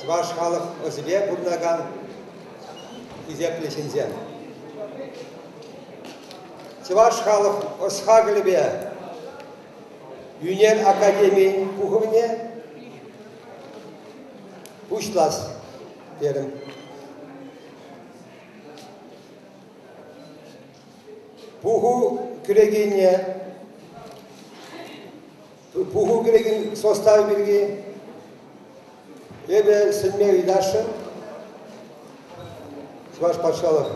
Чӑваш халӑх ӑсӗпе пурӑнакан хисеплӗ ҫынсем. Чӑваш халӑх ӑс-хакӑлӗпе ӳнер академийӗн пухӑвне пуҫлас терӗм. Пуху кӗрекене пуху кӗрекен составӗ пирки эпӗ сӗнме ыйтасшӑн. Чӑваш патшалӑх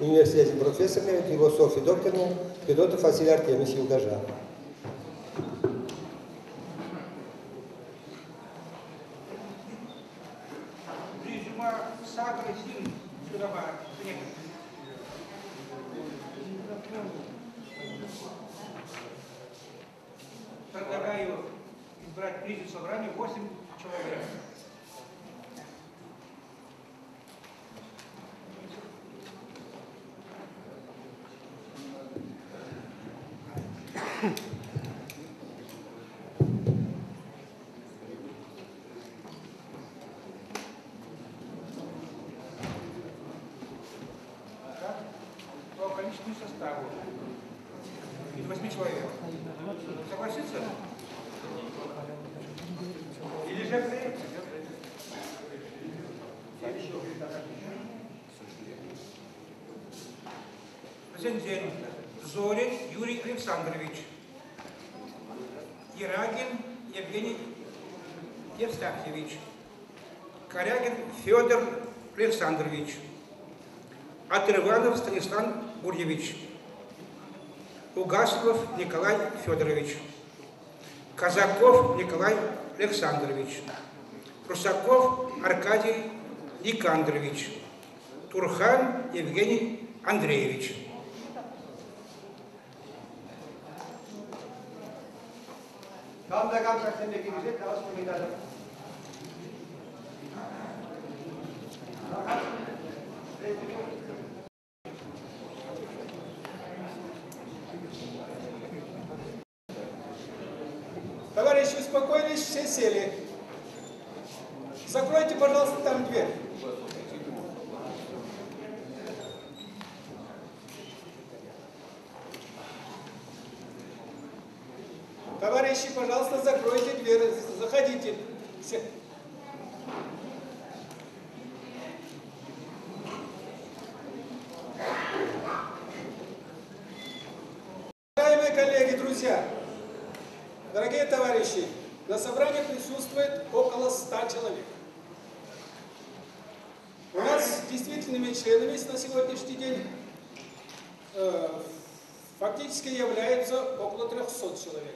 университечӗн профессорне, философи докторне Федотов Василий Артемьевич юлташа. Президиума сакӑр ҫын суйлама сӗнетӗп. Предлагаю избрать президиум собрания 8 человек. По количественному составу из 8 человек. Согласиться? Или же Вӗсенчен Зорин Юрий Александрович, Ерагин Евгений Евстафьевич, Корягин Федор Александрович, Отрыванов Станислав Гурьевич, Угаслов Николай Федорович, Казаков Николай Александрович, Русаков Аркадий Никандрович, Турхан Евгений Андреевич. Кам та кам ҫаксемпе килӗшет, калаҫма ыйтатӑп. Товарищи, успокоились, все сели. Закройте, пожалуйста, там дверь. Товарищи, пожалуйста, закройте дверь, заходите. Все. Уважаемые коллеги, друзья, дорогие товарищи, на собрании присутствует около 100 человек. У нас действительными членами на сегодняшний день фактически являются около 300 человек.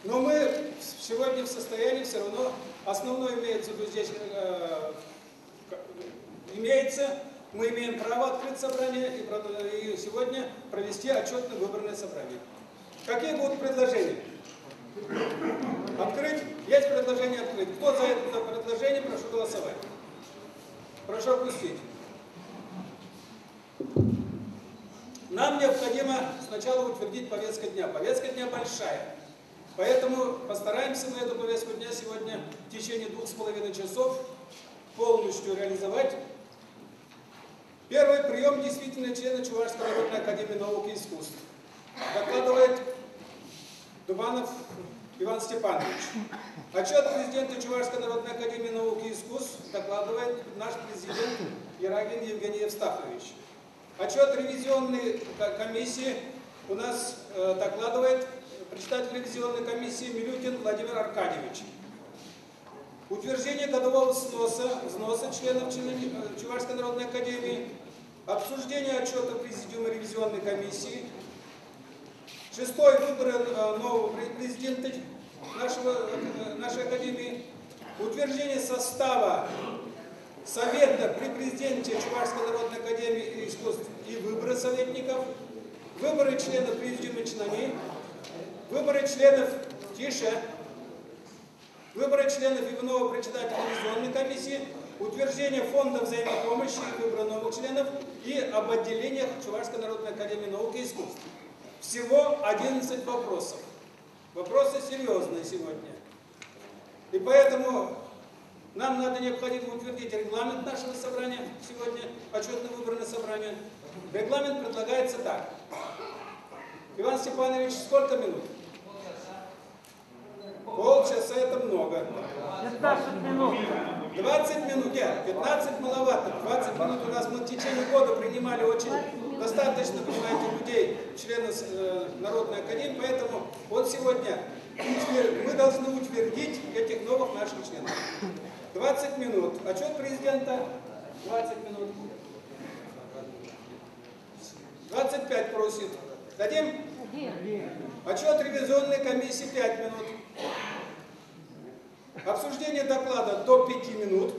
Но мы сегодня в состоянии все равно, основное имеется в виду здесь, имеется, мы имеем право открыть собрание и сегодня провести отчетно-выборное собрание. Какие будут предложения? Открыть? Есть предложение открыть. Кто за это предложение, прошу голосовать. Прошу опустить. Нам необходимо сначала утвердить повестку дня. Повестка дня большая. Поэтому постараемся мы эту повестку дня сегодня в течение 2,5 часов полностью реализовать. Первый прием действительно члена Чувашской народной академии наук и искусств. Докладывает Дубанов Иван Степанович. Отчет президента Чувашской народной академии наук и искусств докладывает наш президент Ерагин Евгений Евстафович. Отчет ревизионной комиссии у нас докладывает председатель ревизионной комиссии Милютин Владимир Аркадьевич. Утверждение годового взноса членов Чувашской народной академии, обсуждение отчета президиума ревизионной комиссии, шестой выборы нового президента нашей академии, утверждение состава Совета при президенте Чувашской народной академии искусств и выборы советников, выборы членов президиума чиновников, выборы членов, тише, выборы членов и нового председателя ревизионной комиссии, утверждение фонда взаимопомощи и выборы новых членов и об отделениях Чувашской народной академии наук и искусств. Всего 11 вопросов. Вопросы серьезные сегодня. И поэтому Нам надо необходимо утвердить регламент нашего собрания сегодня, отчетно-выборное собрание. Регламент предлагается так. Иван Степанович, сколько минут? Полчаса это много. 15 минут. 20 минут, нет, 15 маловато. 20 минут у нас мы в течение года принимали очень достаточно, понимаете, людей, членов Народной Академии, поэтому вот сегодня мы должны утвердить этих новых наших членов. 20 минут. Отчет президента 20 минут. 25 просит. Дадим? Отчет ревизионной комиссии 5 минут. Обсуждение доклада до 5 минут.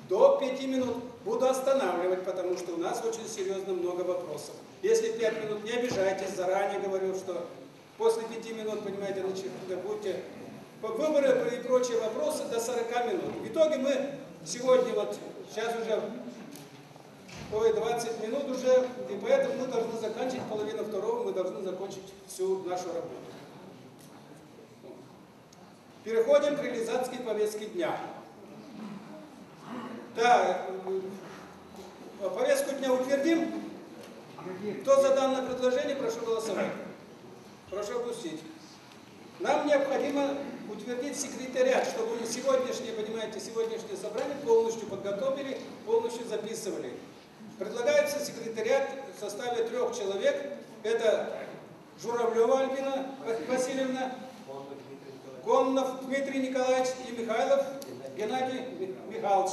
До 5 минут буду останавливать, потому что у нас очень серьезно много вопросов. Если 5 минут, не обижайтесь, заранее говорю, что после 5 минут, понимаете, будете выборы и прочие вопросы до 40 минут. В итоге мы сегодня, вот сейчас уже 20 минут уже, и поэтому мы должны заканчивать, 1:30 мы должны закончить всю нашу работу. Переходим к реализации повестки дня. Да, повестку дня утвердим. Кто за данное предложение, прошу голосовать. Прошу опустить. Нам необходимо утвердить секретариат, чтобы мы сегодняшнее, понимаете, сегодняшнее собрание полностью подготовили, полностью записывали. Предлагается секретариат в составе 3 человек. Это Журавлева Альбина Васильевна, Коннов Дмитрий Николаевич и Михайлов Геннадий Михайлович.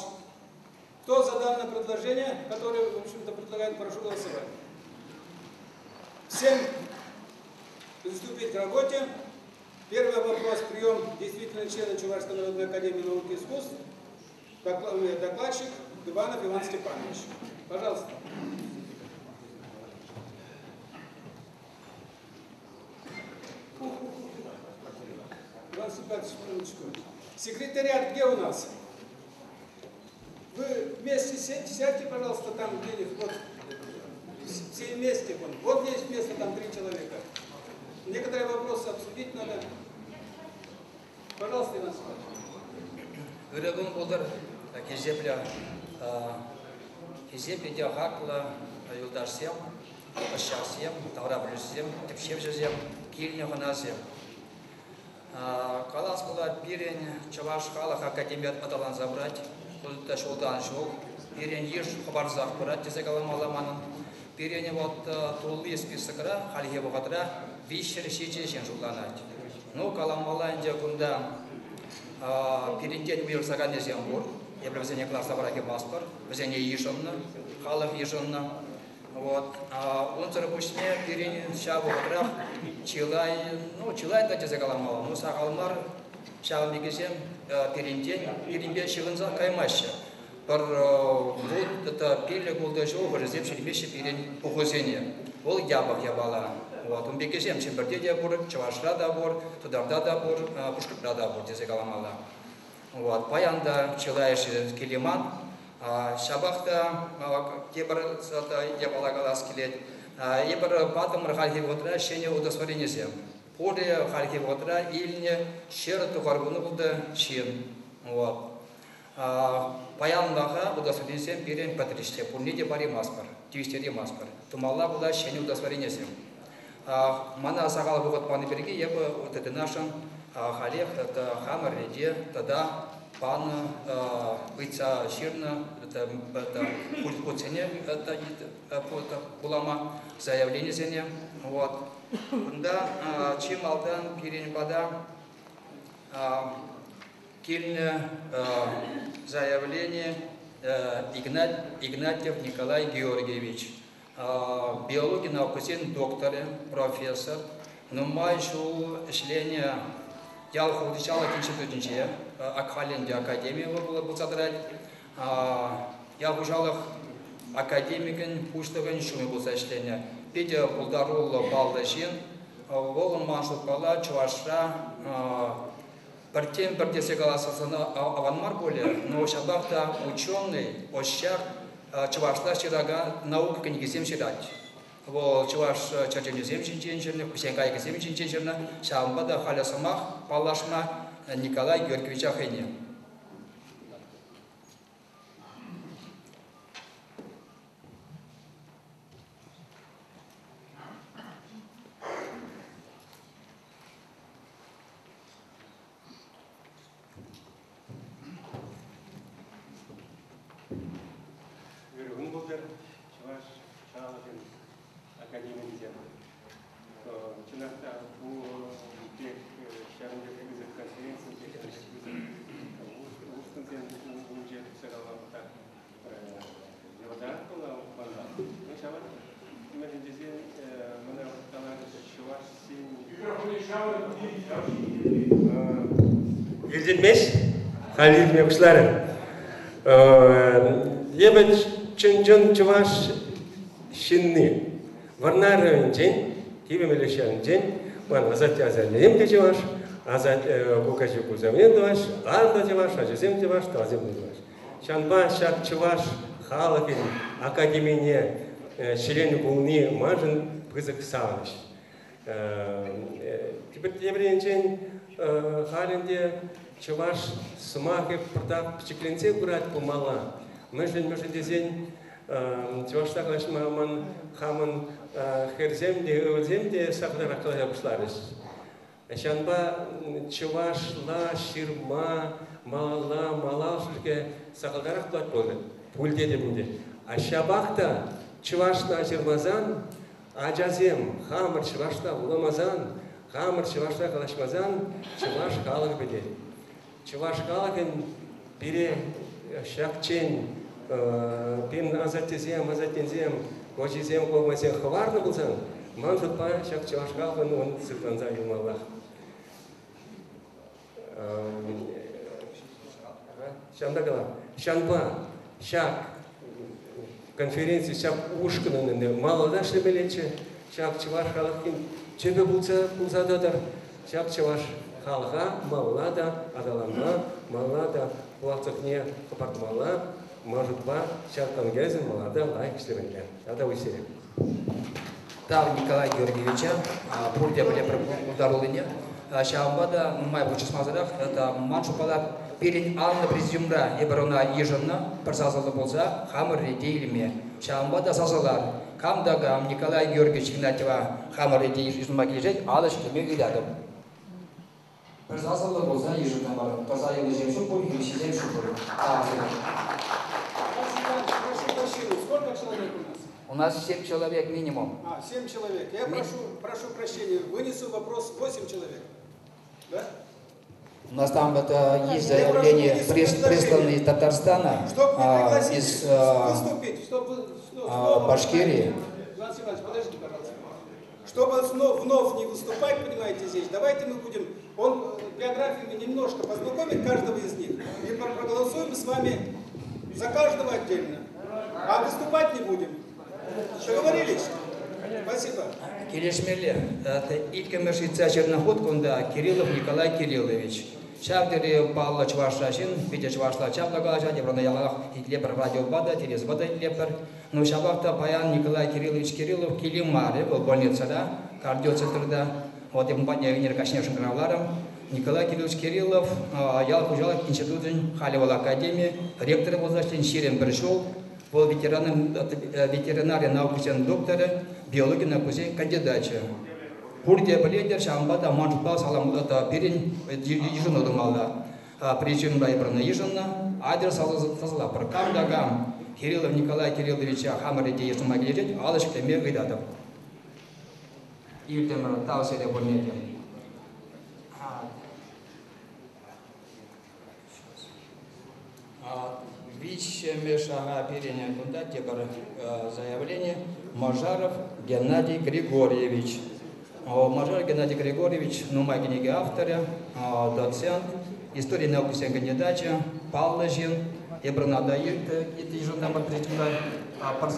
Кто за данное предложение, которое, в общем-то, предлагает, прошу голосовать. Всем приступить к работе. Первый вопрос – прием действительно члена Чувашской народной академии наук и искусств, докладчик Дубанов Иван Степанович. Пожалуйста. Иван Степанович, минуточку. Секретариат где у нас? Вы вместе сядьте, пожалуйста, там где-нибудь. Вот. Все вместе. Вон. Вот есть место, там 3 человека. Некоторые вопросы обсудить надо. Пожалуйста, Иван Степанович. Ырыгын болдыр, кезепле хаклы юлдашсем, ӑсчахсем, таврапӗлӳҫӗсем, тӗпчевҫӗсем, килнӗ хӑнасем. Калас пулать, пирӗн Чӑваш халӑх академийӗ аталанса пырать, ҫултан ҫул. Пирӗн йыш хӑпарсах пырать тесе каламалла манӑн. Пирӗн вот тулли списокра, хальхи вӑхӑтра 307 ҫын шутланать. Ну, каламалла ӗнтӗ кунта пирӗнтен уйӑрса кайнисем пур. Эпир вӗсене кӑларса пӑрахаймастпӑр. Вӗсене йышӑннӑ, халӑх йышӑннӑ. Вот. Унсӑр пуҫне пирӗн ҫав вӑхӑтрах чылай, ну, чылай та тесе каламалла, но сахал мар ҫавӑн пеккисем пирӗнтен, пирӗнпе ҫыхӑнса каймаҫҫӗ. Пӗр вут тата 5-6 ҫул хӑшӗсем ҫӳремеҫҫӗ пирӗн пухусене. Вӑл япӑх япала. Вот. Ун пеккисем Чӗмпӗрте те пур, Чӑвашра та пур, Тутарта та пур, Пушкӑртра та пур тесе каламалла. Вот. Паян та чылайӑшӗ килейман. Ҫапах та тепӗр япала калас килет. Эпир патӑмӑр хальхи вӑхӑтра ҫӗнӗ удостоверенисем. Пурӗ хальхи вӑхӑтра илнӗ 190 ҫын. Вот. Паянлӑха удостоверенисем пирӗн пӗтрӗҫ, пурне те паримастпӑр, тивӗҫтерейместпӗр. Тумалла пулать ҫӗнӗ удостоверенисем. Мана сахал вӑхӑт панӑ пирки эпӗ тытӑнасшӑн халех тата хамӑр рете тата панӑ ыйтса ҫырнӑ хутсене вулама заявленисене. Вот. Кунта чи малтан пирӗн пата килнӗ заявление Игнатьев Николай Георгиевич, биологи наукисен докторӗ, профессор, нумай ҫул ӗҫленӗ ял хуҫалӑх институтӗнче, Акхаленте академия пулса тӑрать, ял хуҫалӑх академикӗн пуҫлӑхӗн ҫумӗ пулса ӗҫленӗ. Питӗ пултаруллӑ паллӑ ҫын, вӑл ман шутпала Чӑвашра пӗртен пӗр тесе каласасана аван мар пулӗ, но ҫапах та ученый, ӑсчах чӑвашла ҫыракан наука кӗнекисем ҫырать. Вӑл чӑваш чӗрчунӗсем ҫинчен ҫырнӑ, хусен кайӑкӗсем ҫинчен ҫырнӑ, ҫавӑнпа та халӗ сӑмах паллашма Николай Георгиевича хӑйне. Илтӗнмест? Халь илтме пуҫларӗ. Эпӗ чӑн-чӑн чӑваш ҫынни. Вӑрнар районӗнчен, Кивӗ Мелеш ялӗнчен, ман асатте асаннем те чӑваш, кукаҫи кусамне чӑваш, арӑм та чӑваш, ачасем чӑваш, тӑвансем те чӑваш. Ҫавӑнпа ҫак чӑваш халӑхӗн академине ҫӗленӗ пулни маншӑн пысӑк савӑнӑҫ. Тепӗр енчен, халь ӗнтӗ чӑваш сӑмахӗ пӑртак пӗчӗкленсе пырать пулмалла. Мӗншӗн, мӗншӗн тесен чӑвашла калаҫма ман хамӑн хӗрсем те, ывӑлсем те сахалтарах калаҫа пуҫларӗҫ. Ҫавӑнпа чӑвашла ҫырма малалла малашлӑхӗ сахалтарах пулать пулӗ, пуль тетӗп ӗнтӗ. А ҫапах та чӑвашла ҫырмасан ачасем хамӑр чӑвашла вуламасан, хамӑр чӑвашла калаҫмасан чӑваш халӑхӗ пӗтет. Чӑваш халӑхӗн пире ҫакчен пирӗн асаттесем, асаттесем, ачисем, кукамайсем хӑварнӑ пулсан, ман шутпа ҫак чӑваш халӑхӗн ун сыхланса юлмаллах. Ҫавна калам. Ҫавӑнпа ҫак конференци, ҫак ушкӑнӑн ӗнтӗ малалла ӗҫлемеллеччӗ. Ҫак чӑваш халӑхӗн тӗпӗ пулса, пулса тӑтӑр. Ҫак чӑваш халӑха малалла та аталанма, малалла та пуласлӑхне хӑпартмалла. Ман шутпа, ҫак конгресӑн малалла та лайӑх ӗҫлемелле. Тата уҫсене. Тав Николай Георгиевича, пурте пӗлетпӗр пултаруллине. Ҫавӑнпа та нумай пулчӑсмасӑрах тата ман шутпала пирӗн анлӑ президиумра эпир ӑна йышӑннӑ пӗр сасӑллӑ пулса хамӑр рете илме. Ҫавӑнпа та сасӑлар. Кам та кам Николай Георгиевич Игнатьева хамӑр рете йышӑнма килӗшет, алӑ ҫӗклеме ыйтатӑп. Пӗр сасӑллӑ пулса йышӑнтӑмӑр. Тӑрса юлнисем ҫук пуль, хирӗҫҫисем ҫук пуль. Тав сире. Прошу прощения, сколько человек у нас? У нас 7 человек минимум. А, 7 человек. Я прошу прощения, вынесу вопрос 8 человек. Да? У нас там это есть заявление, присланное из Татарстана, из выступить, чтобы Башкирии. Иван Иванович, подождите, пожалуйста. Чтобы вновь не выступать, понимаете, здесь, давайте мы будем, он биографиями немножко познакомит каждого из них, и проголосуем с вами за каждого отдельно. А выступать не будем. Договорились? Спасибо. Килӗшмелле. Иккӗмӗш ыйтса ҫырнӑ хут кунта Кириллов Николай Кириллович. Ҫав тери паллӑ чӑвашла ҫын, питӗ чӑвашла чаплӑ калаҫать, эпир ӑна яланах итлепӗр радиопа та, телевизорпа та итлепӗр. Но ҫапах та паян Николай Кириллович Кириллов киле мар, вӑл больницӑра, кардиоцентрта. Вот эпӗ ун патне ӗнер каҫне шӑнкӑравларӑм. Николай Кириллович Кириллов ял хуҫалӑх институчӗн, халӗ вӑл академи, ректорӗ пулса ӗҫлен 21 ҫул. Вӑл ветеринари наукисен докторӗ, биологи наукисен кандидачӗ. Пурте пӗлетӗр, ҫавӑнпа та ман шутпа саламлата пирӗн йышӑну тумалла. Президиумра эпир ӑна йышӑннӑ. Атьӑр сасӑлатпӑр. Кам та кам Кириллов Николай Кирилловича хамӑр рете йышӑнма килӗшет, алӑ ҫӗклеме ыйтатӑп. Илтӗмӗр, тав сире пурне те. Виҫҫӗмӗш ага пирӗн кунта тепӗр заявление. Мажаров Геннадий Григорьевич. Мажаров Геннадий Григорьевич нумай кӗнеке авторӗ, доцент, истори наукисен кандидачӗ, паллӑ ҫын. Эпир ӑна та йышӑнтӑмӑр президиумра пӗр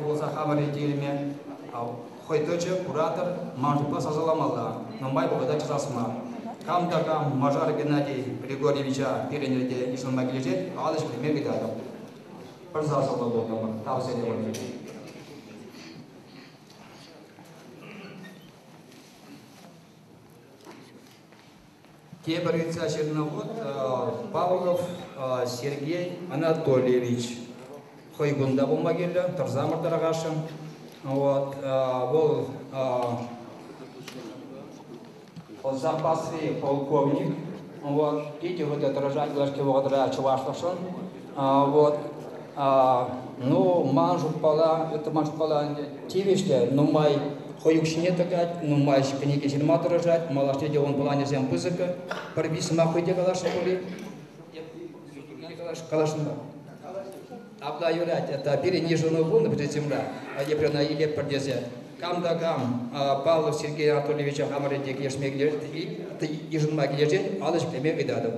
пулса хамӑр илме. Хӑй тӑчӗ, куратӑр, ман шутпа сасӑламалла. Нумай вӑхӑта часас мар. Кам та кам Мажар Геннадий Григорьевича пирӗн рете йышӑнма килӗшет, алӑ ҫӗклеме ыйтатӑп. Пӗр сасӑллӑ пултӑмӑр. Тав сире пурне. Тепӗр ыйтса ҫырнӑ хут Павлов Сергей Анатольевич. Хӑй кунта пулма кирлӗ, тӑрсамӑр тархасшӑн. Вот, вӑл запасри полковник. Вот, питӗ хытӑ тӑрӑшать юлашки вӑхӑтра чӑвашлӑхшӑн. Вот, ну, ман шутпала, это ман шутпала тивӗҫлӗ, нумай хӑй укҫине тӑкать, нумай кӗнеке ҫырма тӑрӑшать, малашне те ун планӗсем пысӑк. Пӗр виҫ сӑмах хӑй те каласшӑн пуль. Каласшӑн мар. Апла юрать, это пирӗн йышӑну пулнӑ президиумра, эпир ӑна илетпӗр тесе. Кам та кам Павлов Сергей Анатольевича хамӑр ӗнтӗ килӗшме йышӑнма килӗшет, алӑ ҫӗклеме ыйтатӑп.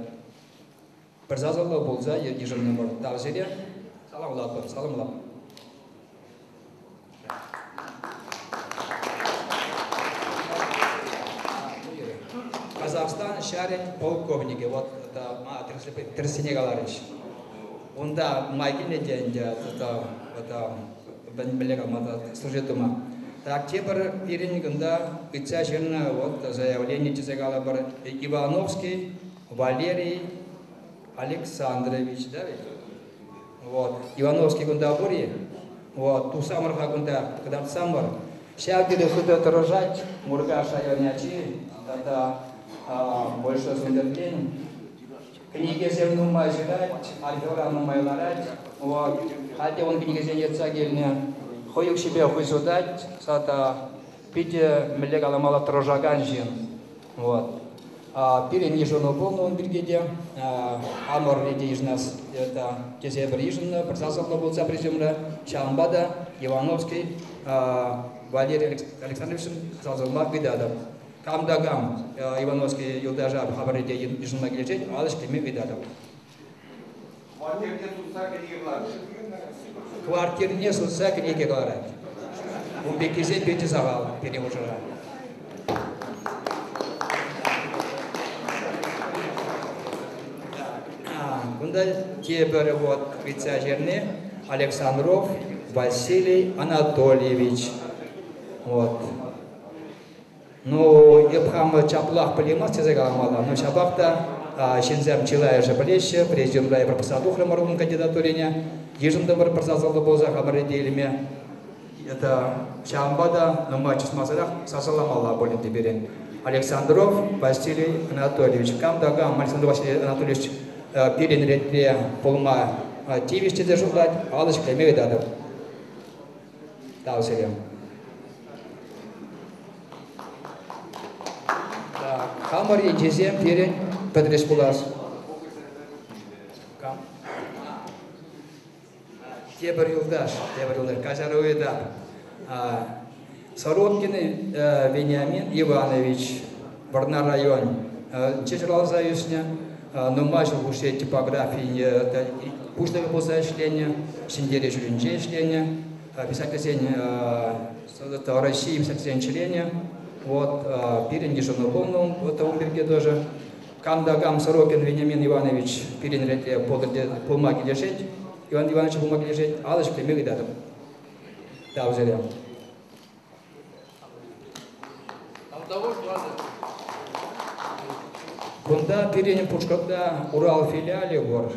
Пӗр сасӑллӑ пулса йышӑннӑмӑр. Тав сире. Саламлатпӑр. Саламлап. Казахстан ҫарӗн полковникӗ, вот тӗрӗссине каларӗҫ. Унта май килнӗ те ӗнтӗ мӗнле калама служить тума. Так, тепӗр пирӗн кунта ыйтса ҫырнӑ вот заявление тесе калӑпӑр Ивановский Валерий Александрович, да ведь? Вот. Ивановский кунта пур-и? Вот. Тусамӑр-ха кунта, кӑтартсамӑр. Ҫав тери хытӑ тӑрӑшать Муркаш районӗ ачи тата больше сунтертен. Кӗнекесем нумай ҫырать, архивра нумай ларать. Вот. Халь те ун кӗнекесене йӑтса килнӗ. Хӑй укҫипе хӑй сутать тата питӗ мӗнле каламалла тӑрӑшакан ҫын. Вот. Пирӗн йышӑну пулнӑ ун пирки те. Хамӑр те йышӑнас это тесе пӗр йышӑннӑ, пӗр сасӑллӑ пулса президиумра. Ҫавӑнпа та Ивановский Валерий Александровичшӑн сасӑлма ыйтатӑп. Кам та кам Ивановский юлташа хамӑр те йышӑнма килӗшет, алӑ ҫӗклеме ыйтатӑп. Хваттерне сутса кӗнеке кӑларать. Хваттерне сутса кӗнеке кӑларать. Ун пеккисем питӗ сахал пирӗн хушӑра. Кунта тепӗр вот ыйтса ҫырни Александров Василий Анатольевич. Вот. Ну, эп хам чаплах пӗлеймас тесе каламалла, но ҫапах та ҫынсем чылайӑшӗ пӗлеҫҫӗ, президиумра эпир пӑхса тухрӑмӑр унӑн кандидатурине, йышӑнтӑмӑр пӗр сасӑллӑ пулса хамӑр рете илме. Это ҫавӑнпа та нумай чӑтмасӑрах сасӑламалла пуль ӗнтӗ пирӗн. Александров Василий Анатольевич. Кам та кам Александров Василий Анатольевич пирӗн ретре пулма тивӗҫ тесе шутлать, алӑ ҫӗклеме ыйтатӑп. Тав сире. Хамӑр енчисем пирӗн пӗтрӗҫ пулас. Кам? Тепӗр юлташ, тепӗр юлташ, каҫару ыйтап. Сороткин Вениамин Иванович, Вӑрнар район ҫуралса ӳснӗ, нумай ҫул хушши типографи пуҫлӑхӗ пулса ӗҫленӗ, Ҫӗнтерӳ ҫулӗнче ӗҫленӗ, писательсен России писательсен членӗ. Вот, пирӗн йышӑну пулнӑ ун пирки тоже. Кам та кам Сорокин Вениамин Иванович пирӗн ретре пулма килӗшет, Иван Иванович пулма килӗшет, алӑ ҫӗклеме ыйтатӑп. Тав сире. Кунта пирӗн Пушкӑртра Урал филиалӗ пур.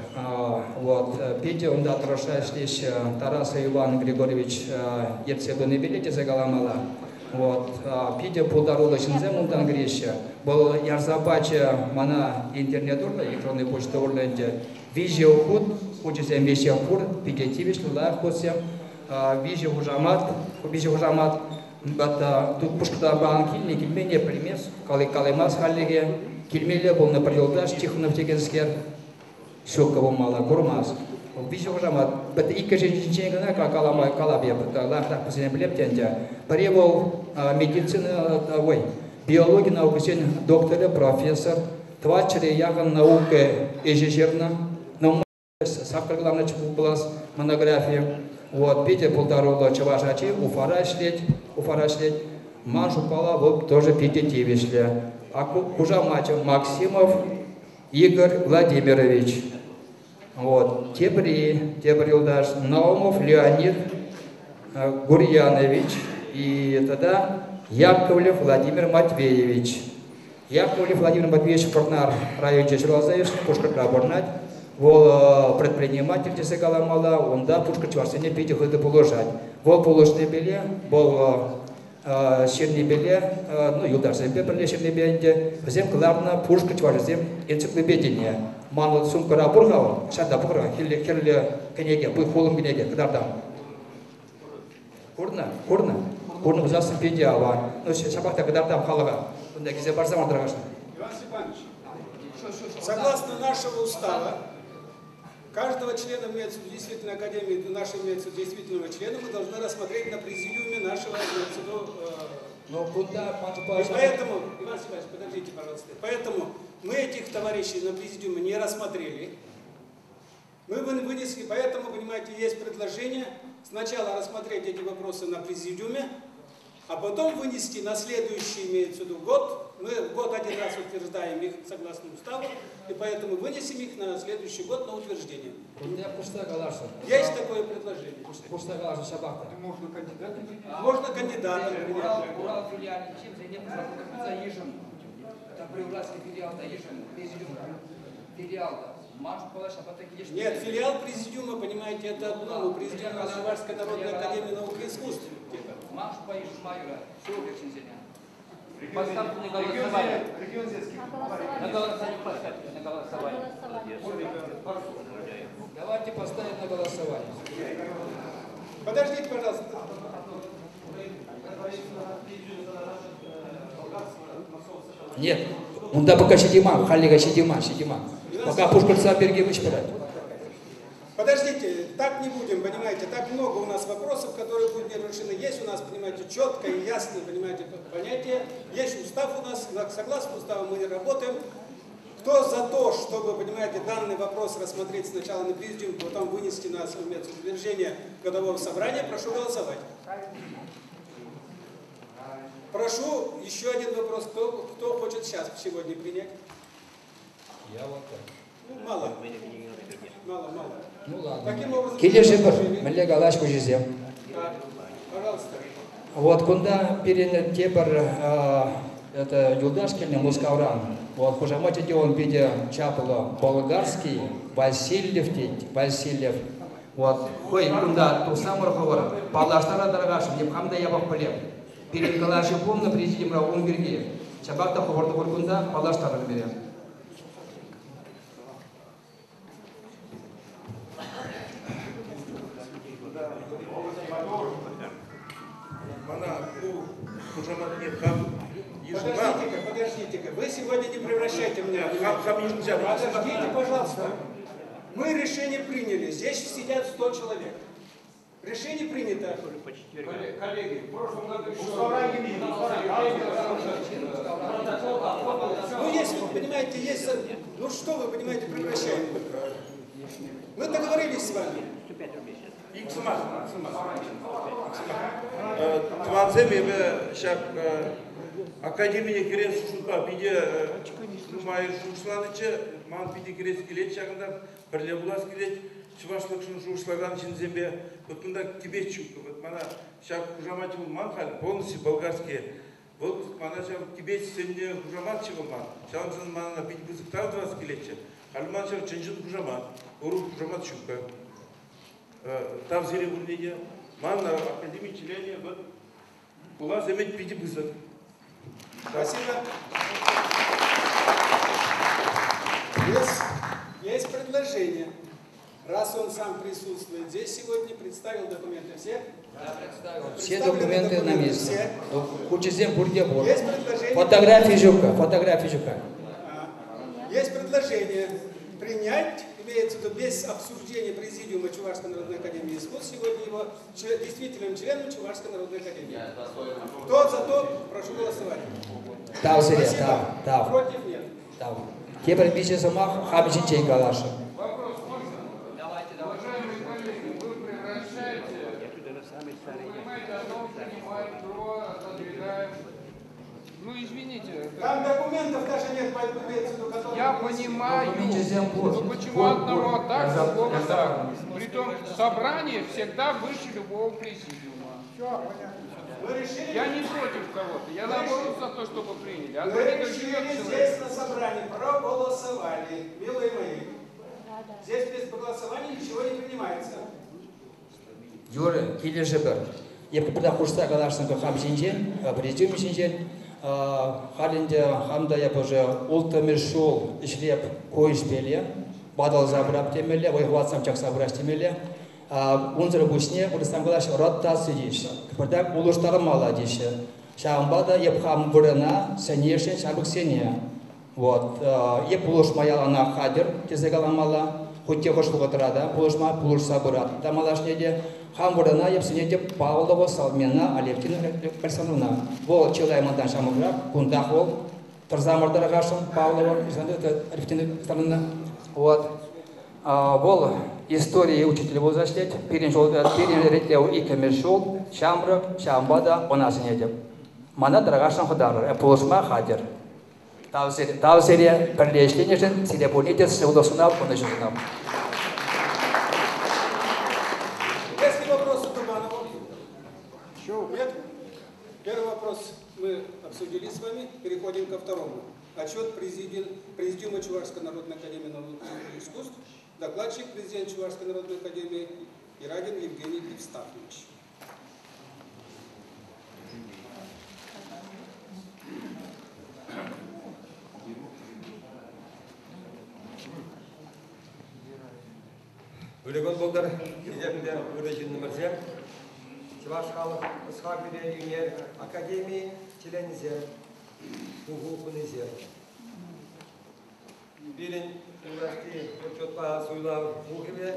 Вот, питӗ унта тӑрӑшса ӗҫлеҫҫӗ. Тарас Иван Григорьевич ертсе пынипе тесе каламалла. Вот, питӗ пултаруллӑ ҫынсем унтан кӗреҫҫӗ. Вӑл ярса пачӗ мана интернет урлӑ, электронный почта урлӑ ӗнтӗ. Виҫӗ хут, хучӗсем веҫех пур, питӗ тивӗҫлӗ лайӑх хутсем. Виҫӗ хушамат, виҫӗ хушамат тут Пушкӑртстанран килнӗ, килменне пӗлмест, калаймасть хальлӗхе. Килмелле пулнӑ пӗр юлташ Тихонов текенскер. Ҫуккӑ пулмалла, курмасть. Виҫӗ хушамат. Иккӗшӗ ҫинчен кӑна калама калап эп, лайӑхрах вӗсене пӗлеп те ӗнтӗ. Пӗри вӑл медицина, ой, биологи наукисен докторӗ, профессор, тӑватҫӗре яхӑн наука ӗҫӗ ҫырнӑ. Саккӑр кӑларнӑ пулас монографи. Вот, питӗ пултаруллӑ чӑваш ачи Уфара ӗҫлет, Уфара ӗҫлет. Ман шутпала вӑл тоже питӗ тивӗҫлӗ. А хушамачӗ Максимов Игорь Владимирович. Вот. Тепри, тепӗр юлташ Наумов Леонид Гурьянович и тата Яковлев Владимир Матвеевич. Яковлев Владимир Матвеевич Вӑрнар районӗнче ҫуралса ӳснӗ, Пушкӑртра пурӑнать. Вӑл предприниматель тесе каламалла, унта пушкӑрт чӑвашсене питӗ хытӑ пулӑшать. Вӑл пулӑшнипеле, вӑл ҫырнипеле, ну, юлташсемпе пӗрле ҫырнипе ӗнтӗ, вӗсем кӑларнӑ пушкӑрт чӑвашӗсем энциклопедине. Манӑн сумкӑра пур-ха вӑл, ҫата пур-ха, хӗрлӗ кӗнеке, хулӑм кӗнеке кӑтартам. Курнӑ? Курнӑ? Курнӑ пулсассӑн питӗ аван. Ну, ҫапах та кӑтартам халӑха. Кунта килсе парсам тархасшӑн. Иван Степанович, согласно нашего устава, Каждого члена имеется действительно академии, нашей имеется действительного члена, мы должны рассмотреть на президиуме нашего имеется Но куда И поэтому, Иван Степанович, подождите, пожалуйста. Поэтому мы этих товарищей на президиуме не рассмотрели. Мы вынесли, поэтому, понимаете, есть предложение сначала рассмотреть эти вопросы на президиуме, а потом вынести на следующий, имеется в виду, год. Мы в год один раз утверждаем их согласно уставу, и поэтому вынесем их на следующий год на утверждение. Есть такое предложение. Можно кандидатом? Можно кандидатом. Урал филиал, чем филиал. Нет, филиал президиума, понимаете, это одно. Мы президиум Чувашской народной академии наук и искусств. Поставку на голосование. На голосование поставьте, на голосование. Давайте поставим на голосование. Подождите, пожалуйста. Нет, унда пока сидима, халига сидима, сидима. Пока Пушкарца Бергевич брать. Подождите, так не будем, понимаете, так много у нас вопросов, которые будут не решены. Есть у нас, понимаете, четкое и ясное, понимаете, понятие. Есть устав у нас, согласно уставу мы работаем. Кто за то, чтобы, понимаете, данный вопрос рассмотреть сначала на президиуме, потом вынести на утверждение годового собрания, прошу голосовать. Прошу еще один вопрос. Кто хочет сейчас сегодня принять? Я вот так. Ну, мало. Мало, мало. Ну ладно. Таким образом... Келеші мілле галаш көжезем. Пожалуйста. Вот, кунда пирен тепер это юлдаш келне Мускавран. Вот, хужамати де он биде чапылы болгарский, Васильев дейт, Васильев. Вот, хой кунда тусамыр ховар, палаштара дарагашым, деп хамда ябақ білем. Пирен галашы помны президиумра он берге. Чабакта ховарды кунда палаштара берем. Подождите-ка, подождите-ка. Вы сегодня не превращайте меня. Подождите, пожалуйста. Мы решение приняли. Здесь сидят 100 человек. Решение принято. Коллеги, в прошлом году еще... Ну, есть, понимаете, есть... Ну, что вы, понимаете, превращаете? Мы договорились с вами. Академия керес шутпа биде нумай шушланычы, ман биде керес келет шагында, бірле булас келет, чувашлык шун шушлаган чинзембе, вот мында кибетчук, вот мана шак хужамати ман хал полностью болгарские. Вот мана шак кибет сенне хужаматчы ман. Шамсын мана бит бызыктар двас келетче. Халман шак чинжин хужамат, уру хужамат шукка. Там зире бурнеде, ман академия члене вот булас эметь биде бызык. Спасибо. Есть предложение. Раз он сам присутствует здесь сегодня, представил документы все? Да, представил. Все документы на месте. Есть предложение. Фотографии Жука. Фотографии Жука. Есть предложение принять, имеется в виду без обсуждения президиума Чувашской народной академии искусств, сегодня его действительным членом Чувашской народной академии. Кто за то, прошу голосовать. Тав, Спасибо. Тав. Против нет. Тав. Теперь самах хабичи галаша. Вопрос можно? Давайте, давайте. Уважаемые коллеги, вы превращаете, вы понимаете, одно принимаем, другое отодвигаем. Ну, извините. Там документов даже нет, которые... Я понимаю, но почему одного так, другого так. Притом собрание всегда выше любого президиума. Все, понятно. Мы решили... Я не против кого-то, я наоборот за то, чтобы приняли. А Мы решили здесь на собрании, проголосовали, милые мои. Здесь без голосования ничего не принимается. Юра, келеші бір. Епі бірда қушса қаларсың хам жинжен, президиум жинжен. Халінде хамда еп уже ултымыр шул ишлеп койш беле, бадал забрап темеле, ойхватсам чакса браш темеле. Унзыр бушне, урыстан қалаш ротация дейші. Кіпірдак улыштары мала дейші. Шағымбада еп хам бұрына, сәнешін, шабық сене. Вот, еп улыш маялана хадир, тезе мала. Хуть те хӑш вӑхӑтра та пулӑшма пулӑшса пырать. Та малашне те хам вырӑна эп сӗнетӗп Павлова Салмина Алевтина Александровна. Вӑл чылай малтан ҫамрӑкрах, кунтах вӑл тӑрсамӑр тӑрӑхасшӑн Павлова Алевтина Александровна. Вот. Вӑл истори учителӗ пулса ӗҫлет. Пирӗн ҫул, пирӗн ретре иккӗмӗш ҫул, ҫамрӑк, ҫавӑнпа та ӑна сӗнетӗп. Мана тӑрӑхасшӑн хӑтарӑр, пулӑшма хатӗр. Тав сире, тав сире пӗрле ӗҫленӗшӗн, сире пурне те сывлӑх сунап, ӑнӑҫу сунап. Есть ли вопросы Туманову? Нет? Первый вопрос мы обсудили с вами. Переходим ко второму. Отчет Президиума Чувашской народной академии наук и искусств. Докладчик президент Чувашской народной академии Ирагин Евгений Евстафьевич. Ырӑ пултӑр, хисеплӗ ырӑ ҫыннӑмӑрсем, Чӑваш халӑх ӑс-хакӑлӗ ӳнер академи членӗсем, пуху хӑнисем. Пирӗн юлашки отчетпа суйлав пухӑвӗ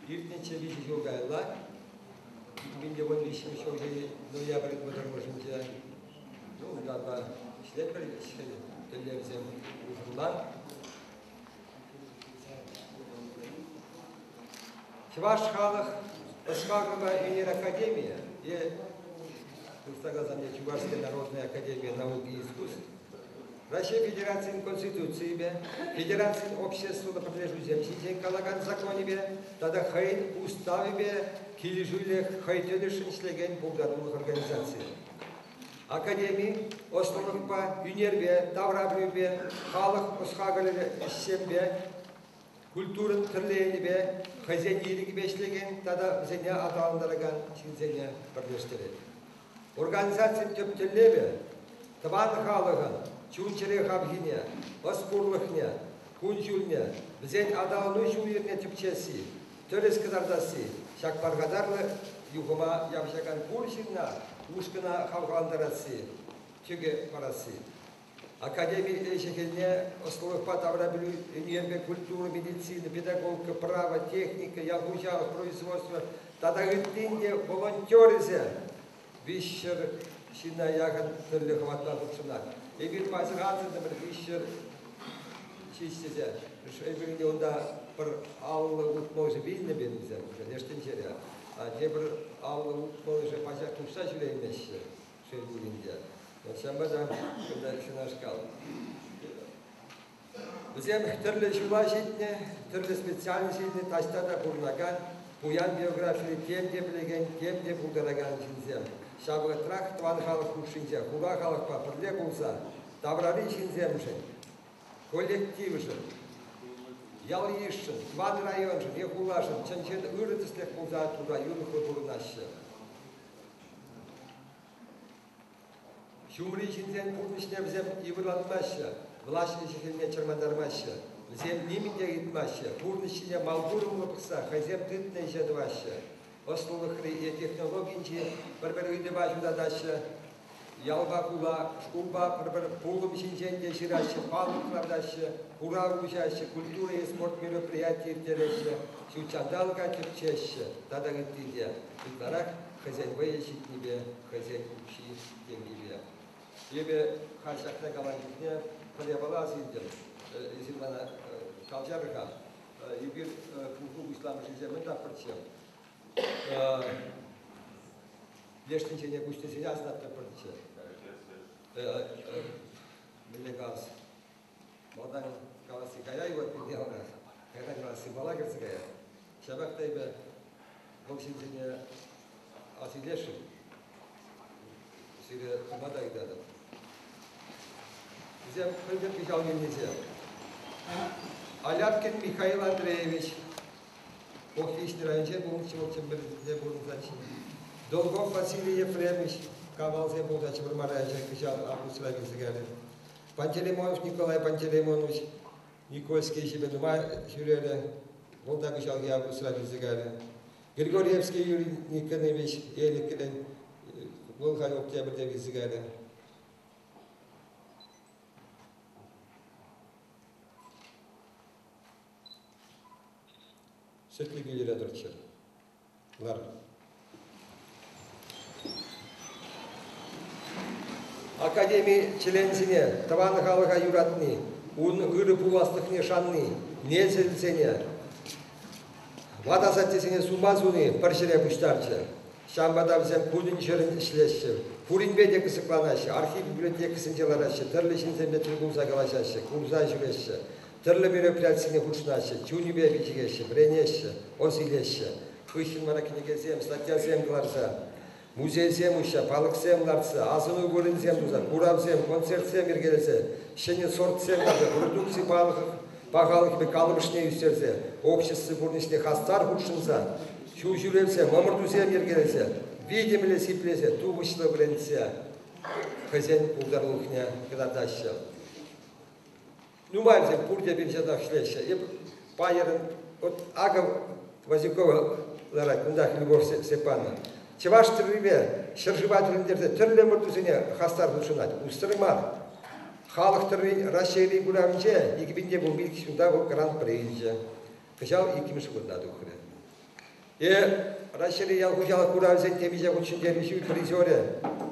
иртнӗччӗ 3 ҫул каялла. 2013 ҫулхи ноябрь вӑтӑрмӗшӗнче. Ну, унтанпа ӗҫлетпӗр, тӗллевсем улшӑнман. Чӑваш халӑх ӑс-хакӑлпа ӳнер академийӗ е туртса каласан Чувашская народная академия наук и искусств Раҫҫей Федерацийӗн Конституцийӗпе, Федерацин обществӑллӑ пӗрлешӳсем ҫинчен калакан законӗпе тата хӑйӗн уставӗпе килӗшӳллӗ хӑй тӗлӗшшӗн ӗҫлекен пултарулӑх организацийӗ. Академи ӑслӑлӑхпа, ӳнерпе, таврапӗлӳпе, халӑх ӑс-хакӑлӗ ӗҫсемпе, культурӑн тӗрлӗ енӗпе хӑйсен ирӗкӗпе ӗҫлекен тата вӗсене аталантаракан ҫынсене пӗрлештерет. Организацин тӗп тӗллевӗ – тӑван халӑхӑн чун-чӗре хавхине, ӑс пурлӑхне, кун-ҫулне, вӗсен аталану ҫул-йӗрне тӗпчесси, тӗрӗс кӑтартасси, ҫак пархатарлӑ юхӑма явӑҫакан пур ҫынна ушкӑна хавхалантарасси, тӗкӗ парасси. Академи ӗҫӗ-хӗлне ӑслӑлӑхпа таврапӗлӳ, ӳнерпе культура, медицина, педагогика, право, техника, ял хуҫалӑх, производство тата ыттин те волонтерӗсем 300 ҫынна яхӑн тӗрлӗ хӑватпа хутшӑнать. Эпир паҫӑр асӑнтӑмӑр 300 ҫич тесе. Эпир ӗнтӗ унта пӗр 50-60 вилнӗ пирӗнсем уже леш тӗнчере. Тепӗр 50-60 пачах тухса ҫӳреймеҫҫӗ, шел пулин те. Ҫавӑнпа та кунта ҫунашкал. Вӗсем тӗрлӗ ҫула ҫитнӗ, тӗрлӗ специальность илнӗ, таҫта та пурӑнакан, пуян биографири тем те пӗлекен, тем те пултаракан ҫынсем. Ҫав вӑхӑтрах тӑван халӑх хушшинче хура халӑхпа пӗрле пулса таврари ҫынсемшӗн, коллектившӑн, ял-йышшӑн, тӑван районшӑн е хулашӑн чӑн-чӑн ырӑ тӗслӗх пулса туса юрӑхлӑ пурӑнаҫҫӗ. Ҫумри ҫынсен пурнӑҫне вӗсем йывӑрлатмаҫҫӗ, влаҫ ӗҫӗ-хӗлне чӑрмантармаҫҫӗ. Вӗсем нимӗн те ыйтмаҫҫӗ, пурнӑҫ ҫине малкурӑмлӑ пӑхса хӑйсем тытнӑ ӗҫе тӑваҫҫӗ. Ӑслӑлӑхри е технологинчи пӗр-пӗр ыйтӑва ҫутатаҫҫӗ. Ялпа хула, шкулпа пӗр-пӗр пулӑм ҫинчен те ҫыраҫҫӗ, палӑк лартаҫҫӗ, курав уҫаҫҫӗ, культура е спорт мероприятийӗ ирттереҫҫӗ, ҫутҫанталӑка тӗпчеҫҫӗ тата ытти те. Ытларах хӑйсен вӑйӗ ҫитнипе, хӑйсен укҫи-тенкипе. Эпӗ халь ҫакна каланӑ чухне пӗр япала аса илтӗм. Эсир мана калчарӑр-ха. Эпир пуху пуҫламӑшӗнче мӗн тапхӑрччӗ? Леш тӗнчене куҫнисене асӑнаттӑпӑрччӗ. Мӗнле калас? Малтан каласси кая юлать пирки яланах. Кайран каласси мала кӗрсе каять. Ҫапах та эпӗ вӑл ҫынсене ас илесшӗн. Сире тума та ыйтатӑп. Вӗсем пӗлтӗр кӑҫал килнисем. Аляпкин Михаил Андреевич, Похвиҫнӗ районӗнче пулнӑччӗ вӑл Чӗмпӗрте пурӑнсаччӗ. Долгов Василий Ефремович, Кавалсем пулсаччӗ Вӑрмар районӗнче кӑҫал августра килсе кайрӗ. Пантелеймонов Николай Пантелеймонович Никольский ӗҫӗпе нумай ҫӳрерӗ. Вӑл та кӑҫалхи августра килсе кайрӗ. Григорьевский Юрий Никонович Элӗкрен вӑл халь октябрьте килсе кайрӗ. Сӗтлӗ кӳлӗре тӑрччӑр. Лар. Академи членсене тӑван халӑха юратни, ун ырӑ пуласлӑхне шанни, несӗлсене, ват асаттесене сума суни пӗр ҫӗре пуҫтарчӗ. Ҫавӑнпа та вӗсем кунӗн-ҫӗрӗн ӗҫлеҫҫӗ, пуринпе те кӑсӑкланаҫҫӗ, архив библиотекисенче лараҫҫӗ, тӗрлӗ ҫынсемпе тӗл пулса калаҫаҫҫӗ, курса ҫӳреҫҫӗ, тӗрлӗ мероприятисене хутшӑнаҫҫӗ, чунӗпе пиҫӗхеҫҫӗ, вӗренеҫҫӗ, ӑс илеҫҫӗ. Хыҫҫӑн вара кӗнекесем, статьясем кӑларса, музейсем уҫса, палӑксем лартса, асӑну вырӑнсем туса, куравсем, концертсем йӗркелесе, ҫӗнӗ сортсем туса, продукци пахалӑхӗпе калӑпӑшне ӳстерсе, общество пурнӑҫне хастар хутшӑнса, ҫул ҫӳревсем, ӑмӑртусем йӗркелесе, витӗмлӗ сиплесе, тухӑҫлӑ вӗрентсе хӑйсен пултарулӑхне кӑтартаҫҫӗ. Нумай вӗсем пурте пирӗн ӗҫлеҫҫӗ. Эп пайӑрӑн, вот акӑ Вазюкова ларать, кунтах Любовь Степановна. Чӑваш тӗррипе ҫӗршыва тӗлӗнтерсе тӗрлӗ ӑмӑртусене хастар хутшӑнать. Уссӑр мар. Халӑх тӗррин Раҫҫейри куравӗнче 2015 ҫулта вӑл гран-при илчӗ. Кӑҫал иккӗмӗш вырӑна тухрӗ. Раҫҫейри ял хуҫалӑх куравӗсен темиҫе хут ҫӗнтерӳҫи призерӗ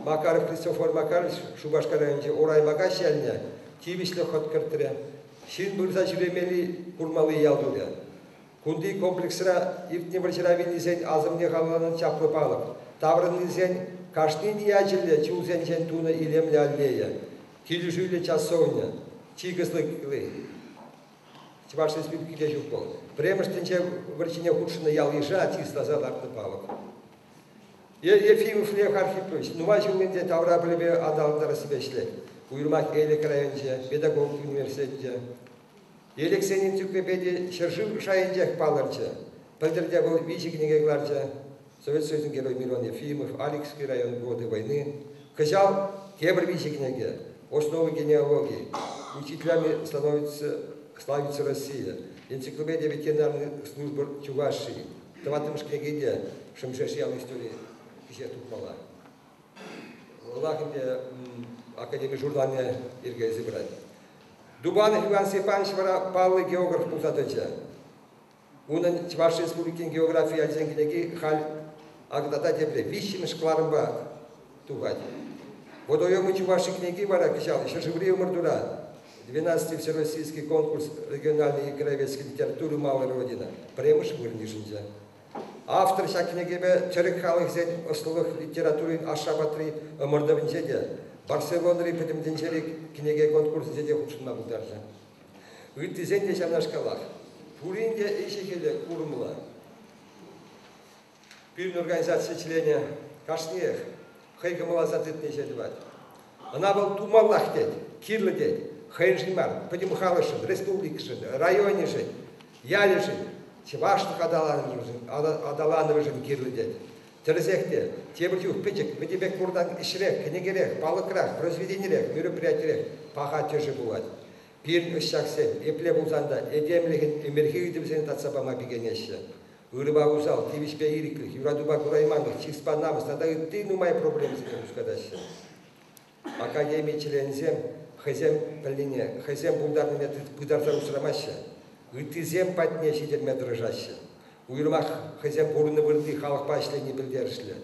Макаров Христофор Макарович Шупашкар районӗнчи Урай Макаҫ ялне тивӗҫлӗ хӑт кӗртрӗ. Ҫын пырса ҫӳремелли курмалли ял турӗ. Кунти комплексра иртнӗ вӑрҫӑра вилнисен асӑмне халалланӑ чаплӑ палӑк, таврӑннисен кашнин ячӗллӗ чулсенчен тунӑ илемлӗ аллея, килӗшӳллӗ часовня, чи кӑсӑкли Чӑваш Республикинче ҫук вӑл. Пӗрремӗш тӗнче вӑрҫине хутшӑннӑ ял-йыша чысласа лартнӑ палӑк. Ефимов Лев Архипович нумай ҫул ӗнтӗ тавра пӗлӗве аталантарассипе ӗҫлет. Уйрӑмах Элӗк районӗнче, педагогика университетӗнче. Элӗксен энциклопеди ҫӗршыв шайӗнчех палӑрчӗ. Пӗлтӗр те вӑл виҫӗ кӗнеке кӑларчӗ. Совет Союзӗн Герой Мирон Ефимов, Аликский район годы войны. Кӑҫал тепӗр виҫӗ кӗнеке. Основы генеалогии. Учителями становится славится Россия. Энциклопедия ветеринарной службы Чувашии. Тӑваттӑмӗш кӗнеке те Шӗмшеш ял историйӗ кӗҫех тухмалла. Вӑлах ӗнтӗ академи журналне йӗркелесе пырать. Дубанов Иван Степанович вара паллӑ географ пулса тӑчӗ. Унӑн Чӑваш Республикин географи ячӗсен кӗнеки халь акӑ тата тепре виҫҫӗмӗш кӑларӑмпа тухать. Водоемы Чуваши кӗнеки вара кӑҫал ҫӗршыври ӑмӑртура 12 Всероссийский конкурс региональной и краеведческой литературы «Малая Родина» пӗрремӗш вырӑн йышӑнчӗ. Автор ҫак кӗнекепе тӗрӗк халӑхӗсен ӑслӑлӑх литературин Ашхабадри ӑмӑртӑвӗнче те, Барселонӑри пӗтӗм тӗнчери кӗнеке конкурсӗнче те хутшӑнма пултарчӗ. Ыттисен те ҫавнашкалах. Пурин те ӗҫӗ-хӗлӗ курӑмлӑ. Пирӗн организаци членӗ кашниех хӑй кӑмӑлласа тытни ӗҫе тӑвать. Ӑна вӑл тумаллах тет, кирлӗ тет. Хӑйӗншӗн мар, пӗтӗм халӑхшӑн, республикӑшӑн, районӗшӗн, ялӗшӗн, чӑвашлӑх аталанӑвӗшӗн кирлӗ тет. Тӗрӗсех те, тепӗр чух пӗчӗк, вӗтӗ пек курнан ӗҫрех, кӗнекерех, палӑкрах, произведенирех, мероприятирех паха тӗшӗ пулать. Пирӗн ӑсчахсем, епле пулсан та, этемлӗхӗн ӗмӗрхи ыйтӑвӗсене татса пама пикенеҫҫӗ. Ырӑпа усал, тивӗҫпе ирӗклӗх, юратупа курайманлӑх, чыспа намӑс тата ытти нумай проблемӑсене хускатаҫҫӗ. Академи членӗсем хӑйсем пӗлнине, хӑйсем пултарнине пытарса усрамаҫҫӗ, ыттисем патне ҫитерме тӑрӑшаҫҫӗ. Уйрӑмах хӑйсем пурӑннӑ вырӑнти халӑхпа ӗҫлени пӗлтерӗшлӗ.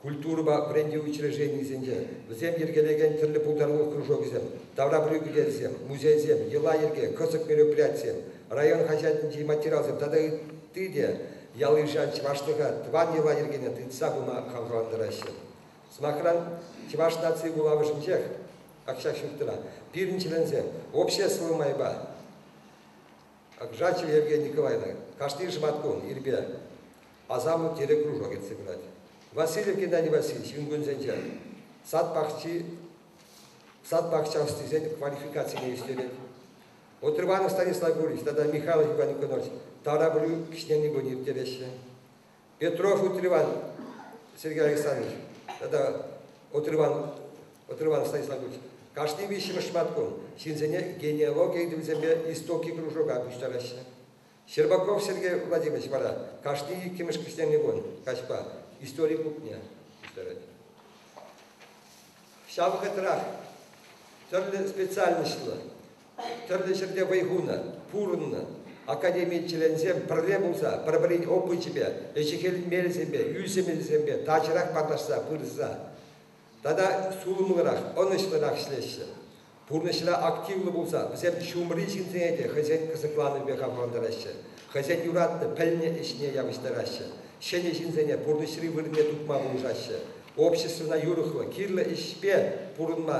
Культурӑпа вӗрентӳ учрежденийӗсенче вӗсем йӗркелекен тӗрлӗ пултарулӑх кружокӗсем, таврапӗлӳ кӗтесӗсем, музейсем, йӑла-йӗрке, кӑсӑк мероприятисем, район хаҫатӗнчи материалсем тата ытти те ял-йыша чӑвашлӑха, тӑван йӑла-йӗркене тытса пыма хавхалантараҫҫӗ. Сӑмахран, Чӑваш наци вулавӑшӗнчех, ак ҫак ҫуртра, пирӗн членсем общество майпа Жачева Евгения Николаевна кашни шӑматкун ирпе Асамлӑ телекружок ертсе пырать. Васильев Геннадий Васильевич юнкунсенче сад пахчи сад пахча ӑстисен квалификацине ӳстерет. Отрыванов Станислав Гурьевич тата Михайлов Иван Никонорович таврапӗлӳ кӗҫнерни кун ирттереҫҫӗ. Петров Утриван Сергей Александрович тата Отриван, Отриван Станиславович кашни виҫҫӗмӗш шӑматкун ҫынсене генеалоги ыйтӑвӗсемпе истоки кружока пуҫтараҫҫӗ. Щербаков Сергей Владимирович вара кашни иккӗмӗш кӗҫнерни кун каҫпа истори клубне пуҫтарать. Ҫав вӑхӑтрах тӗрлӗ специальноҫлӑ, тӗрлӗ ҫӗрте вӑй хунӑ, пурӑннӑ. Академи членсем пӗрле пулса, пӗр-пӗрин опычӗпе, ӗҫӗ-хӗлӗн мелӗсемпе, ӳсӗмӗсемпе тачӑрах паллашса пырса тата сулӑмлӑрах, ӑнӑҫлӑрах ӗҫлеҫҫӗ. Пурнӑҫра активлӑ пулса вӗсем ҫумри ҫынсене те хӑйсен кӑсӑкланӑвӗпе хавхалантараҫҫӗ, хӑйсен юратнӑ, пӗлнӗ ӗҫне явӑҫтараҫҫӗ, ҫӗнӗ ҫынсене пурнӑҫри вырӑнне тупма пулӑшаҫҫӗ, обществӑна юрӑхлӑ, кирлӗ ӗҫпе пурӑнма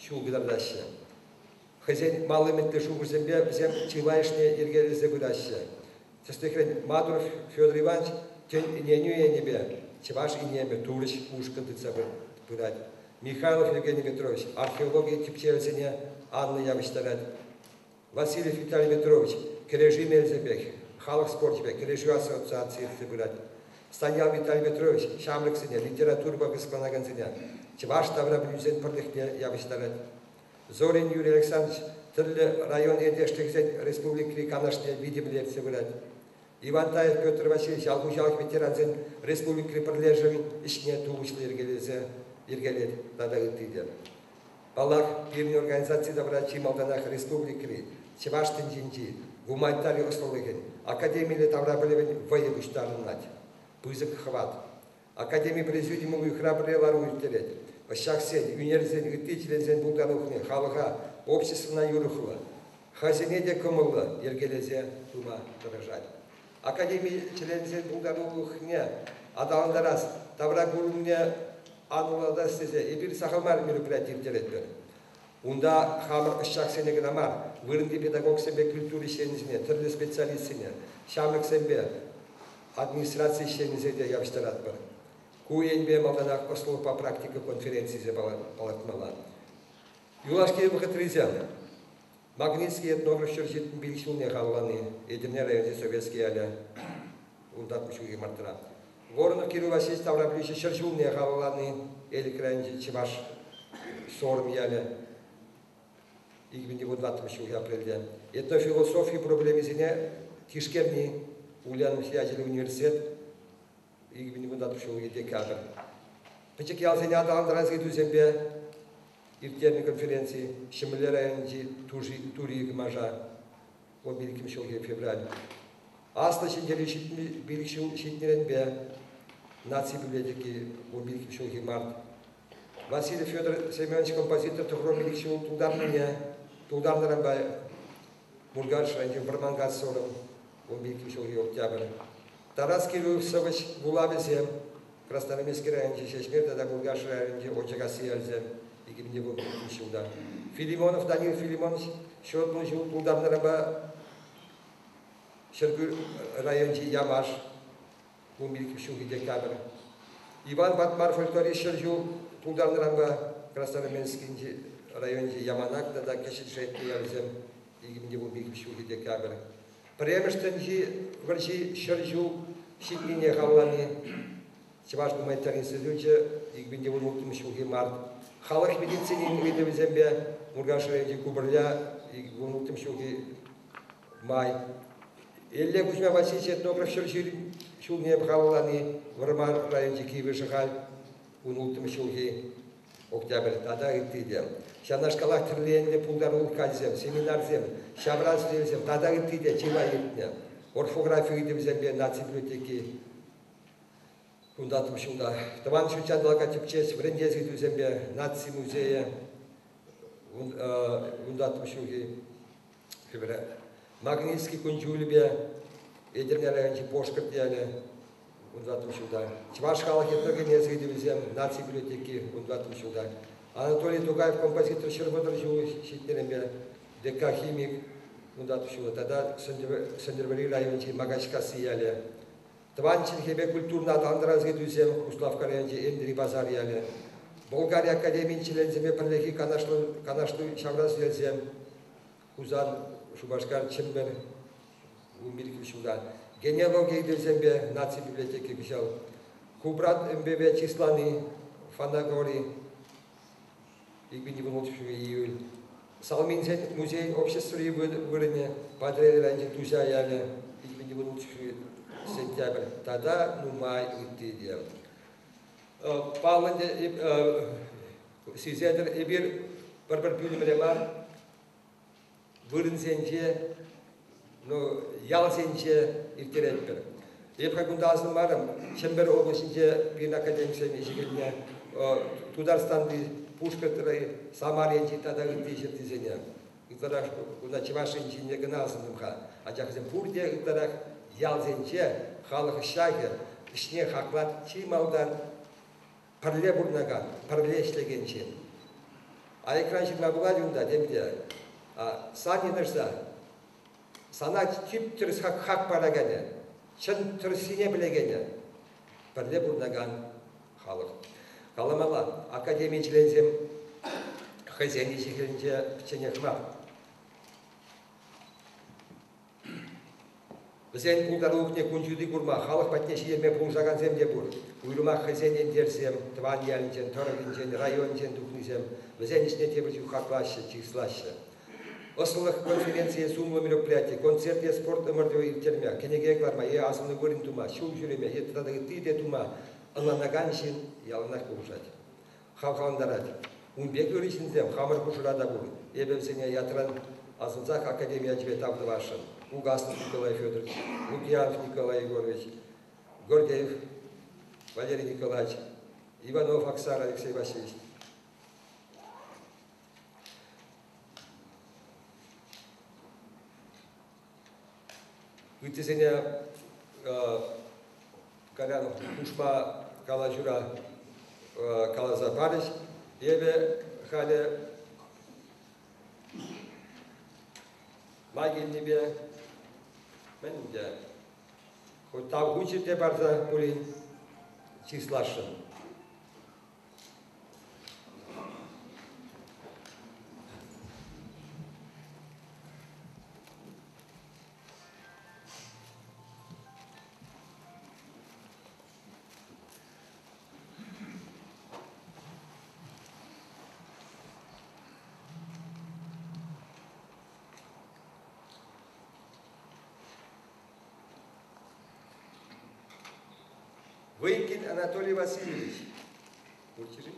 ҫул кӑтартаҫҫӗ. Хӑйсен мал ӗмӗтлӗ шухӑшӗсемпе вӗсем чылайӑшне йӗркелесе пыраҫҫӗ. Тӗслӗхрен, Мадуров Федор Иванович тӗн ӗненӳ енӗпе Чӑваш Инемӗ турӑҫ ушкӑн тытса пырать. Михайлов Евгений Петрович археологи тӗпчевӗсене анлӑ явӑҫтарать. Васильев Виталий Петрович кӗрешӳ мелӗсемпе, халӑх спорчӗпе кӗрешӳ ассоциацийӗ ертсе пырать. Станьял Виталий Петрович ҫамрӑксене, литературӑпа кӑсӑкланакансене чӑваш таврапӗлӳсен пӗрлӗхне явӑҫтарать. Зорин Юрий Александрович тӗрлӗ район ентешлӗхӗсен республикӑри канашне витӗмлӗ ертсе пырать. Иван Таев Петр Васильевич ял хуҫалӑх ветерансен республикӑри пӗрлешӗвӗн ӗҫне тухӑҫлӑ йӗркелесе йӗркелет тата ытти те. Паллах, пирӗн организаци тавра чи малтанах республикӑри, чӑваш тӗнчинчи гуманитари ӑслӑлӑхӗн, академиллӗ таврапӗлӗвӗн вӑйӗ пуҫтарӑнать. Пысӑк хӑват. Академи президиумӗ уйӑхра пӗрре лару ирттерет. Ӑсчахсен, ӳнерсен, ытти членсен пултарулӑхне халӑха, обществӑна юрӑхлӑ, хӑйсене те кӑмӑллӑ йӗркелесе пыма тӑрӑшать. Академи членсен пултарулӑхне аталантарас, тавракурӑмне анлӑлатас тесе эпир сахал мар мероприяти ирттеретпӗр. Унта хамӑр ӑсчахсене кӑна мар, вырӑнти педагогсемпе культура ӗҫченӗсене, тӗрлӗ специалистсене, ҫамрӑксемпе администраци ӗҫченӗсене те явӑҫтаратпӑр. Ку енпе малтанах ӑслӑлӑхпа практика конференцийӗсем палӑртмалла. Юлашки вӑхӑтрисем Магнитский этнограф 175 ҫулне халаллани Етӗрне районӗнчи Советски ялӗ унта ҫулхи мартра. Воронов Кирилл Васильевич таврапӗлӳҫӗ ҫӗр ҫулне халаллани Элӗк районӗнчи Чӑваш Сорм ялӗ 2014 ҫулхи апрельте. Этнофилософи проблемисене тишкерни Ульяновск ячӗллӗ университет 2014 ҫулхи декабрь. Пӗчӗк ялсене аталантарас ыйтусемпе ирттернӗ конференци Ҫӗмӗрле районӗнчи Тури Кӑмаша 15 ҫулхи февраль. Аслӑ Ҫӗнтерӳ 75 ҫул ҫитнӗренпе наци библиотеки 15 ҫулхи март. Василий Федор Семенович композитор тӑхром ҫул тултарнине тултарнӑранпа Муркаш районӗнчи Вӑрманкас сорӑм 15 ҫулхи октябрь. Тарас Кириллов сӑвӑҫ вулавӗсем Красноармейски районӗнчи Ҫеҫмер тата Муркаш районӗнчи Очӑкасси ялӗсем 2015 ҫулта. Филимонов Данил Филимонович ҫотмӑл ҫул тултарнӑранпа Ҫӗрпӳ районӗнчи Ямаш 15 ҫулхи декабрь. Иван Патмар фольклорист ҫӗр ҫул тултарнӑранпа Красноармейскинчи районӗнчи Яманак тата Кӗҫӗн Шетмӗ ялӗсем 2015 ҫулхи декабрь. Пӗрремӗш тӗнчи вӑрҫи ҫӗр ҫул ҫитнине халаллани Чӑваш гуманитари институчӗ 2016 ҫулхи март. Халӑх медицинин ыйтӑвӗсемпе Муркаш районӗнчи Купӑрля 2016 ҫулхи май. Элле Кузьма Васильевич этнограф ҫӗр ҫулне халаллани Вӑрмар районӗнчи Кивӗ Шӑхаль 16 ҫулхи октябрь тата ытти те. Ҫавнашкалах тӗрлӗ енлӗ пултарулӑх каҫӗсем, семинарсем, ҫавра сӗтелсем тата ытти те чылай иртнӗ. Орфографи ыйтӑвӗсемпе наци библиотеки кунта ҫулта тӑван ҫут ҫанталӑка тӗпчес, вӗрентес ыйтусемпе наци музейӗ унта ҫулхи Хӗвре. Магнитский кун-ҫулӗпе Етӗрне районӗнчи Пошкӑрт ялӗ 14 ҫулта. Чӑваш халӑх этногенез ыйтӑвӗсем наци библиотеки 14 ҫулта. Анатолий Тугаев композитор 130 ҫул ҫитнӗренпе ДК химик 14 ҫулта тата Сӗнтӗрвӑрри районӗнчи Макачкасси ялӗ. Тӑван чӗлхепе культурӑна аталантарас ыйтусем Куславкка районӗнчи Энтри Пасар ялӗ. Болгари академийӗн членӗсемпе пӗрлехи канашлу, канашлу ҫавра сӗтелсем Хусан, Шупашкар, Чӗмпӗр 15 ҫулта. Генеалоги ыйтӑвӗсемпе наци библиотеки кӑҫал. Кубрат МПП чыслани Фанагори 2016 июль. Салминсен музейӗн обществӑри вырӑнӗ Патӑрьел районӗнчи Туҫа ялӗ 2016 сентябрь тата нумай ытти те. Паллӑ ӗнтӗ, сисетӗр, эпир пӗр-пӗр пӳлӗмре мар, вырӑнсенче Ну, ялсенче ирттеретпӗр. Эп кунта асӑнмарӑм, Чӗмпӗр облаҫӗнче пирӗн академиксем ӗҫӗ Тутарстанти, Пушкӑртри, Самар енчи тата ытти ҫӗртисене. Ытларах кунта Чӑваш Енчине кӑна асӑнтӑм-ха. Анчах вӗсем пурте ытларах ялсенче халӑх ӑсчахӗ ӗҫне хаклать чи малтан пӗрле пурӑнакан, пӗрле ӗҫлекен ҫын. Айӑкран ҫырма пулать унта тем те. Сан йӑнӑшса, сана тип-тӗрӗс хак параканӗ, чӑн тӗрӗссине пӗлекенӗ, пӗрле пурӑнакан халӑх. Каламалла, академи членсем хӑйсен ӗҫӗ-хӗлӗнче пӗчченех мар. Вӗсен пултарулӑхне кун ҫути курма, халӑх патне ҫитерме пулӑшакансем те пур. Уйрӑмах хӑйсен ентешсем, тӑван ялӗнчен, тӑрӑхӗнчен, районӗнчен тухнисем вӗсен ӗҫне тепӗр чух хаклаҫҫӗ, чыслаҫҫӗ. Ӑслӑлӑх конференцийӗ сумлӑ мероприяти, концерт е спорт ӑмӑртӑвӗ ирттерме, кӗнеке кӑларма е асӑннӑ вырӑн тума, ҫул ҫӳреме е тата ытти те тума ӑнланакан ҫын яланах пулӑшать, хавхалантарать. Ун пек ырӑ ҫынсем хамӑр хушӑра та пур. Эпӗ вӗсене ятран асӑнсах академи ячӗпе тав тӑвасшӑн. Угаслов Николай Федорович, Лукьянов Николай Егорович, Гордеев Валерий Николаевич, Иванов Оксана Алексей Васильевич. Ыттисене Колян хушма калаҫура каласа парӗҫ. Эпӗ халӗ май килнипе мӗн те хоть тав хучӗ те парса пулин чысласшӑн. Выкин Анатолий Васильевич. Будьте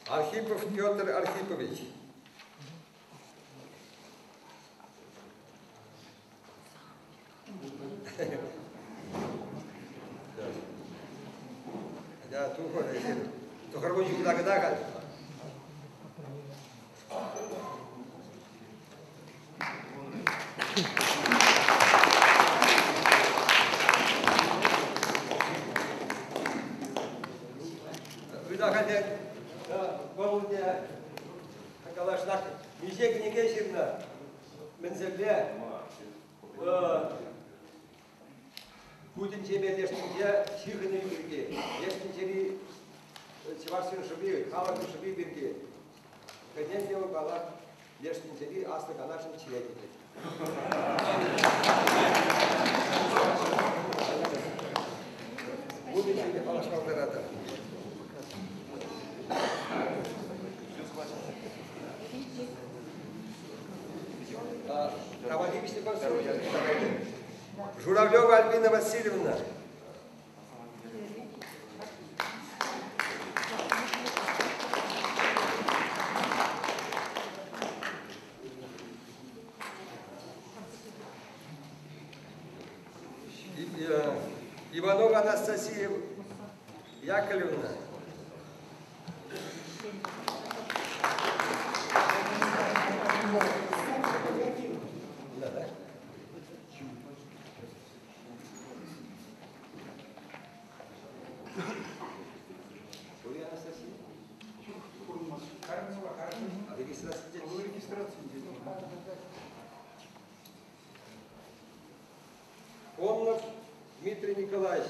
Архипов Петр Архипович. Да, тухӑр, тухӑр ҫулта кӑна халь. Ытахальтен вӑл те калашлах миҫе кӗнеке ҫырнӑ мӗнсемпе ку тӗнчепе леш тӗнче ҫыхӑнӑвӗ пирки, леш тӗнчери чӑвашсен шӑпи, халӑхӑн шӑпи пирки хӑйсем те паллах леш тӗнчери аслӑ канашӑн членӗ тет. Ку тӗнчепе паллашма пултаратӑр. Журавлева Альбина Васильевна. Иванова Анастасия Яковлевна. Коннов Дмитрий Николаевич.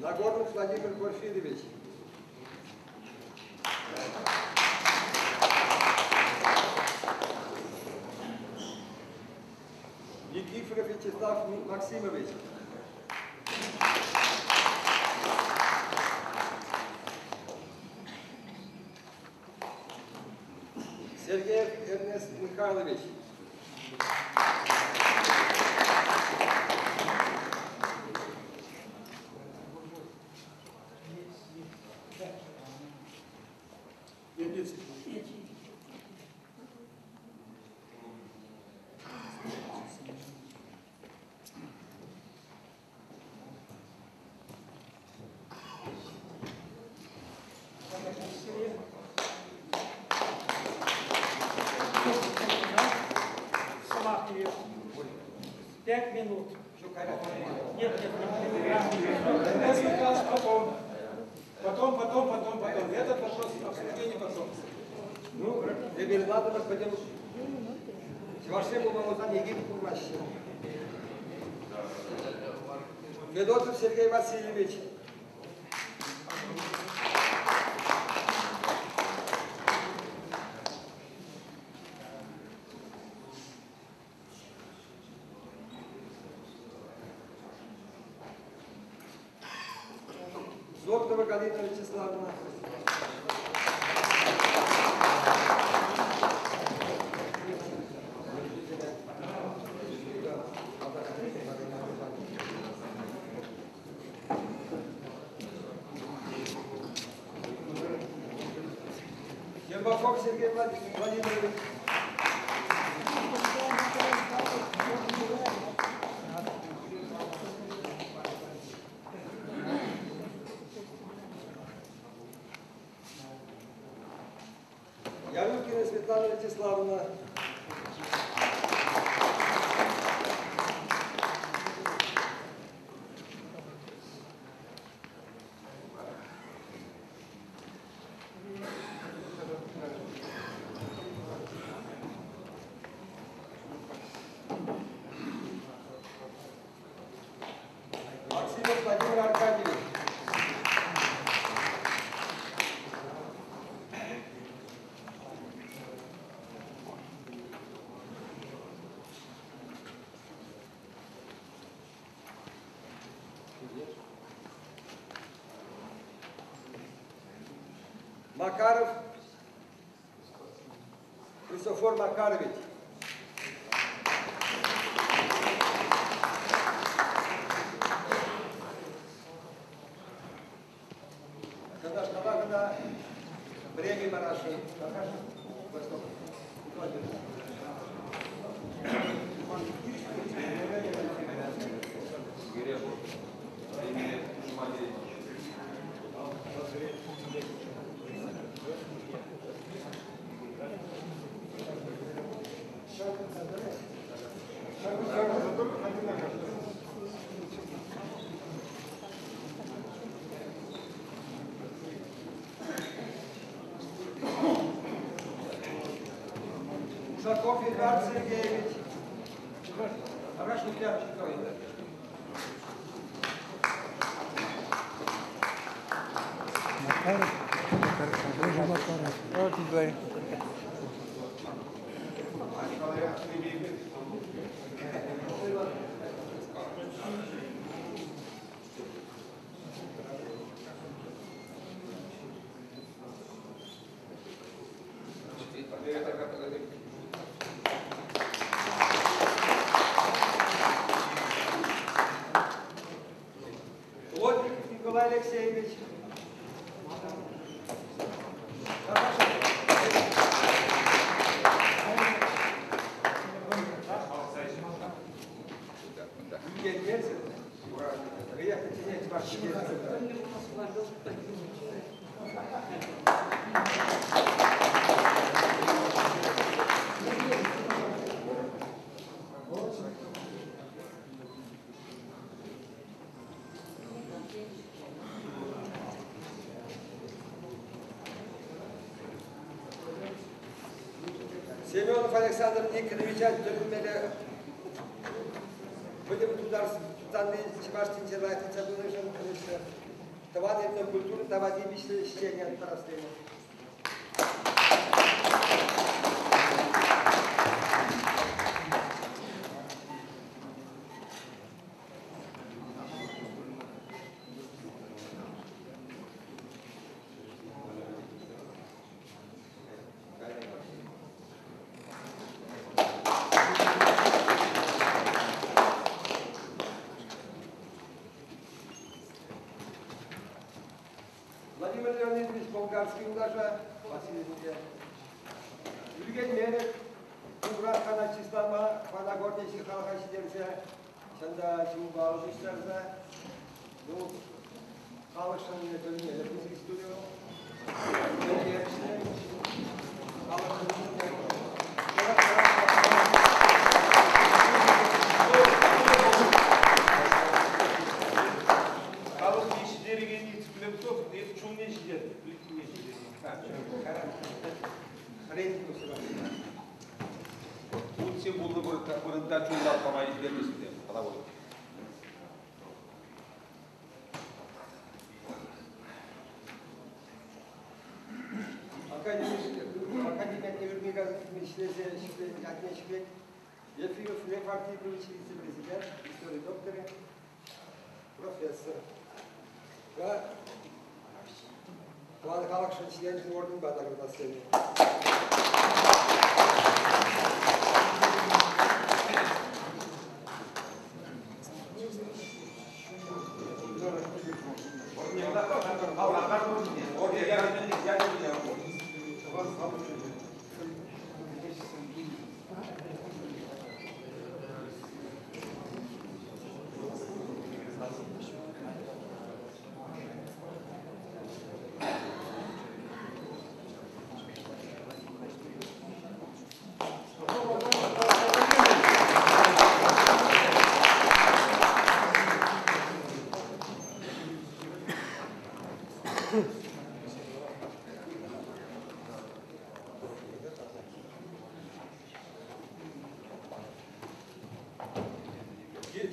Нагорнов Владимир Порфирьевич. Никифоров Вячеслав Максимович. Сергеев Эрнест Михайлович. 5 минут. Нет, нет, нет. Потом. Потом, потом, потом, потом. Этот вопрос обсуждение потом. Ну, Эберладова, пойдем. Чувашсем пулмалласан Египет пулмаҫҫӗ. Федотов Сергей Васильевич. Зотова Галина Вячеславовна. Ермаков Сергей Владимирович. Ярулькина Светлана Вячеславовна. Максимов Владимир Аркадьевич. Макаров Христофор Макарович. Когда премии Мараши. Ушаков Эдуард Сергеевич. Плотников Николай Алексеевич. Семенов Александр Никонович тӗлӗнмелле пӗтӗм Тутарстанри чӑваш тӗнче лайӑх пынӑшӑн тӑван этнокультура тава тивӗҫлӗ ӗҫченӗ ятпа. курас-хана чыслама Панагорне халӑха ҫитерсе, чӑн та чунпа пуҫтарса, ну, халӑхшӑн тӗлӗнмелле пысӑк истори вӑл. Пӗлтерӗшлӗ. Халӑхшӑн Халӑхне ҫитерекенни Цыпленков, эс чунне ҫитер, плиткине ҫитер. Утсем пулнӑ вырӑнта чун лаппама ҫитерместӗн, головой. Академиятне ӗҫлесе ятне ҫӗклет. Ефимов Лев Архипович вице-президент, истори докторӗ, профессор. Тӑван халӑхшӑн ҫӗнӗ орденпа наградас тенӗ.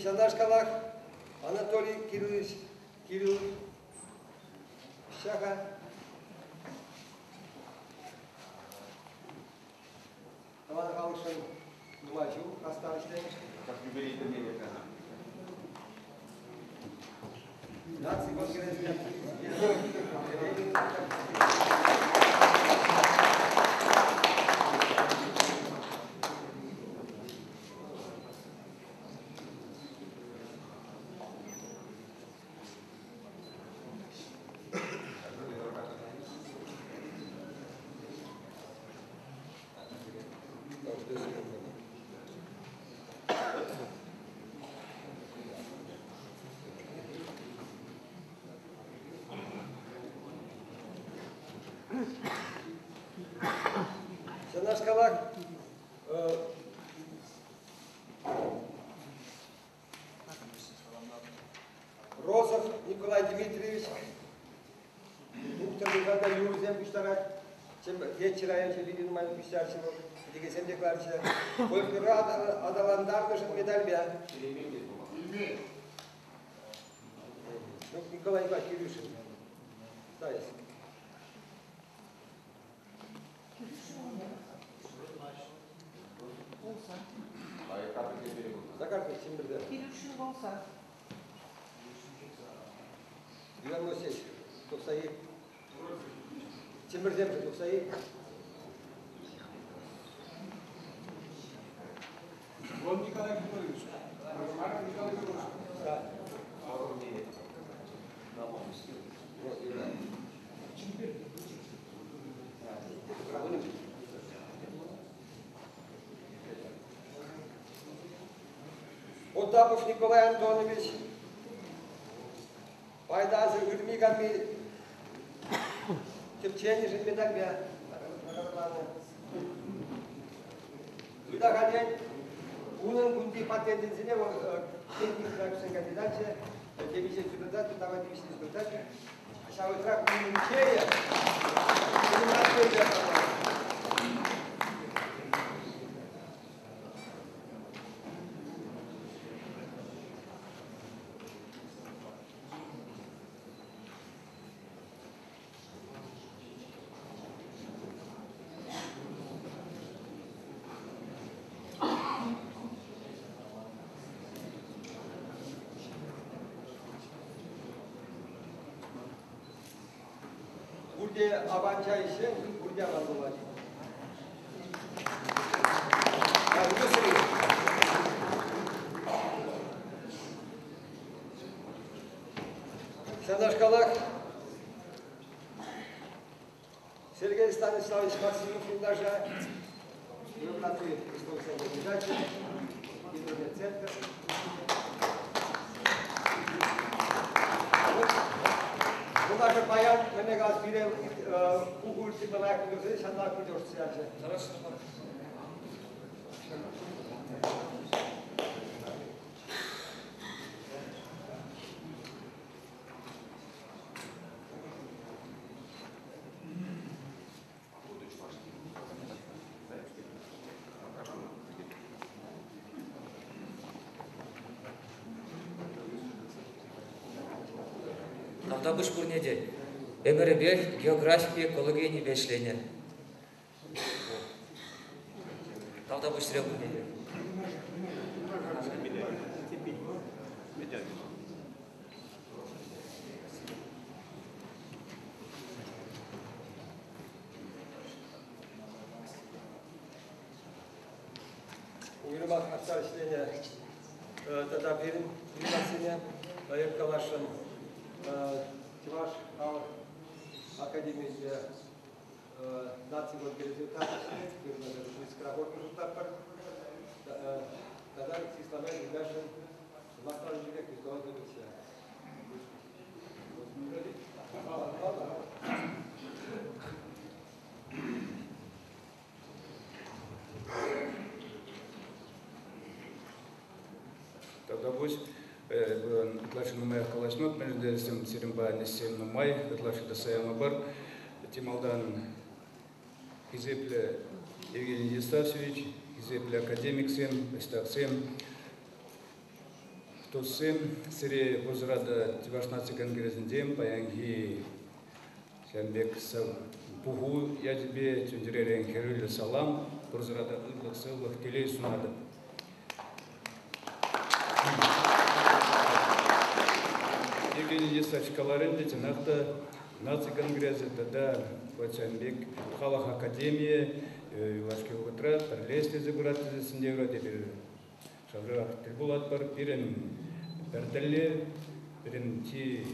Ҫавнашкалах Анатолий Кириллович Кириллов ҫака тӑван халӑхшӑн нумай ҫул хастар ӗҫленӗ. Наци конгресӗн Ҫавнашкалах Розов Николай Дмитриевич тухтӑр пулсан юрӑсем пуҫтарать. Теччӗ районӗнче питӗ нумай пуҫтарчӗ вӑл, кӗнекесем те кӑларчӗ. Фольклора аталантарнӑшӑн медальпе. Ну, Николай Николаевич Кирюшин. Ставись. Закарпатье Чӗмпӗрте. Кирюшин болса. Иван Моисеевич, тухса ир. Чӗмпӗрсемшӗн тухса ир. Вон Николай Григорьевич. Марк Николай Григорьевич. Да. Вот, Иван. Потапов Николай Антонович, пайтасӑр ырми-канми тӗпченӗшӗн медальпе наградӑланӑ. Ытахальтен унӑн кунти патентӗсене вӑл техник наукисен кандидачӗ, темиҫе результат, тава тивӗҫлӗ результачӗ. Ҫав ытларах унӑн чейӗ Пурте аван чай ӗҫсен, пурте аван пулать. Ҫавнашкалах Сергей Станиславович Максимов юлташа. Наци ӑслӑлӑхсен кандидачӗ, Гидрометцентр. Вӑл паян мӗне калас пире пуху иртсе лайӑх пултӑрсен ҫанталӑк питӗ ӑшӑтса ячӗ. Тавтапуҫ пурне те. Ӗмӗрӗпех географипе экологи енӗпе ӗҫленӗ. Тавтапуҫ сире пурне те. Уйрӑмах хастар ӗҫленӗ тата пирӗн юлташсене эп каласшӑн. Чӑваш халӑх академийӗнче наци результат шутлатпӑр. Тата Светлана юлташӑн сӑмах калаҫӑвӗ Христова Федоровича. Тавтапуҫ. Ытлашши нумаях калаҫмап, мӗншӗн тесен сирӗн паян ӗҫсем нумай, ытлашши тӑсса ямӑпӑр. Чи малтан хисеплӗ Евгений Евстафьевич, хисеплӗ академиксем, ӑҫтахсем, туссем, сире пурсӑра та Чӑваш наци конгресӗнчен паянхи ҫавӑн пек пуху ячӗпе чун-чӗререн хӗрӳллӗ салам, пурсӑра та ырлӑх-сывлӑх, телей сунатӑп. Евгений Евстафьевич каларӗ ӗнтӗ, чӑнах та наци конгресӗ тата ҫавӑн пек халӑх академийӗ юлашки вӑхӑтра пӗрле ӗҫлесе пырать тесе сӗнсе юрать эпир. Шаврах тӗл пулатпӑр. Пирӗн пӗр тӗллев, пирӗн чи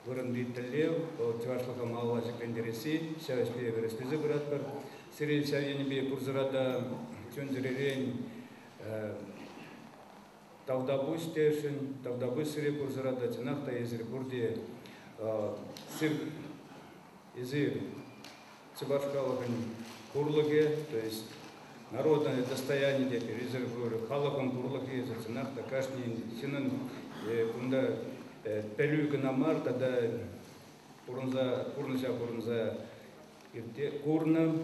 вырӑнти тӗллев, вӑл чӑвашлӑха малалла ҫӗклентересси, ҫав ӗҫпе эпир ӗҫлесе пыратпӑр. Сире ҫав енӗпе пурсӑра та чун-чӗререн тавтапуҫ тесшӗн, тавтапуҫ сире пурсӑра та, чӑнах та эсир пурте сир эсир чӑваш халӑхӗн пурлӑхӗ, то есть народное достояние тетпӗр, эсир халӑхӑн пурлӑхӗ, эсир чӑнах та кашни ҫыннӑн кунта пӗлӳ кӑна мар тата пурӑнса, пурнӑҫа пурӑнса иртте курнӑ,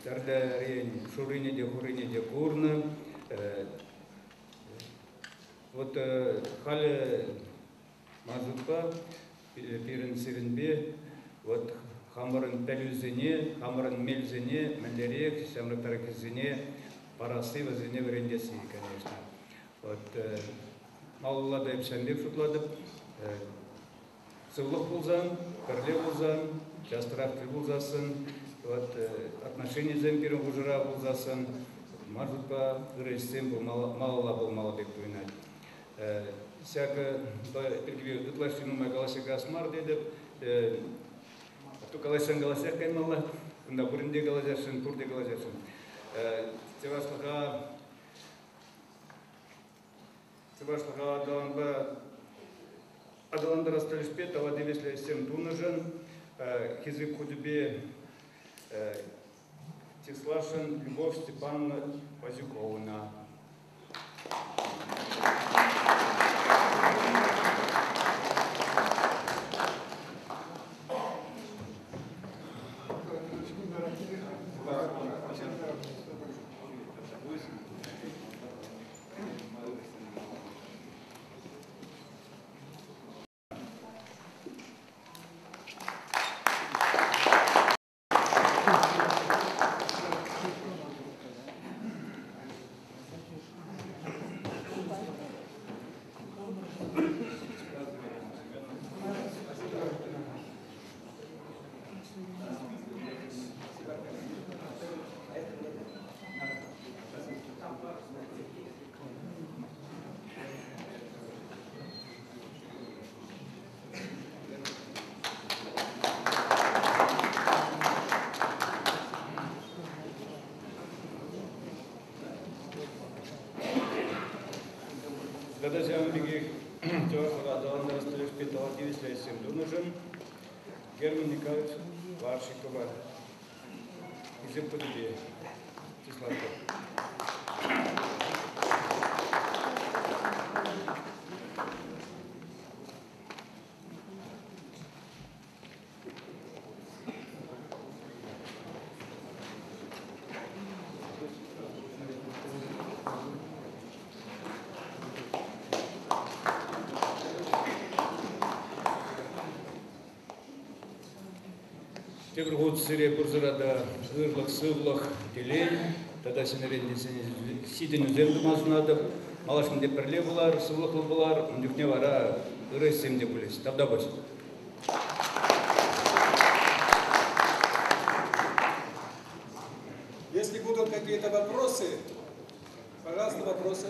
тӗрлӗрен шуррине те хурине те курнӑ. Вот халӗ ман шутпа пирӗн сирӗнпе вот хамӑрӑн пӗлӳсене, хамӑрӑн мелсене мӗнлерех ҫамрӑктараххисене парасси, вӗсене вӗрентесси, конечно. Вот малалла та эп ҫавӑн пек шутлатӑп. Сывлӑх пулсан, пӗрле пулсан, частрах тӗл пулсассӑн, вот отношенисем пирӗн хушӑра пулсассӑн, ман шутпа ырӑ ӗҫсем малалла пулмалла пек туйӑнать. Ҫакӑ пирки ытлашши нумай калаҫса каяс мар тетӗп. А то калаҫсан калаҫсах каймалла. Кунта пурин те калаҫасшӑн, пурте калаҫасшӑн. Чӑвашлӑха аталанпа аталантарас тӗлӗшпе тава тивӗҫлӗ ӗҫсем тунӑшӑн хисеп хучӗпе чысласшӑн Любовь Степановна Вазюковна. Тата ҫавӑн пекех чӑвашлӑха аталантарас тӗлӗшпе тава тивӗҫлӗ ӗҫсем тунӑшӑн Герман Николаевич Варшикова Хисеп хучӗпе чыслатпӑр. Тепӗр хут сире пурсӑра та ырлӑх, сывлӑх, телей тата ҫӗнӗрен те ҫитӗнӳсем тума сунатӑп. Малашне те пӗрле пулар, сывлӑхлӑ пулар, ун чухне вара ырӑ ӗҫсем те пулӗҫ. Тавтапуҫ. Если будут какие-то вопросы, пожалуйста, вопросы.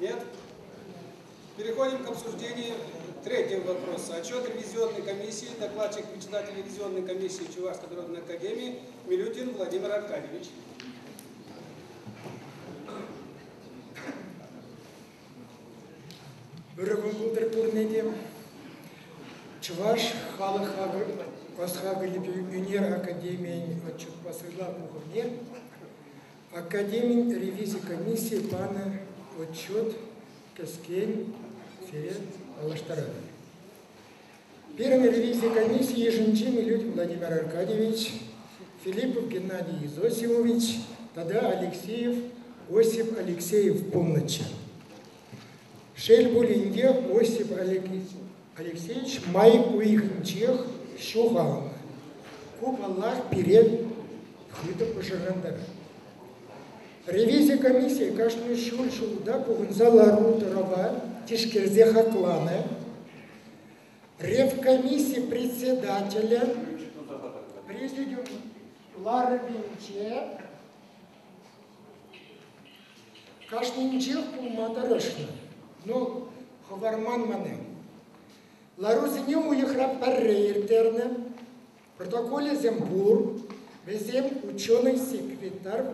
Нет? Переходим к обсуждению третьего вопроса. Отчет ревизионной комиссии, докладчик председатель ревизионной комиссии Чувашской народной академии Милютин Владимир Аркадьевич. Ырӑ кун пултӑр пурне те. Чӑваш халӑх ӑс-хакӑлӗпе ӳнер академийӗн отчетпа суйлав пухӑвне Академин ревизи комиссийӗ панӑ отчет кӗскен сире паллаштаратӑп. Пирӗн ревизи комиссийӗ йышӗнче Милютин Владимир Аркадьевич, Филиппов Геннадий Изосимович тата Алексеев Осип Алексеев пулнӑччӗ. Шел пулин те, Осип Алексеевич май уйӑхӗнчех ҫухалнӑ. Ку, паллах, пире хытӑ пӑшӑрхантарать. Ревизи комиссийӗ кашни ҫур ҫулта пухӑнса лару-тӑрӑва тишкерсе хакланӑ. Ревкомисси председателӗ президиум ларӑвӗнче кашнинчех пулма тӑрӑшнӑ. Ну, хӑварман мана. Ларусене уйӑхра пӗрре ирттернӗ. Протоколӗсем пур, вӗсем ученӑй-секретарь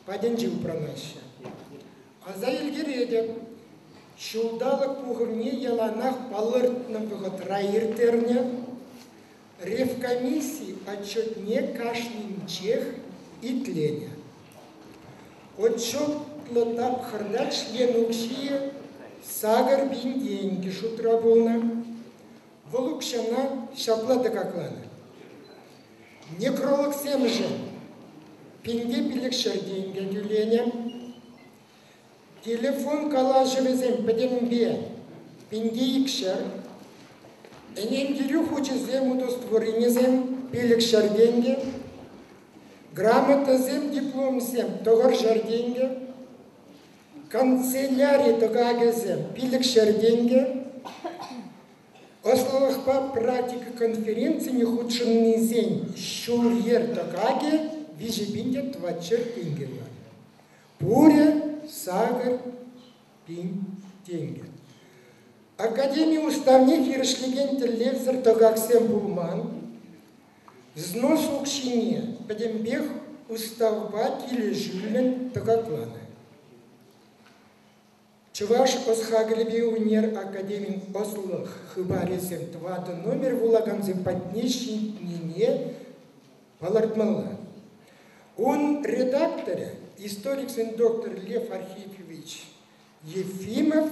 патӗнче упранаҫҫӗ. Аса илтеретӗп, ҫулталӑк пухӑвне яланах палӑртнӑ вӑхӑтра ирттернӗ. Ревкомисси отчетне кашнинчех итленӗ. Отчетлӑ тапхӑрта член укҫийӗ 8000 тенкӗ шутра пулнӑ. Вӑл укҫана ҫапла тӑкакланӑ. Некрологсемшӗн пинте пилӗкҫӗр тенкӗ тӳленӗ. Телефон калаҫӑвӗсем пӗтӗмпе пинте икҫӗр. Ӗнентерӳ хучӗсем удостоверенисем пилӗкҫӗр тенкӗ. Грамотӑсем, дипломсем тӑхӑрҫӗр тенкӗ. Канцеляри тӑкакӗсем пилӗкҫӗр тенкӗ. Ӑслӑлӑхпа практика конференцине хутшӑннисен ҫул-йӗр тӑкакӗ 3400 тенкӗ ларнӑ. Пурӗ 8000 тенкӗ. Академи уставне хирӗҫлекен тӗллевсӗр тӑкаксем пулман. Взнос укҫине пӗтӗмпех уставпа килӗшӳллӗн тӑкакланӑ. Чӑваш ӑс-хакӑлӗпе ӳнер академин ӑслӑлӑх хыпарӗсем тӑватӑ номер вулакансем патне ҫитнине палӑртмалла. Ун редакторӗ, историксен доктор Лев Архипович Ефимов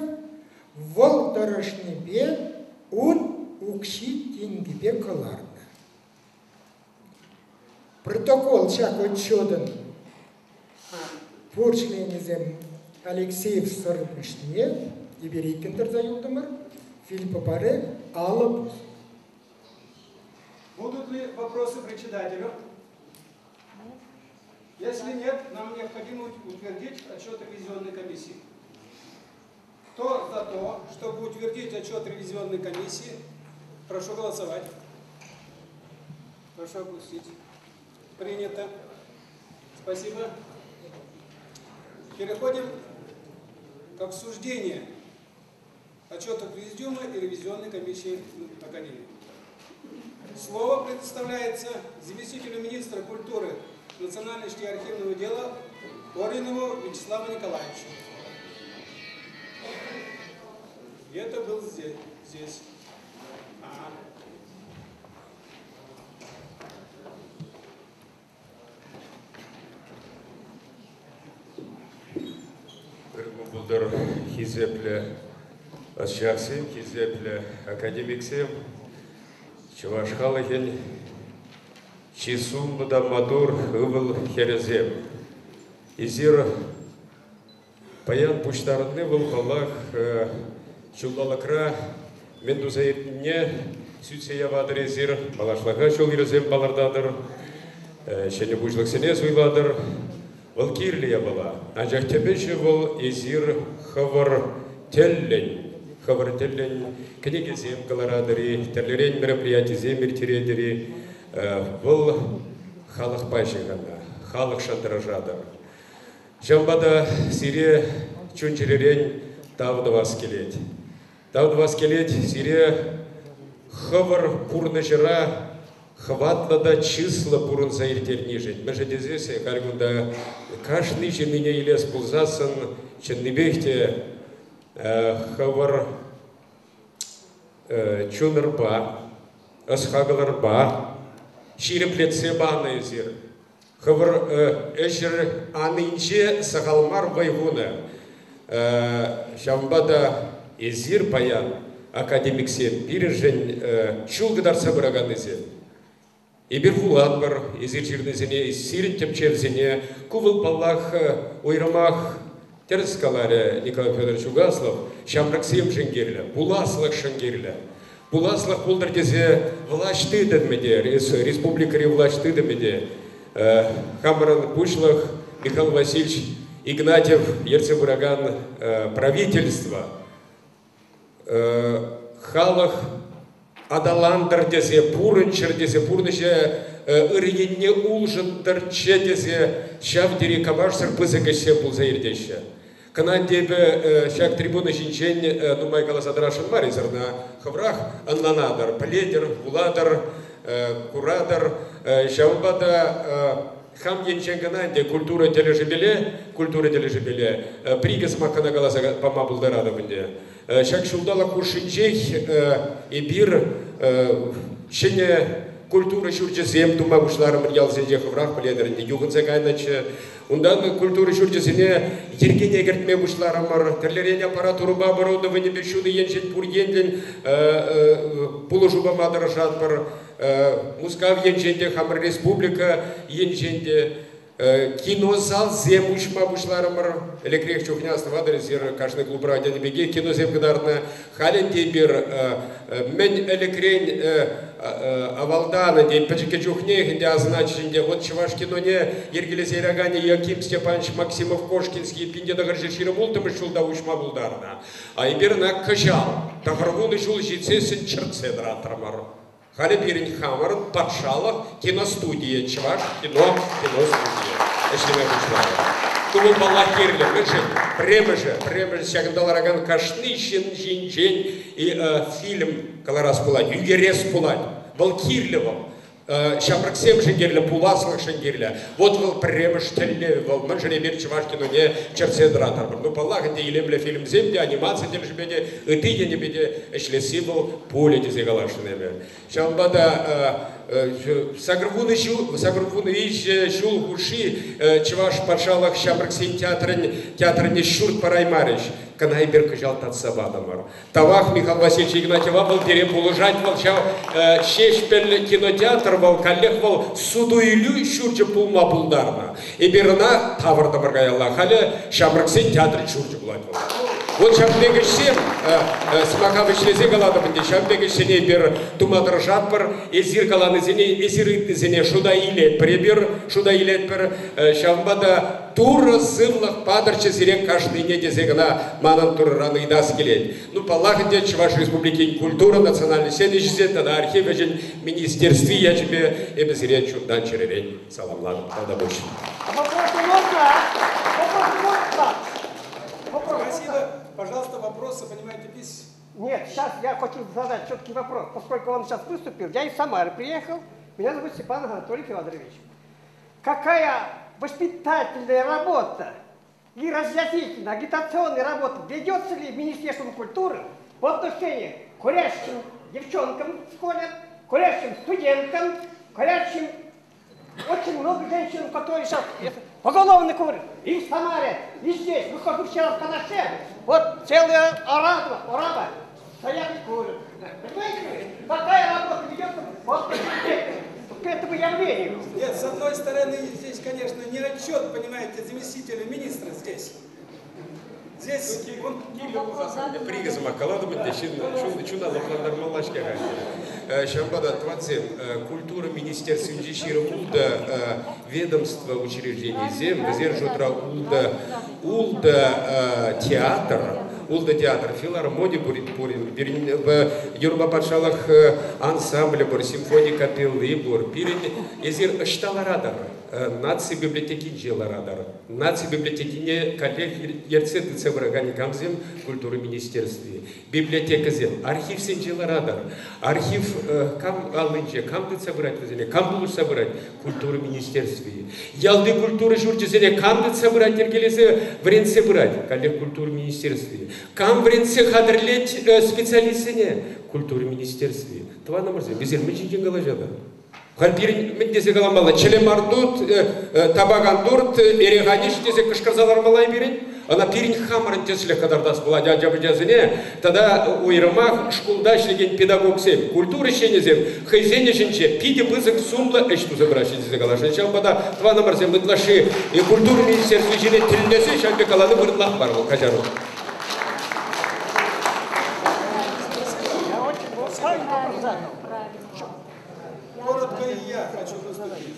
вӑл тӑрӑшнипе ун укҫи-тенкипе кӑларнӑ. Протокол ҫак отчетӑн пур членӗсем Алексеев сӑр пуҫне эпир иккӗн тӑрса юлтӑмӑр, Филиппа парӗ алӑ пус. Будут ли вопросы председателю? Если нет, нам необходимо утвердить отчет ревизионной комиссии. Кто за то, чтобы утвердить отчет ревизионной комиссии, прошу голосовать. Прошу опустить. Принято. Спасибо. Переходим к обсуждению отчета Президиума и Ревизионной комиссии Академии. Слово предоставляется заместителю министра культуры, национальности и архивного дела Оринову Вячеславу Николаевичу. Где-то был здесь. здесь. Ага. Пултӑр хисеплӗ ӑсчахсем, хисеплӗ академиксем, чӑваш халӑхӗн чи сумлӑ та маттур ывӑл-хӗрӗсем. Эсир паян пуҫтарӑнни вӑл, паллах, ҫулталӑкра мӗн туса иртнине сӳтсе яватӑр эсир, малашлӑха ҫул-йӗрсем палӑртатӑр, ҫӗнӗ пуҫлӑхсене суйлатӑр. Вӑл кирлӗ япала. Анчах тӗп ӗҫӗ вӑл эсир хӑвӑр тӗллӗн, хӑвӑр тӗллӗн кӗнекесем кӑларатӑр-и, тӗрлӗрен мероприятисем ирттеретӗр-и, вӑл халӑхпа ҫыхӑннӑ, халӑхшӑн тӑрӑшатӑр. Ҫавӑнпа та сире чун-чӗререн тав тӑвас килет. Тав тӑвас килет сире хӑвӑр пурнӑҫӑра хӑватлӑ та чыслӑ пурӑнса ирттернишӗн. Мӗншӗн тесессӗн халь кунта кашни ҫыннине илес пулсассӑн чӑннипех те хӑвӑр чунӑрпа, ӑс-хакӑлӑрпа ҫирӗплетсе панӑ эсир. Хӑвӑр ӗҫӗр анинче сахал мар вӑй хунӑ. Ҫавӑнпа та эсир паян, академиксем, пирӗншӗн ҫул кӑтартса пыраканнисем. Эпир вулатпӑр эсир ҫырнисене, сирӗн тӗпчевсене. Ку вӑл, паллах, уйрӑмах тӗрӗс каларӗ Николай Федорович Угаслов, ҫамрӑксемшӗн кирлӗ, пуласлӑхшӑн кирлӗ. Пуласлӑх пултӑр тесе влаҫ тытӑмӗ те, республикӑри влаҫ тытӑмӗ те, хамӑрӑн пуҫлӑх Михаил Васильевич Игнатьев ертсе пыракан правительство халӑх аталантӑр тесе, пурӑнччӑр тесе, пурнӑҫа ырӑ енне улшӑнтӑрччӗ тесе ҫав тери капашсӑр пысӑк ӗҫсем пулса иртеҫҫӗ. Кӑна ӗнтӗ эпӗ ҫак трибуна ҫинчен нумай каласа тӑрасшӑн мар, эсир ӑна хӑвӑрах ӑнланатӑр, пӗлетӗр, вулатӑр, куратӑр. Ҫавӑнпа та хам енчен кӑна ӗнтӗ культура тӗлӗшӗпеле, культура тӗлӗшӗпеле пӗр-икӗ сӑмах кӑна каласа пама пултаратӑп ӗнтӗ. Ҫак ҫулталӑк хушшинчех эпир ҫӗнӗ культура ҫурчӗсем тума пуҫларӑмӑр ялсенче хӑвӑрах пӗлетӗр ӗнтӗ, юхӑнса кайнӑччӗ. Унтан культура ҫурчӗсене йӗркене кӗртме пуҫларӑмӑр. Тӗрлӗрен аппаратурӑпа оборудованипе ҫутӑ енчен пур енлӗн пулӑшу пама тӑрӑшатпӑр. Мускав енчен те, хамӑр республика енчен те кинозалсем уҫма пуҫларӑмӑр. Ӗлӗкрех чухне астӑватӑр эсир, кашни клубра тенӗ пекех киносем кӑтартнӑ. Халь ӗнтӗ эпир мӗн ӗлӗкрен авалтан ӗнтӗ пӗчӗккӗ чухнех ӗнтӗ асӑнатчӗҫ ӗнтӗ вот чӑваш киноне йӗркелесе яраканӗ Яким Степанович Максимов-Кошкинский 1926 ҫулта уҫма пултарнӑ. А эпир ӑна кӑҫал 90 ҫул ҫитсессӗн чӗртсе тӑратрӑмӑр. Халӗ пирӗн хамӑрӑн патшалӑх киностудийӗ, Чӑваш кино киностудийӗ ӗҫлеме пуҫларӗ. Ку вӑл, паллах, кирлӗ. Мӗншӗн? Пӗрремӗшӗ, пӗрремӗшӗ ҫакӑнта ларакан кашни ҫын ҫинчен фильм кӑларас пулать, ӳкерес пулать. Вӑл кирлӗ вӑл. Ҫамрӑксемшӗн кирлӗ, пуласлӑхшӑн кирлӗ. Вот вӑл пӗрремӗш тӗллев вӑл. Мӗншӗн эпир чӑваш киноне чӗртсе тӑратӑпӑр? Ну, паллах, ӗнтӗ илемлӗ фильмсем те, анимаци тӗлӗшӗпе те, ытти енӗпе те ӗҫлесси вӑл пулӗ тесе каласшӑн эпӗ. Ҫавӑнпа та 80 ҫул, 83 ҫул хушши Чӑваш патшалӑх ҫамрӑксен театрӗн театрне ҫурт параймарӗҫ. Кӑна эпир кӑҫал татса патӑмӑр. Тавах Михаил Васильевич Игнатьева, вӑл пире пулӑшать, вӑл ҫав Ҫеҫпӗл кинотеатр вӑл каллех вӑл суту-илӳ ҫурчӗ пулма пултарнӑ. Эпир ӑна тавӑртӑмӑр каялла. Халӗ ҫамрӑксен театрӗн ҫурчӗ пулать вӑл. Вот ҫав пек ӗҫсем, сӑмаха вӗҫлесе калатӑп ӗнтӗ, ҫав пек ӗҫсене эпир тума тӑрӑшатпӑр. Эсир каланисене, эсир ыйтнисене шута илетпӗр эпир, шута илетпӗр. Ҫавӑнпа та Турӑ сывлӑх патӑрччӗ сире кашнине тесе кӑна манӑн Турӑран ыйтас килет. Ну, паллах ӗнтӗ, Чӑваш Республикин культура, национальноҫсен ӗҫӗсен тата архив ӗҫӗн министерстви ячӗпе эпӗ сире чунтан-чӗререн саламлатӑп. Тавтапуҫ. Вопросы можно? Вопросы можно? Спасибо. Пожалуйста, вопросы, понимаете, без... Нет, сейчас я хочу задать четкий вопрос. Поскольку он сейчас выступил, я из Самары приехал. Меня зовут Степан Анатолий Федорович. Какая воспитательная работа и разъяснительная, агитационная работа ведется ли Министерством культуры По отношению к курящим девчонкам в школе, курящим студенткам, курящим очень много женщин, которые сейчас поголовно курят. И в Самаре, и здесь. Выхожу вчера в Канаше, вот целая орава, орава стоят и курят. Понимаете, какая работа ведется по отношению к этому явлению? Нет, с одной стороны, здесь, конечно, не отчет, понимаете, заместителя министра здесь. Здесь он... Пӗр-икӗ сӑмах калатӑм ӗнтӗ, ҫын чуна лӑплантармалла-ҫке халь. Ҫавӑнпа та, тӑвансем, культура министерствинчи ҫирӗм ултӑ ведомство учрежденийӗсем, вӗсен шутра ултӑ, ултӑ театр, ултӑ театр, филармони пур, пирӗн юрӑпа патшалӑх ансамблӗ пур, симфони капелли пур. Пирӗн эсир ӑҫта ларатӑр? Наци библиотекинче ларатӑр. Наци библиотекине каллех ертсе тытса пыракан никамсем культура министерстви, библиотекӑсем, архивсенче ларатӑр. Архив кам аллинче, кам тытса пырать вӗсене, кам пулӑшса пырать? Культура министерстви. Ялти культура ҫурчӗсене кам тытса пырать, йӗркелесе вӗрентсе пырать? Каллех культура министерстви. Кам вӗрентсе хатӗрлет специалистсене? Культура министерстви. Тӑванӑмӑрсем, эсир мӗн ҫинчен калаҫатӑр? Халь пирӗн мӗн тесе каламалла? Чӗлӗм ар турт, табак ан турт, эрех ан ӗҫ тесе кӑшкӑрса лармалла-и пирӗн? Ӑна пирӗн хамӑрӑн тӗслӗх кӑтартас пулать ача-пӑчасене тата уйрӑмах шкулта ӗҫлекен педагогсем, культура ӗҫченӗсем хӑйсен ӗҫӗнче питӗ пысӑк сумлӑ ӗҫ туса пыраҫҫӗ тесе каласшӑн. Ҫавӑнпа та тӑванӑмӑрсем ытлашши культура министерстви ҫине тӗллесе ҫав пек калани вырӑнлах мар вӑл, каҫару. Я очень вопрос задал. Коротко и я хочу выступить.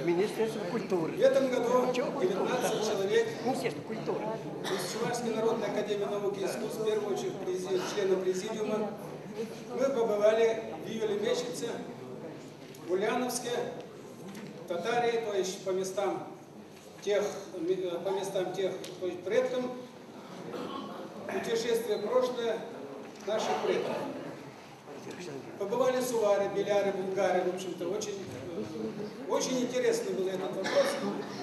Министерство культуры. В этом году 19 человек Министерство культуры. из Чувашской народной академии наук и искусств, в первую очередь члены президиума, мы побывали в июле месяце в Ульяновске, в Татарии, то есть по местам тех, по местам тех, то есть предкам, путешествие в прошлое наших предков. Побывали сувары, беляры, булгары, в общем-то, очень, очень интересный был этот вопрос.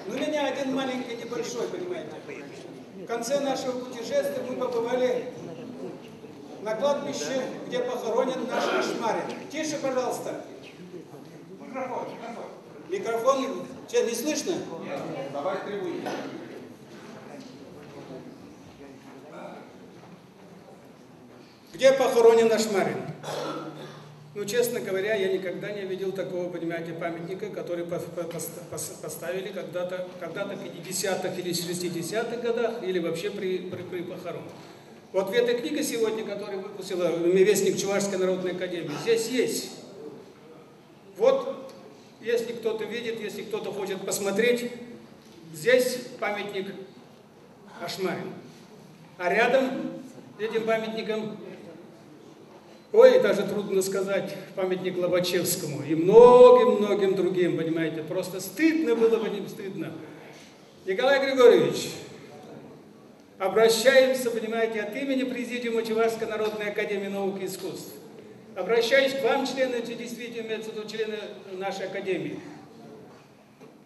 Но меня один маленький, небольшой, понимаете. В конце нашего путешествия мы побывали на кладбище, где похоронен наш Ашмарин. Тише, пожалуйста. Микрофон, микрофон. Микрофон. Че, не слышно? Нет, давай требуй. Где похоронен Ашмарин? Ну, честно говоря, я никогда не видел такого, понимаете, памятника, который поставили когда-то когда в 50-х или 60-х годах, или вообще при, при, при похоронах. Вот в этой книге сегодня, которую выпустила Вестник Чувашской народной академии, здесь есть. Вот, если кто-то видит, если кто-то хочет посмотреть, здесь памятник Ашмарин. А рядом с этим памятником Ой, даже трудно сказать, памятник Лобачевскому и многим-многим другим, понимаете, просто стыдно было бы, не стыдно. Николай Григорьевич, обращаемся, понимаете, от имени Президиума Чувашской народной академии наук и искусств. Обращаюсь к вам, члены, действительно, имеется в виду члены нашей академии.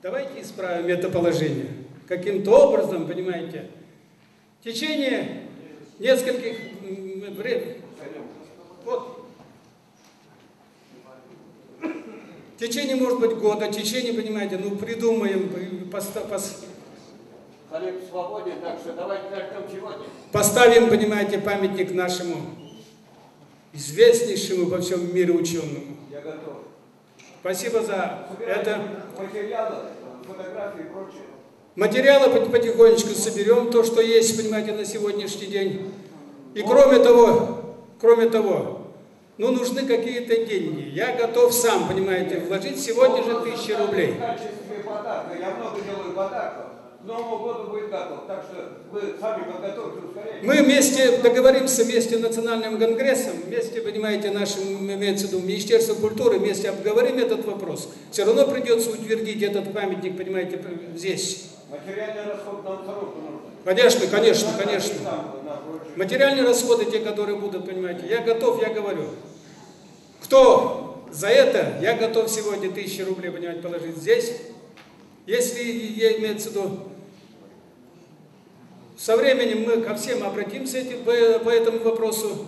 Давайте исправим это положение. Каким-то образом, понимаете, в течение нескольких времени, вот. В течение, может быть, года, в течение, понимаете, ну, придумаем, поста, пос... Халеб свободен, так что давайте начнем сегодня. Поставим, понимаете, памятник нашему известнейшему во всем мире ученому. Я готов. Спасибо за Собираем это. Материалы, фотографии и прочее. Материалы потихонечку соберем, то, что есть, понимаете, на сегодняшний день. И кроме того, кроме того, ну, нужны какие-то деньги. Я готов сам, понимаете, вложить сегодня же 1000 рублей. В качестве подарка. Я много делаю подарков. К Новому году будет готов. Так что вы сами подготовьте, ускоряйте. Мы вместе договоримся, вместе с Национальным конгрессом, вместе, понимаете, нашим, имеется в виду, Министерство культуры, вместе обговорим этот вопрос. Все равно придется утвердить этот памятник, понимаете, здесь. Материальный расход нам сроку нужно. Конечно, конечно, конечно. Материальные расходы, те, которые будут, понимаете, я готов, я говорю. Кто за это, я готов сегодня 1000 рублей, понимаете, положить здесь. Если я имеется в виду, Со временем мы ко всем обратимся по этому вопросу.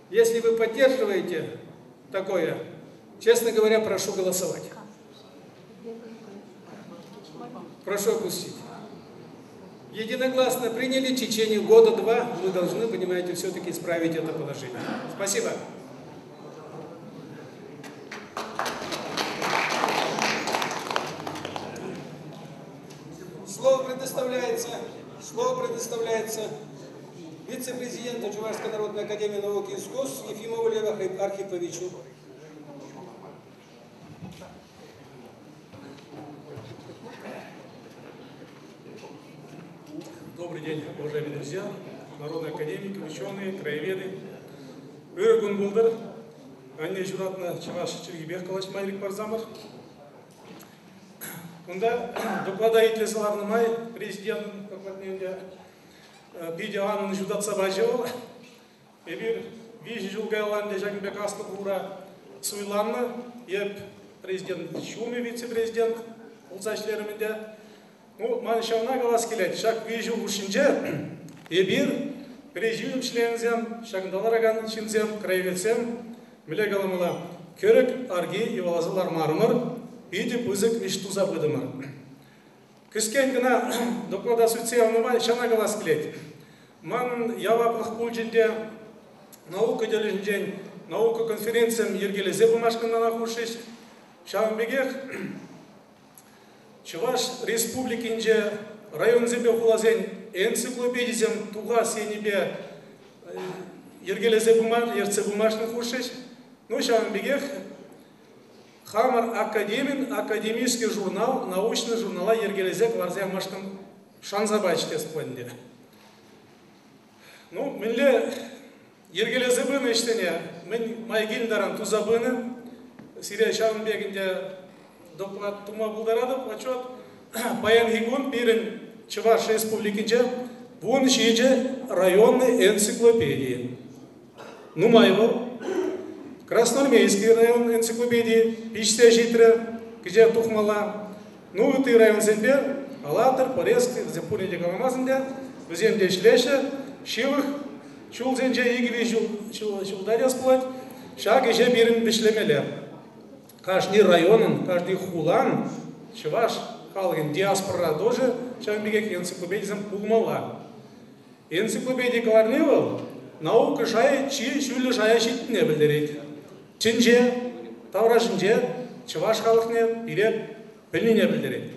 Если вы поддерживаете такое, честно говоря, прошу голосовать. Прошу опустить. Единогласно приняли, в течение года-два мы должны, понимаете, все-таки исправить это положение. Спасибо. Слово предоставляется, слово предоставляется вице-президенту Чувашской народной академии наук и искусств Ефимову Леву Архиповичу. Добрый день, уважаемые друзья, народные академики, ученые, краеведы. Ырӑ кун пултӑр. Анне ҫуратнӑ чӑваш чӗлхипех калаҫма ирӗк парсамӑр. Кунта доклада итлесе ларнӑ май президентӑн докладне ӗнтӗ питӗ анлӑ ҫутатса пачӗ вӑл. Эпир 3 ҫул каялла ӗнтӗ ҫакӑн пек аслӑ пухура суйланнӑ. Эп президент ҫумӗ, вице-президент пулса ӗҫлерӗм ӗнтӗ. Ну, ман ҫавна калас килет, ҫак 3 ҫул хушшинче эпир президиум членӗсем, ҫакӑнта ларакан ҫынсем, краеведсем, мӗнле каламалла, кӗрӗк арки йӑваласа лармарӑмӑр, питӗ пысӑк ӗҫ туса пытӑмӑр. Кӗскен кӑна доклада сӳтсе явнӑ май ҫавна калас килет. Ман яваплӑх пулчӗ ӗнтӗ наука тӗлӗшӗнчен наука конференцийӗм йӗркелесе пымашкӑн мана хушрӗҫ. Ҫавӑн пекех Чӑваш Республикинче районсемпе хуласен энциклопедисем тухас енӗпе йӗркелесе пыма, ертсе пымашкӑн хушрӗҫ. Ну, ҫавӑн пекех хамӑр академин академический журнал, научный журнала йӗркелесе кӑларса ямашкӑн шанса пачӗ тес пулать ӗнтӗ. Ну, мӗнле йӗркелесе пынӑ ӗҫсене, мӗн май килнӗ таран туса пынӑ, сире ҫавӑн пек ӗнтӗ доклад тума пултаратӑп, отчет. Паянхи кун пирӗн Чӑваш Республикинче 17 районный энциклопедии. Нумай вӑл. Красноармейский район энциклопедии пиҫсе ҫитрӗ, кӗҫех тухмалла. Ну, ытти районсемпе Алатыр, Полеск, вӗсем пурне те каламас ӗнтӗ, вӗсем те ӗҫлеҫҫӗ. Ҫывӑх ҫулсенче 2-3 ҫулта тес пулать. Ҫак ӗҫе пирӗн вӗҫлемелле. Кашни районӑн, кашни хулан чӑваш халӑхӗн диаспора тоже ҫавӑн пекех энциклопедисем пулмалла. Энциклопеди кӑларни вӑл наука шайӗ чи ҫӳллӗ шая ҫитнине пӗлтерет. Тӗнче таврашӗнче чӑваш халӑхне пире пӗлнине пӗлтерет.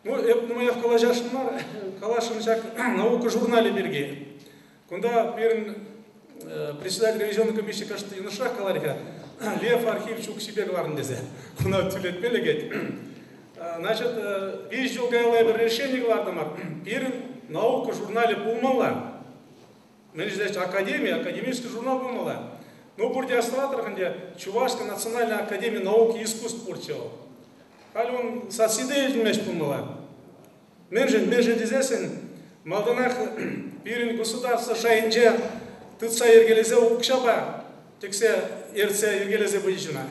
Ну, эп нумаях калаҫасшӑн мар, каласшӑн ҫак наука журналӗ пирки. Кунта пирӗн председатель ревизионной комиссии кашни йӑнӑшрах каларӗ-ха. Лев Архипович укҫипе кӑларнӑ тесе. Куна тӳлетме лекет. Значит, 3 ҫул каялла эпир решение кӑлартӑмӑр. Пирӗн наука журналӗ пулмалла. Мӗн значит, академия, академический журнал пулмалла. Ну, пурте астӑватӑр ӗнтӗ, Чувашская национальная академия наук и искусств пурччӗ вӑл. Халь ун сасси те илтӗнмест пулмалла. Мӗншӗн? Мӗншӗн тесессӗн малтанах пирӗн государство шайӗнче тытса йӗркелесе укҫапа тӗксе ертсе йӗркелесе пычӗҫ ӑна.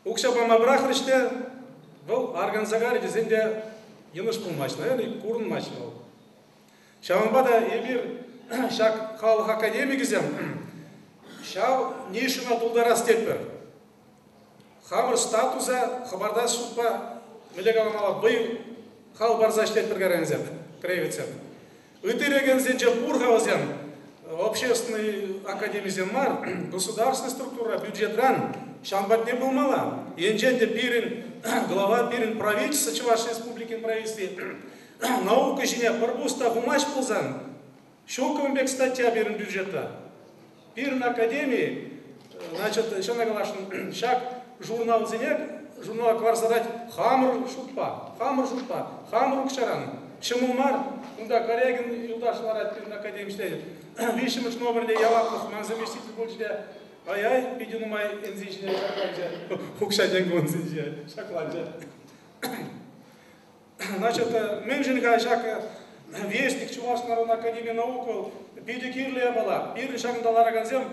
Укҫа пама пӑрахрӗҫ те вӑл арканса карӗ тесен те йӑнӑш пулмасть, наверное, курӑнмасть вӑл. Ҫавӑнпа та эпир ҫак халӑх академикӗсем ҫав нишӑна тултарас тетпӗр. Хамӑр статуса хӑпартас шутпа, мӗнле каламалла, вӑй хал парса ӗҫлетпӗр каренсем, краеведсем. Ытти регионсенче пур-ха вӗсем, общественный академисем мар, государственный структура, бюджетран ҫавӑн патне пулмалла. Енчен те пирӗн глава, пирӗн правительство, Чӑваш Республикин правительстви наука ҫине пӗр пус та хумасть пулсан, ҫук ун пек статья пирӗн бюджетра. Пирӗн академи, значит, ҫавна каласшӑн, ҫак журналсене, журнала кӑларса тӑрать хамӑр шутпа, хамӑр шутпа, хамӑр укҫаран. Ҫӑмӑл мар, унта Корягин юлташ ларать пирӗн академи ӗҫлет. Виҫҫӗмӗш номерне яваплӑх ман заместитель пулчӗ те, ай-ай, питӗ нумай ӗнси ҫине ҫакланчӗ, укҫа-тенкӗ ӗнсинче ҫакланчӗ. Значит, мӗншӗн-ха ҫак Вестник Чӑваш народной академии наук вӑл питӗ кирлӗ япала. Пирӗн ҫакӑнта ларакансем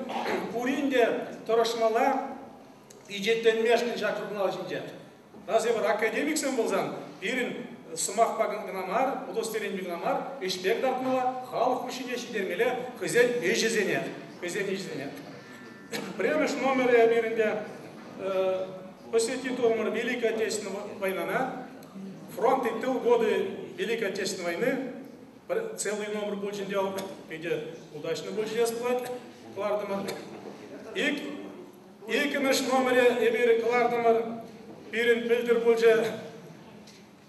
пурин те тӑрӑшмалла пичетленмешкӗн ҫак журнал ҫинче. Раз эпир академиксем пулсан, пирӗн сӑмахпа кӑна мар, удостоверенипе кӑна мар, ӗҫпе кӑтартмалла, халӑх хушшине ҫитермелле хӑйсен ӗҫӗсене, хӑйсен ӗҫӗсене. Пӗрремӗш номерӗ пирӗнте посвятит турӑмӑр Великой Отечественной войнана, фронт и тыл годы Великой Отечественной войны, пӗр целый номер пулчӗ те питӗ удачно пулчӗ теес пулать, кӑлартӑмӑр. Ик, иккӗмӗш номере эпир кӑлартӑмӑр, пирӗн пӗлтӗр пулчӗ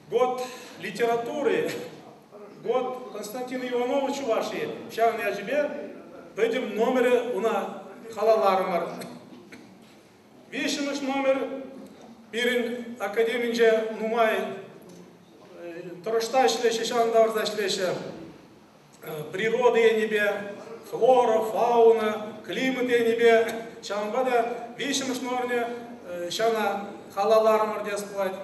Год литературы, год Константина Иванова Чувашии ҫавӑн ячӗпе пӗтӗм номерӗ уна халалларӑмӑр. Виҫҫӗмӗш номер пирӗн академинче нумай тӑрӑшса ӗҫлеҫҫӗ, ҫавӑн тавӑрса ӗҫлеҫҫӗ. Природа енӗпе, флора, фауна, климат енӗпе. Ҫавӑнпа та виҫҫӗмӗш номерне ҫавна халалларӑмӑр теес пулать.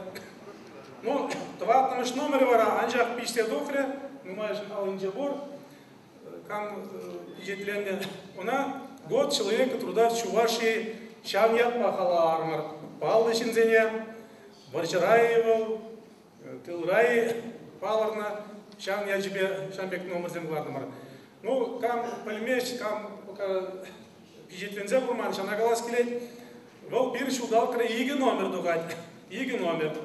Ну, тӑваттӑмӗш номерӗ вара анчах пиҫсе тухрӗ, нумайӑшӗн аллинче пур. Кам пичетленнӗ, ӑна «Год человека труда в Чувашии» ҫав ятпа халалларӑмӑр. Паллӑ ҫынсене, вӑрҫӑра-и вӑл, тылра-и палӑрнӑ, ҫавӑн ячӗпе ҫавӑн пек номерсем кӑлартӑмӑр. Ну, кам пӗлмест, кам пичетленсе курман, ҫавна калас килет. Вӑл пир ҫулталӑкра икӗ номер тухать. Икӗ номер.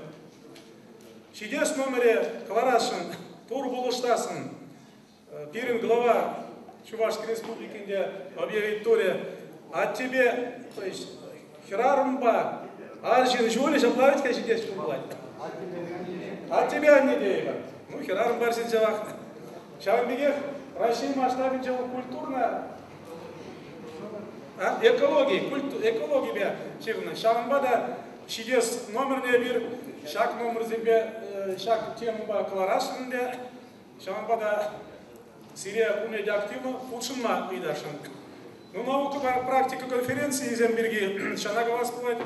Ҫитес номере кӑларасшӑн, тур пулӑштасшӑн. Пирӗн глава Чувашской Республикинче объявить турӗ. Аттепе, то есть хӗрарӑмпа арҫын ҫулӗ ҫапла вӗт-ха ҫитес ҫул пулать. Аттепе анне тейӗпӗр. Ну, хӗрарӑмпа арҫын ҫавах. Ҫавӑн пекех Раҫҫей масштабӗнче вӑл культурно экологи, экологипе ҫыхӑннӑ. Ҫавӑнпа та ҫитес номерне эпир ҫак номерсемпе ҫак темӑпа кӑларасшӑн ӗнтӗ. Ҫавӑнпа та сире пурне те активлӑ хутшӑнма ыйтасшӑн. Ну, наукӑпа практика конференцийӗсем пирки ҫана калас пулать.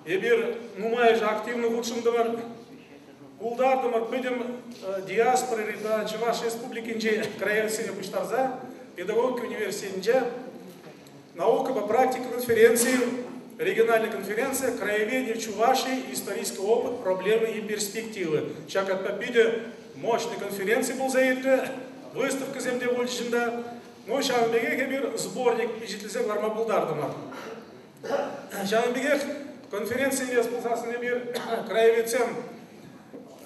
Эпир нумайӑшӗ активлӑ хутшӑнтӑмӑр. Пултартӑмӑр пӗтӗм диаспорӑри тата Чӑваш Республикинчи краеведсене пуҫтарса педагогика университетӗнче наукӑпа практика конференцийӗ, региональная конференция «Краеведение Чувашии. Исторический опыт, проблемы и перспективы». Ҫак ятпа питӗ мощный конференци пулса иртрӗ, выставкӑсем те пулчӗҫ унта. Ну, ҫавӑн пекех эпир сборник пичетлесе кӑларма пултартӑмӑр. Ҫавӑн пекех конференцие пулсассӑн эпир краеведсем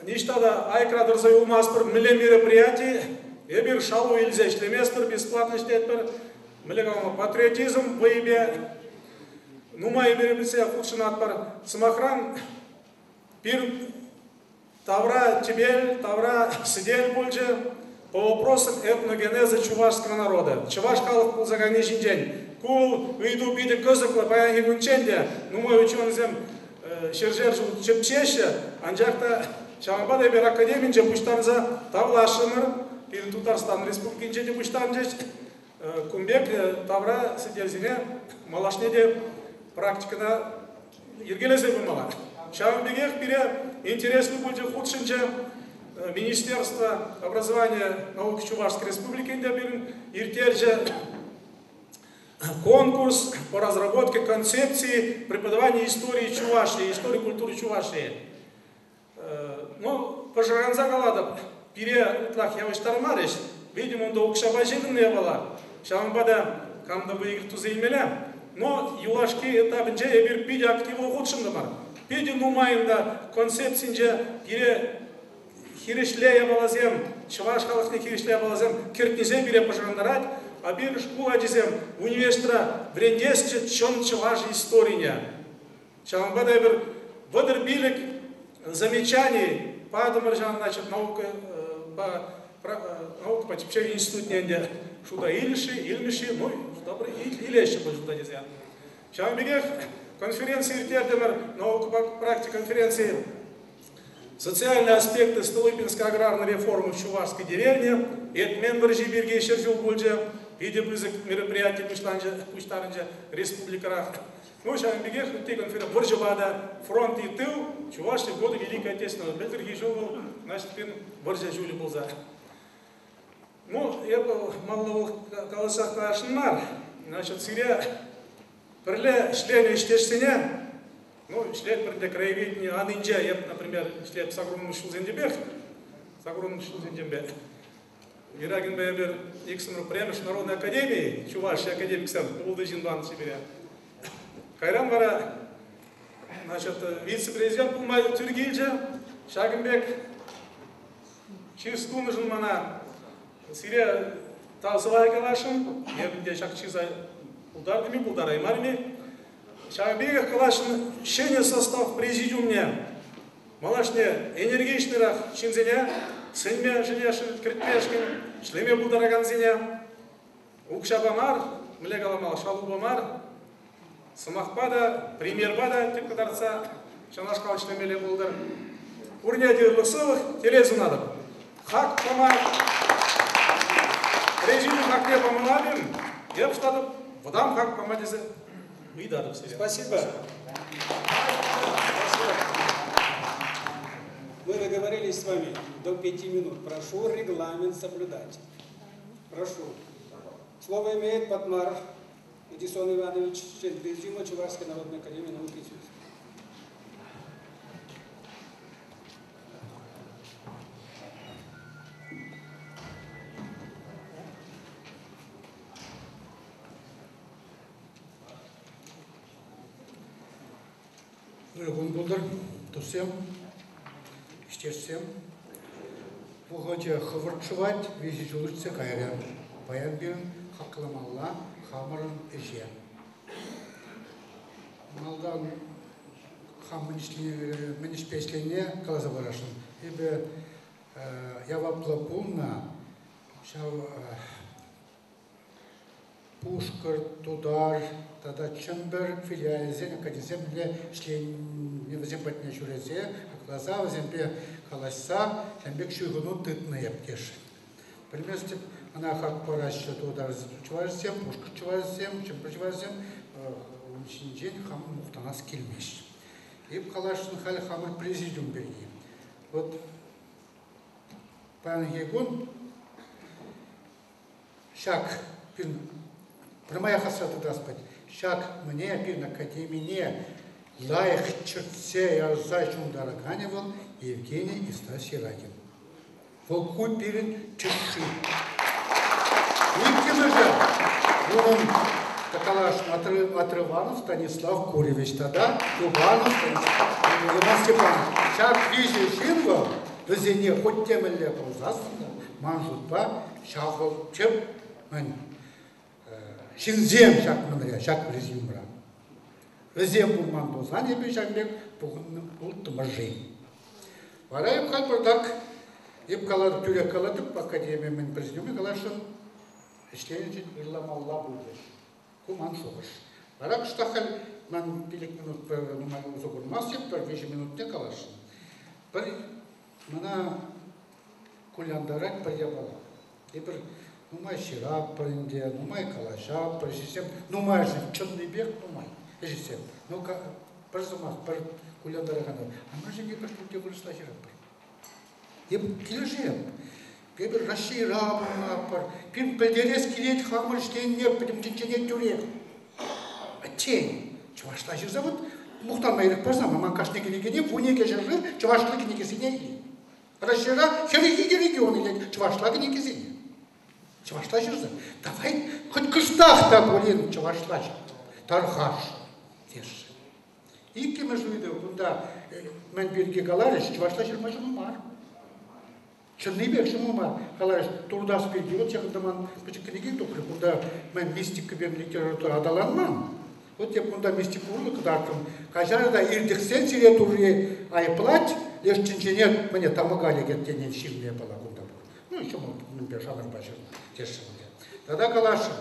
ниҫта та айкра тӑрса юлмастпӑр. Мӗнле мероприяти эпир шалу илсе ӗҫлеместпӗр, бесплатно ӗҫлетпӗр. Мӗнле калама, патриотизм вӑйӗпе нумай мероприятие хутшӑнатпӑр. Сӑмахран, пирӗн тавра тӗпел, тавра сӗтел пулчӗ по вопросам этногенеза чувашского народа. Чӑваш халӑх пулса кайни ҫинчен. Ку ыйту питӗ кӑсӑклӑ паянхи кунччен те нумай ученӑйсем ҫӗршер ҫул тӗпчеҫҫӗ, анчах та ҫавӑнпа та эпир академинче пуҫтарӑнса тавлашрӑмӑр. Пирӗн Тутарстан Республикинче те пуҫтарӑнчӗҫ. Кун пек тавра сӗтелсене малашне те практикӑна йӗркелесе пымалла. Ҫавӑн пекех пире интереслӗ пулчӗ, хутшӑнчӗ Министерство образования науки Чувашской Республикин те пирӗн ирттерчӗ конкурс по разработке концепции преподавания истории Чувашии, истории культуры Чувашии. Ну, пӑшӑрханса калатӑп, пире ытлах явӑҫтармарӗҫ. Видимо, унта укҫапа ҫыхӑннӑ япала. Ҫавӑнпа та кам та выиграть туса илмелле. Но юлашки этапӗнче эпир питӗ активлӑ хутшӑнтӑмӑр. Питӗ нумайӑн та концепцинче пире хирӗҫле япаласем, чӑваш халӑхне хирӗҫле япаласем кӗртнисем пире пӑшӑрхантарать. А пирӗн шкул ачисем университетра вӗрентесчӗ чӑн чӑваш историне. Ҫавӑнпа та эпир 35 замечаний патӑмӑр ҫавӑн, значит, наука наукӑпа тӗпчев институтне ӗнтӗ шута илӗш-ши, илмӗш-ши, ну, добре, илеҫҫӗ пуль шута тесе. Ҫавӑн пекех конференци ирттертӗмӗр, наукӑпа практика конференцийӗ «Социальные аспекты Столыпинской аграрной реформы в Чувашской деревне» Этмен вӑрҫи пирки ҫӗр ҫул пулчӗ, питӗ пысӑк мероприяти пуҫланчӗ, пуҫтарӑнчӗ республикӑра. Ну, ҫавӑн пекех ытти конференци вӑрҫӑпа та фронт и тыл, Чувашия годы Великой Отечественной. Пӗлтӗрхи ҫул вӑл, значит, пин вӑрҫӑ ҫулӗ пулса. Ну, эпӗ малалла каласах каласшӑн мар. Значит, сире пӗрле ӗҫленӗ ӗҫтешсене. Ну, ӗҫлетпӗр ӗнтӗ краеведени анинче, эп, например, ӗҫлеп саккунлӑ ҫулсенчепех, саккунлӑ ҫулсенченпе. Иракинпа эпир иксӗмӗр пӗрремӗш народной академии, Чувашия академиксем, ултӑ ҫынпан Сибире. Кайран вара, значит, вице-президент пулма тӳр килчӗ. Ҫакӑн пек чыс тунӑшӑн мана сире тав сӑмахӗ каласшӑн. Эпӗ те ҫак чыса пултартӑм-и, пултараймарӑм-и. Ҫавӑн пекех каласшӑн ҫӗнӗ состав президиумне малашне энергичнӑрах ҫынсене сӗнме, кӗртмешкӗн, ӗҫлеме пултаракансене укҫапа мар, мӗнле каламалла, шалупа мар, сӑмахпа та, примерпа та тӗп кӑтартса ҫавнашкал ӗҫлемелле пултӑр. Пурне те ырлӑх-сывлӑх, телей сунатӑп. Хак пама президиум хакне памалла-им? Эп шутлатӑп, вӑтам хак пама тесе ыйтатӑп сире. Спасибо. Мы договорились с вами до 5 минут. Прошу регламент соблюдать. Прошу. Слово имеет Патмар Эдисон Иванович, член Президиума Чувашской народной академии наук и искусств. Ырӑ кун пултӑр, туссем, ӗҫтешсем. Вӑхӑчӗ хӑвӑрт шӑвать, виҫӗ ҫул иртсе кайрӗ. Паян пирӗн хакламалла хамӑрӑн ӗҫе. Малтан хам мӗн ӗҫпе ӗҫленине каласа парасшӑн. Эпӗ яваплӑ пулнӑ ҫав Пушкӑрт, Тутар тата Чӗмпӗр филиалӗсен академисем мӗнле ӗҫленине вӗсем патне ҫӳресе, хакласа, вӗсемпе калаҫса ҫавӑн пек ҫыхӑну тытнӑ эп тесшӗн. Пӗлместӗп, ӑна хак параҫҫӗ тутар чӑвашсем, пушкӑрт чӑвашӗсем, Чӗмпӗр чӑвашӗсем, ун ҫинчен хам мухтанас килмест. Эп каласшӑн халь хамӑр президиум пирки. Вот паянхи кун ҫак пирӗн пӗрмаях асра тытас пулать. Ҫак мӗне пирӗн академине лайӑх чӗртсе ярса ҫунтараканӗ вӑл Евгений Истасиракин. Вӑл ку пирӗн чӗшши. Иккӗмӗшӗ унӑн калаш Отрыванов Станислав Куревич тата Туганов Иван Степанович. Ҫак виҫӗ ҫын вӑл вӗсене хуть темӗнле пулсассӑн та ман шутпа ҫав вӑл тӗп мӗн ҫынсем ҫак мӗнре, ҫак президиумра. Вӗсем пулман пулсан эпир ҫак пек пухӑннӑ пултӑмӑр-ши? Вара эп халь пӑртак, эп калатӑп, тӳрех калатӑп, академи мӗн президиумӗ каласшӑн, ӗҫленӗшӗн ырламалла пулчӗҫ. Ку ман шухӑш. Вара кӑштах халь ман 5 минут нумай усӑ курмастӑп, пӗр 3 минутне каласшӑн. Пӗр мана кулянтарать пӗр япала. Эпир нумай ҫыратпӑр ӗнтӗ, нумай калаҫатпӑр, ӗҫӗсем нумайӑшӗ чӑннипех нумай ӗҫӗсем. Ну, пӗр сӑмах, пӗр кулянтаракан. А мӗншӗн эпир пурте вырӑсла ҫыратпӑр? Эп килӗшеп. Эпир Раҫҫейра пурӑнатпӑр. Пирӗн пӗлтерес килет хамӑр ӗҫленине пӗтӗм тӗнчене тӳрех. Тен, чӑвашла ҫырса вот мухтанма ирӗк парсан, ман кашни кӗнекене 12 ҫӗршыв чӑвашла кӗнекесене илет. Раҫҫейра 42 регион илет чӑвашла кӗнекесене. Чӑвашла ҫырса. Давай хоть кӑштах та пулин чӑвашла тархаш теҫҫӗ. Иккӗмӗш ыйту кунта мӗн пирки каларӗҫ, чӑвашла ҫырма ҫӑмӑл мар. Чӑннипех ҫӑмӑл мар. Каларӗҫ, туртас пирки вот ҫакӑнта ман пӗчӗк кӗнеке тухрӗ. Кунта мӗн мистикӑпа литература аталанман. Вот эп кунта мистика урлӑ кӑтартрӑм. Каҫар та иртӗхсен сире турри айӑплать, леш тӗнчене мӗне тамӑка лекет тенӗн ҫырнӑ япала кунта пур. Ну, ҫӑмӑл мӗнпе шанӑрпа ҫырнӑ тесшӗн ӗнтӗ. Тата каласшӑн.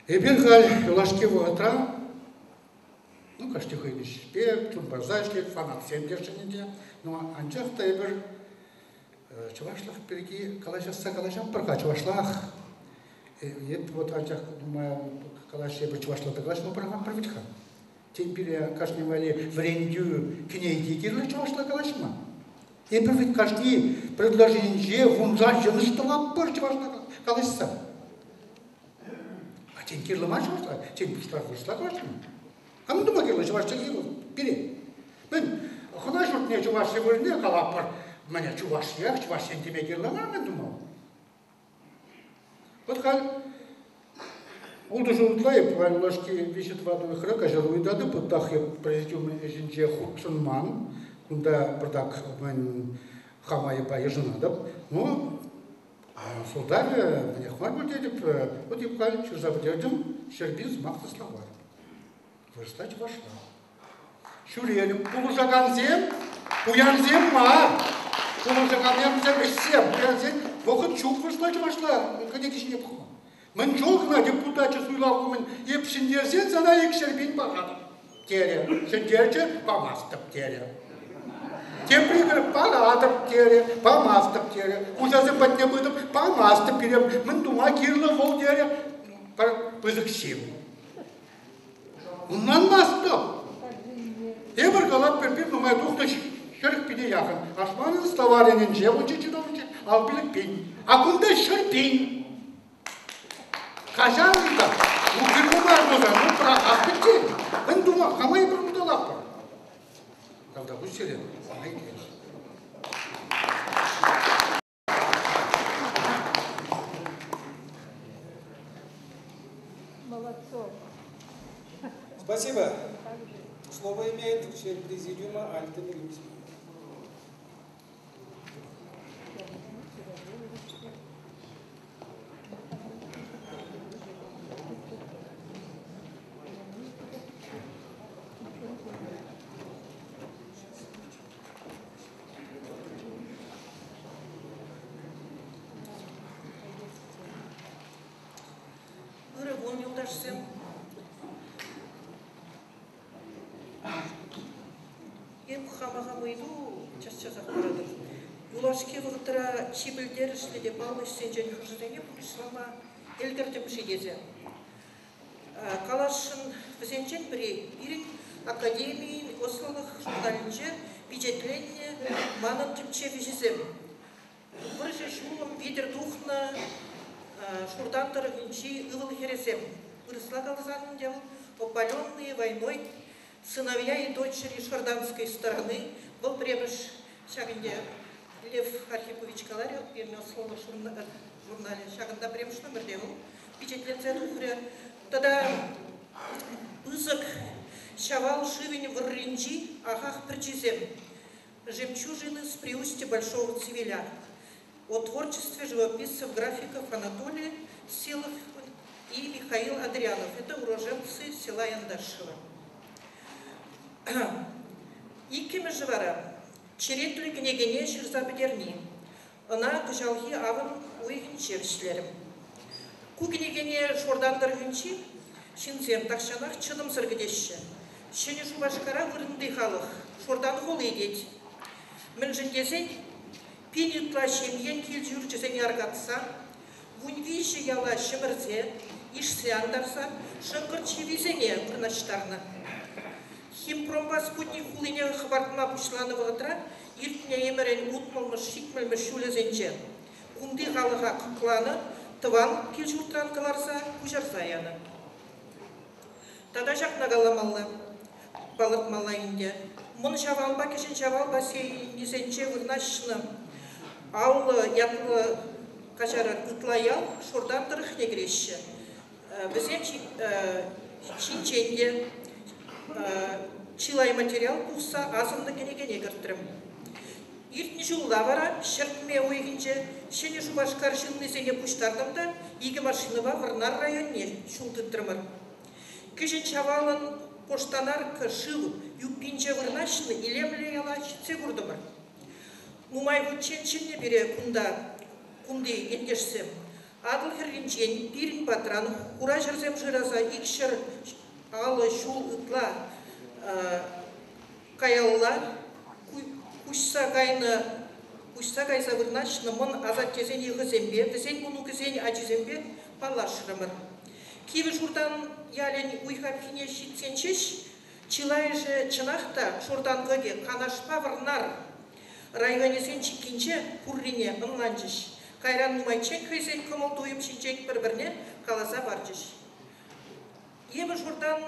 Эпир халь юлашки вӑхӑтра ну, кашни хӑйӗн ӗҫпе чун парса ӗҫлет, фанатсем тесшӗн ӗнтӗ. Но анчах та эпир чӑвашлӑх пирки калаҫасса калаҫатпӑр-ха, чӑвашлах. Эп вот анчах нумай калаҫҫӗ, эпир чӑвашла та калаҫма пӑрахатпӑр вӗт-ха. Тен, пире кашни валли вӗрентӳ кӗнеки кирлӗ чӑвашла калаҫма. Эпир вӗт кашни предложенинче вуншар йӑнӑш тӑватпӑр чӑвашла калаҫса. А тен, кирлӗ мар чӑвашла? Тен, пуҫлар вырӑсла калаҫма? А мӗн тума кирлӗ чӑваш чӗлхи вӑл пире? Мӗн, хӑна ҫуртне чӑваш вырӑнне калатпӑр, мӗне чӑвашех, чӑваш ен теме кирлӗ мар мӗн тума? Вот халь ултӑ ҫул ытла эп юлашки виҫӗ-тӑватӑ уйӑхра каҫару ыйтатӑп, ытлах эп президиум ӗҫӗнче хутшӑнман. Кунта пӑртак мӗн хам айӑпа йышӑнатӑп. Ну, сӑлтавӗ мӗнех мар пуль тетӗп. Вот эп халь ҫырса пӗтертӗм, 100 000 сӑмах тӑславар. Вырӑсла чӑвашла. Ҫӳрерӗм. Пулӑшакансем пуянсем мар. Пулӑшакансем ӗҫсем. Пуянсен вӑхӑт ҫук вырӑсла чӑвашла кӗнеке ҫине пӑхма. Мӗн чул кӑна депутачӗ суйлав умӗн эп ҫӗнтерсен сана икҫӗр пин паратӑп, терӗ. Ҫӗнтерчӗ, памастӑп, терӗ. Тепри паратӑп, терӗ, памастӑп, терӗ. Хуҫасем патне пытӑм, памастӑп пире, мӗн тума кирлӗ вӑл, терӗ. Пӗр пысӑк ҫын. Ӑнланмастӑп. Тепӗр калап пирки нумай тухнӑ 40 пине яхӑн. Ашманӑн словарӗнче унче чиновничек 55 пин. А кунта 100 пин. Каҫарӑр та, ну кирлӗ мар пулсан, ну пӑрахас пӗтсен. Мӗн тума, кама эпир улталатпӑр? Тавтапуҫ сире, мана итлерӗр. Молодцов. Спасибо. Слово имеет член президиума Альтемир Юсупов. Ырӑ кун, юлташсем. Эп хама хам ыйту час-часах паратӑп. Юлашки вӑхӑтра чи пӗлтерӗшлӗ те паллӑ ӗҫсенчен хӑшӗсене пурнӑҫлама ӗлкӗртӗм-ши тесе. Каласшӑн, вӗсенчен пӗри пирӗн академийӗн ӑслӑлӑх журналӗнче пичетленнӗ манӑн тӗпчев ӗҫӗсем. Вӑрҫӑ ҫулӑм витӗр тухнӑ Шуртан тӑрӑхӗнчи ывӑл-хӗрӗсем. Вырӑсла каласан ӗнтӗ вӑл «Опаленные войной сыновья и дочери Шорданской стороны». Вӑл пӗрремӗш ҫак ӗнтӗ Лев Архипович каларӗ, пирӗн ӑслӑлӑх журналӗ ҫакӑнта пӗрремӗш номерте вӑл пичетленсе тухрӗ. Тата пысӑк Ҫавал шывӗн вӑрринчи ахах пӗрчисем «Жемчужины с приустья Большого Цивиля» о творчестве живописцев графиков Анатолий Силов и Михаил Адрианов. Это уроженцы села Яндашево. Иккӗмӗшӗ вара черетлӗ кӗнекене ҫырса пӗтерни. Ӑна кӑҫалхи авӑн уйӑхӗнче вӗҫлерӗм. Ку кӗнекене Шортан тӑрӑхӗнчи ҫынсем тахҫанах чӑтӑмсӑр кӗтеҫҫӗ. Ҫӗнӗ Шупашкара вырӑнти халӑх Шортан хули тет. Мӗншӗн тесен пин ытла ҫемьен кил-ҫурчӗсене аркатса, 13 яла ҫӗмӗрсе, ишсе антарса шӑнкӑрч йӑвисене вырнаҫтарнӑ. Химпромпа спутник хулине хӑпартма пуҫланӑ вӑхӑтра иртнӗ ӗмӗрӗн утмӑлмӗш-ҫитмӗлмӗш ҫулӗсенче кунти халӑха кӑкланӑ, тӑван кил-ҫуртран кӑларса куҫарса янӑ. Тата ҫакна каламалла, палӑртмалла ӗнтӗ. Мӑн Ҫавалпа Кӗҫӗн Ҫавал бассейнӗсенче вырнаҫнӑ Аллӑ ятлӑ каҫарӑр ытла ял Шуртан тӑрӑхне кӗреҫҫӗ. Вӗсем ҫинчен те чылай материал пухса асӑннӑ кӗнекене кӗртрӗм. Иртнӗ ҫулла вара ҫӗртме уйӑхӗнче Ҫӗнӗ Шупашкар ҫыннисене пуҫтартӑм та икӗ машинӑпа Вӑрнар районне ҫул тытрӑмӑр. Кӗҫӗн Ҫавалӑн Коштанарка шыв юппинче вырнаҫнӑ илемлӗ яла ҫитсе куртӑмӑр. Нумай хутчен чӗннӗ пире кунта кунти ентешсем. Атӑл хӗрринчен пирӗн патран хура ҫӗрсем шыраса 250 ҫул ытла каялла куҫса кайнӑ куҫса кайса вырнаҫнӑ мӑн асаттесен йӑхӗсемпе, вӗсен мӑнукӗсен ачисемпе паллашрӑмӑр. Кивӗ Шуртан ялӗн уй хапхине ҫитсен ҫеҫ чылайӑшӗ чӑнах та Шуртан кӑкӗ Канашпа Вӑрнар районӗсен чиккинче пуррине ӑнланчӗҫ. Кайран нумайччен хӑйсен кӑмӑл-туйӑм ҫинчен пӗр-пӗрне каласа парчӗҫ. Эпӗ Шуртан.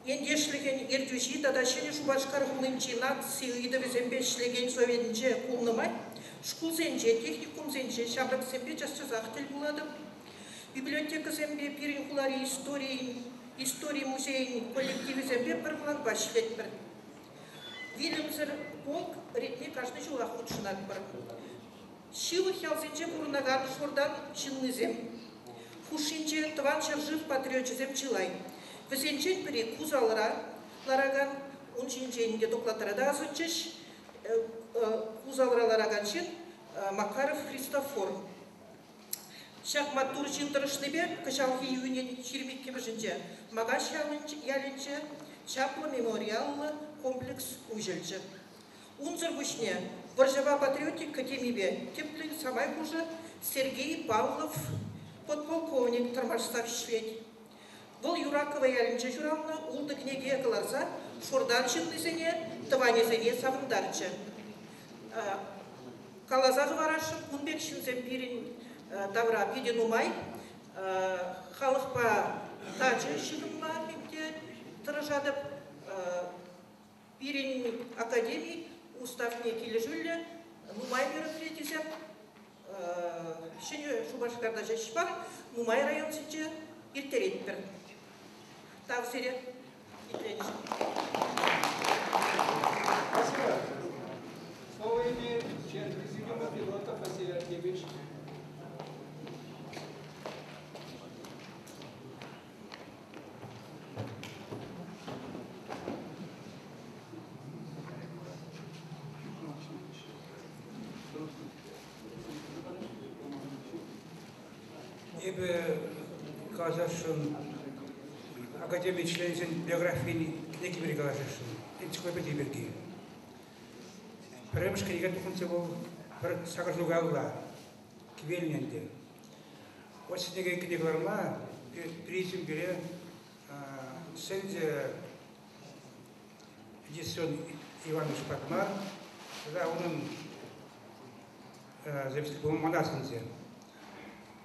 Ентешлӗхӗн ертӳҫи тата Ҫӗнӗ Шупашкар хулинчи наци ыйтӑвӗсемпе ӗҫлекен советӗнче пулнӑ май шкулсенче, техникумсенче ҫамрӑксемпе час-часах тӗл пулатӑп. Библиотекӑсемпе пирӗн хулари историйӗн, истори музейӗн коллективӗсемпе пӗр планпа ӗҫлетпӗр. Вилӗмсӗр полк ретне кашни ҫулах хутшӑнатпӑр. Ҫывӑх ялсенче пурӑнакан Шуртан ҫыннисем хушшинче Тӑван ҫӗршыв патриочӗсем чылай. Вӗсенчен пӗри Кусалра ларакан, ун ҫинчен те докладра та асӑнчӗҫ, Кусалра ларакан ҫын Макаров Христофор. Ҫак маттур ҫын тӑрӑшнипе кӑҫалхи июнӗн 22-мӗшӗнче Макаҫ ялӗнче чаплӑ мемориаллӑ комплекс уҫӑлчӗ. Унсӑр пуҫне вӑрҫӑпа патриотика темипе тӗплӗн самай хушӑ Сергей Павлов подполковник тӑрмашса ӗҫлет. Вӑл Юраково ялӗнче ҫуралнӑ, ултӑ кӗнеке кӑларса Шуртан ҫыннисене, тӑванӗсене савӑнтарчӗ. Каласа хӑварасшӑн, кун пек ҫынсем пирӗн тавра питӗ нумай. Халӑхпа тачӑ ҫыхӑнма те тӑрӑшатӑп. Пирӗн академи уставне килӗшӳллӗ нумай мероприятисем Ҫӗнӗ Шупашкарта ҫеҫ мар, нумай районсенче ирттеретпӗр. Тав сире итленӗшӗн. Спасибо. Слово имеет член президиума Федотов Василий Артемьевич. Эпӗ калаҫасшӑн академи членӗсен биографийӗн кӗнеки пирки калаҫасшӑн, энциклопеди пирки. Пӗрремӗш кӗнеке тухнӑччӗ вӑл пӗр сакӑр ҫул каялла, кивелнӗ ӗнтӗ. Вот ҫӗнӗ кӗнеке кӑларма президиум пире сӗнчӗ Эдисон Иванович Патмар тата унӑн заместитель мана сӗнчӗ.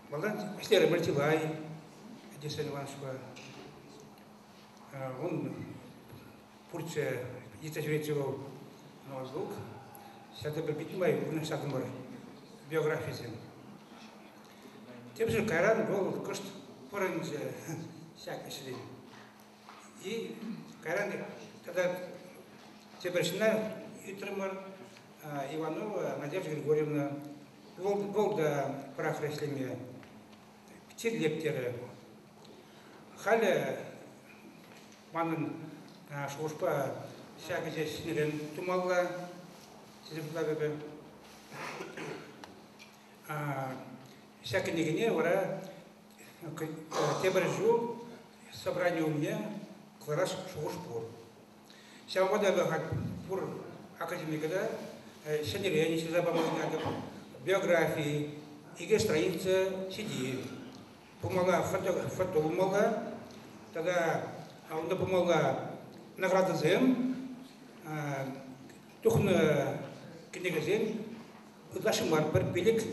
Малтан ӗҫлерӗмӗр чылай Эдисон Ивановичпа. Он пурччӗ, йытса ҫӳретчӗ вӑл ноутбук. Ҫакӑ пӗр пит нумай вырнаҫтартӑмӑр биографисем. Темшӗн кайран вӑл кӑшт пӑрӑнчӗ ҫак ӗҫрен. И кайран тата тепӗр ҫынна ыйтрӑмӑр, Иванова Надежда Григорьевна. Вӑл та пӑрахрӗ ӗҫлеме. Чирлеп терӗ. Халӗ манӑн шухӑшпа ҫак ӗҫе ҫӗнӗрен тумалла тесе шутлатӑп эпӗ. Ҫак кӗнекене вара тепӗр ҫул собрани умне кӑларас шухӑш пур. Ҫавӑнпа та эпӗ халь пур академика та ҫӗнӗрен ҫырса пама ыйтатӑп. Биографи, икӗ страница ҫити. Пулмалла фото пулмалла тата унта пулмалла наградӑсем, тухнӑ кӗнекесем ытлашши мар, пӗр пилӗк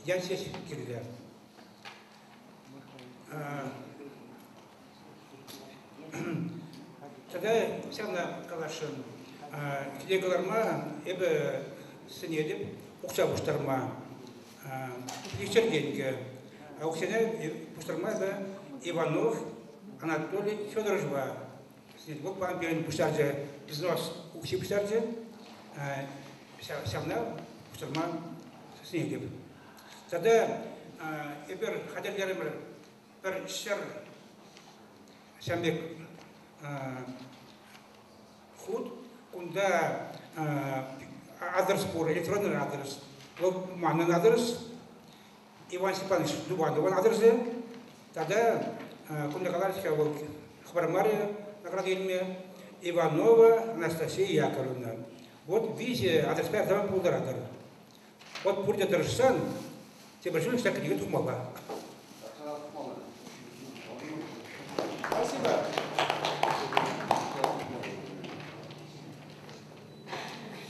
ят ҫеҫ кирлӗ. Тата ҫавна каласшӑн, киле кӑларма эпӗ сӗнетӗп укҫа пуҫтарма. Икшер тенкӗ. Укҫана пуҫтарма эпӗ Иванов Анатолий Федоровичпа сӗнетӗп. Вӑл паян пирӗн пуҫтарчӗ, взнос укҫи пуҫтарчӗ. Ҫавна пуҫтарма сӗнетӗп. Тата эпир хатӗрлерӗмӗр пӗр ҫӗр ҫавӑн пек хут. Кунта адрес пур, электронный адрес. Вӑл манӑн адрес, Иван Степанович Дубановӑн адресӗ. Тата кунта каларӗҫ-ха вӑл хӑпармарӗ награда илме. Иванова Анастасия Яковлевна. Вот виҫӗ адреспа ярса пултаратӑр. Вот пурте тӑрӑшсан тепӗр ҫул ҫак кӗнеке тухмалла. Спасибо.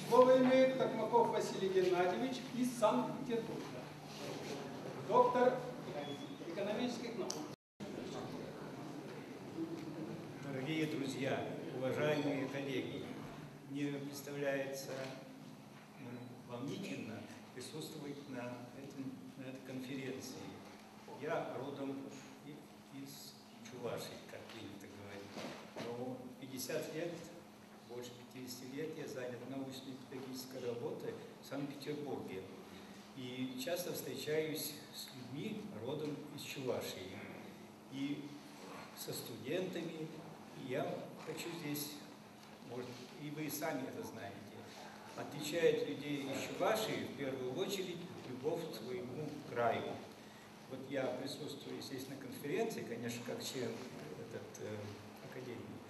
Слово имеет Токмаков Василий Геннадьевич из Санкт-Петербурга. Доктор экономических наук. Дорогие друзья, уважаемые коллеги, мне представляется волнительно присутствовать на, этом, на этой конференции. Я родом из Чувашии, как принято говорить. Но 50 лет, больше 50 лет я занят научной педагогической работой в Санкт-Петербурге. И часто встречаюсь с людьми родом из Чувашии. И со студентами. И я хочу здесь, может, и вы сами это знаете, отличает людей из Чувашии в первую очередь любовь к своему краю. Вот я присутствую здесь на конференции, конечно, как член этот, академии,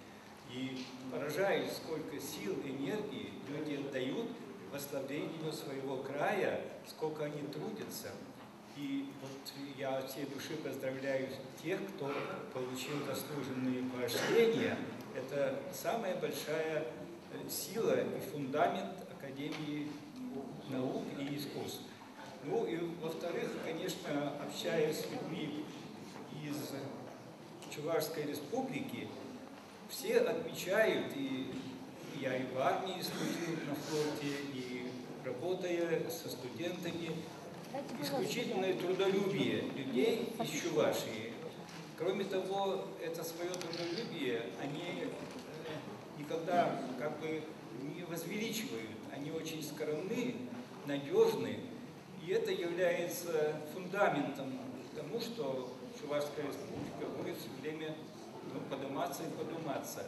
и поражаюсь, сколько сил, энергии люди отдают восславлению своего края, сколько они трудятся. И вот я от всей души поздравляю тех, кто получил заслуженные поощрения. Это самая большая сила и фундамент Академии наук и искусств. Ну и во-вторых, конечно, общаясь с людьми из Чувашской республики, все отмечают, и я и в армии служил на флоте, и работая со студентами, исключительное трудолюбие людей из Чувашии. Кроме того, это свое трудолюбие они никогда как бы не возвеличивают. Они очень скромны, надежны, и это является фундаментом тому, что Чувашская республика будет все время подниматься и подниматься.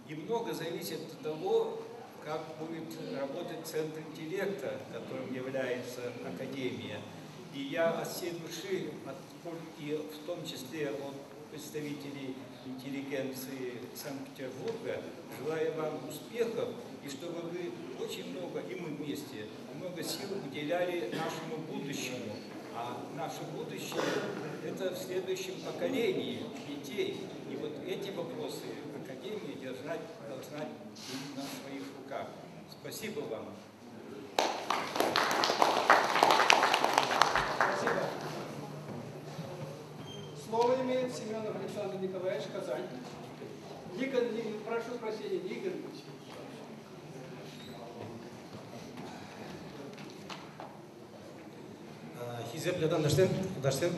И много зависит от того, как будет работать Центр интеллекта, которым является Академия. И я от всей души, и в том числе от представителей интеллигенции Санкт-Петербурга, желаю вам успехов, и чтобы вы очень много, и мы вместе, много сил уделяли нашему будущему. А наше будущее – это в следующем поколении детей. И вот эти вопросы Академия держать должна на своих руках. Спасибо вам. Спасибо. Слово имеет Семенов Александр Николаевич, Казань. Никон, прошу прощения, Никон. Хисеплӗ тантӑшсем, юлташсем.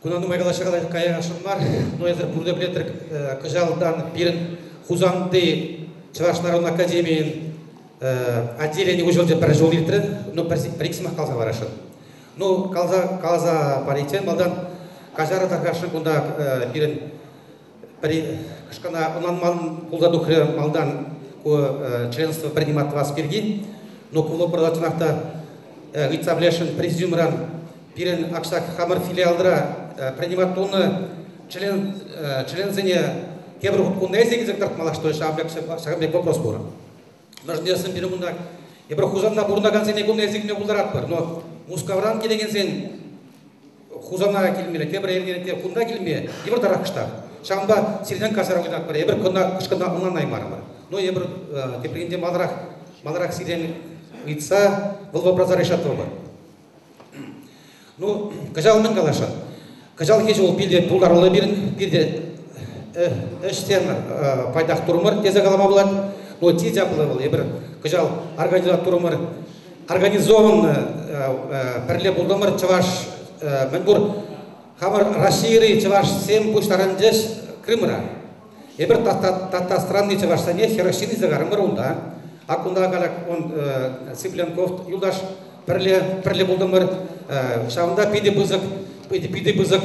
Куна нумай калаҫа каясшӑн мар, но эсир пурте пӗлетӗр, кӑҫалтан пирӗн Хусанти Чӑваш народной академийӗн отделени уҫӑлчӗ, пӗр ҫул иртрӗ, ну, пӗр-ик сӑмах каласа парасшӑн. Ну, каласа париччен малтан каҫарӑр тархасшӑн, кунта пирӗн пӗри кӑшкана ӑнланман пулса тухрӗ малтан ку членство принимать тӑвас пирки. Но ку вопроса чӑнах та ыйтса пӗлесшӗн президиумран. Пирӗн акҫак хамӑр филиалра принимать тунӑ членсене тепӗр хут кунта илсе килсе кӑтартмалла, что ҫакӑн пек вопрос пур. Мӗншӗн тесен пирӗн кунта эпир Хусанта пурӑнакансене кунта илсе килме пултаратпӑр, но Мускавран килекенсен Хусана килмелле, тепӗр эрнере кунта килме йывӑртарах кӑштах. Ҫавӑнпа сиртен каҫару ыйтатпӑр. Эпир кӑна кӑшкӑна ӑнланаймарӑмӑр. Но эпир тепринче маларах сиртен ыйтса вӑл вопроса решать тӑвӑпӑр. Ну, кӑҫал мӗн каласшӑн? Кӑҫалхи ҫул пирте пултаруллӑ пирӗн, пирте ӗҫсем пайтах турӑмӑр тесе калама пулать. Но чи чаплӑ вӑл эпир кӑҫал организовать организованно пӗрле пултӑмӑр чӑваш мӗнпур хамӑр Российӑри чӑвашсем пуҫтарӑнчӗҫ Крымра. Эпир Татарстанри чӑвашсене хӗрӗх ҫын илсе карӑмӑр унта. А кунта калак он Цыпленков юлташ пӗрле пултӑмӑр. Ҫавӑнта питӗ пысӑк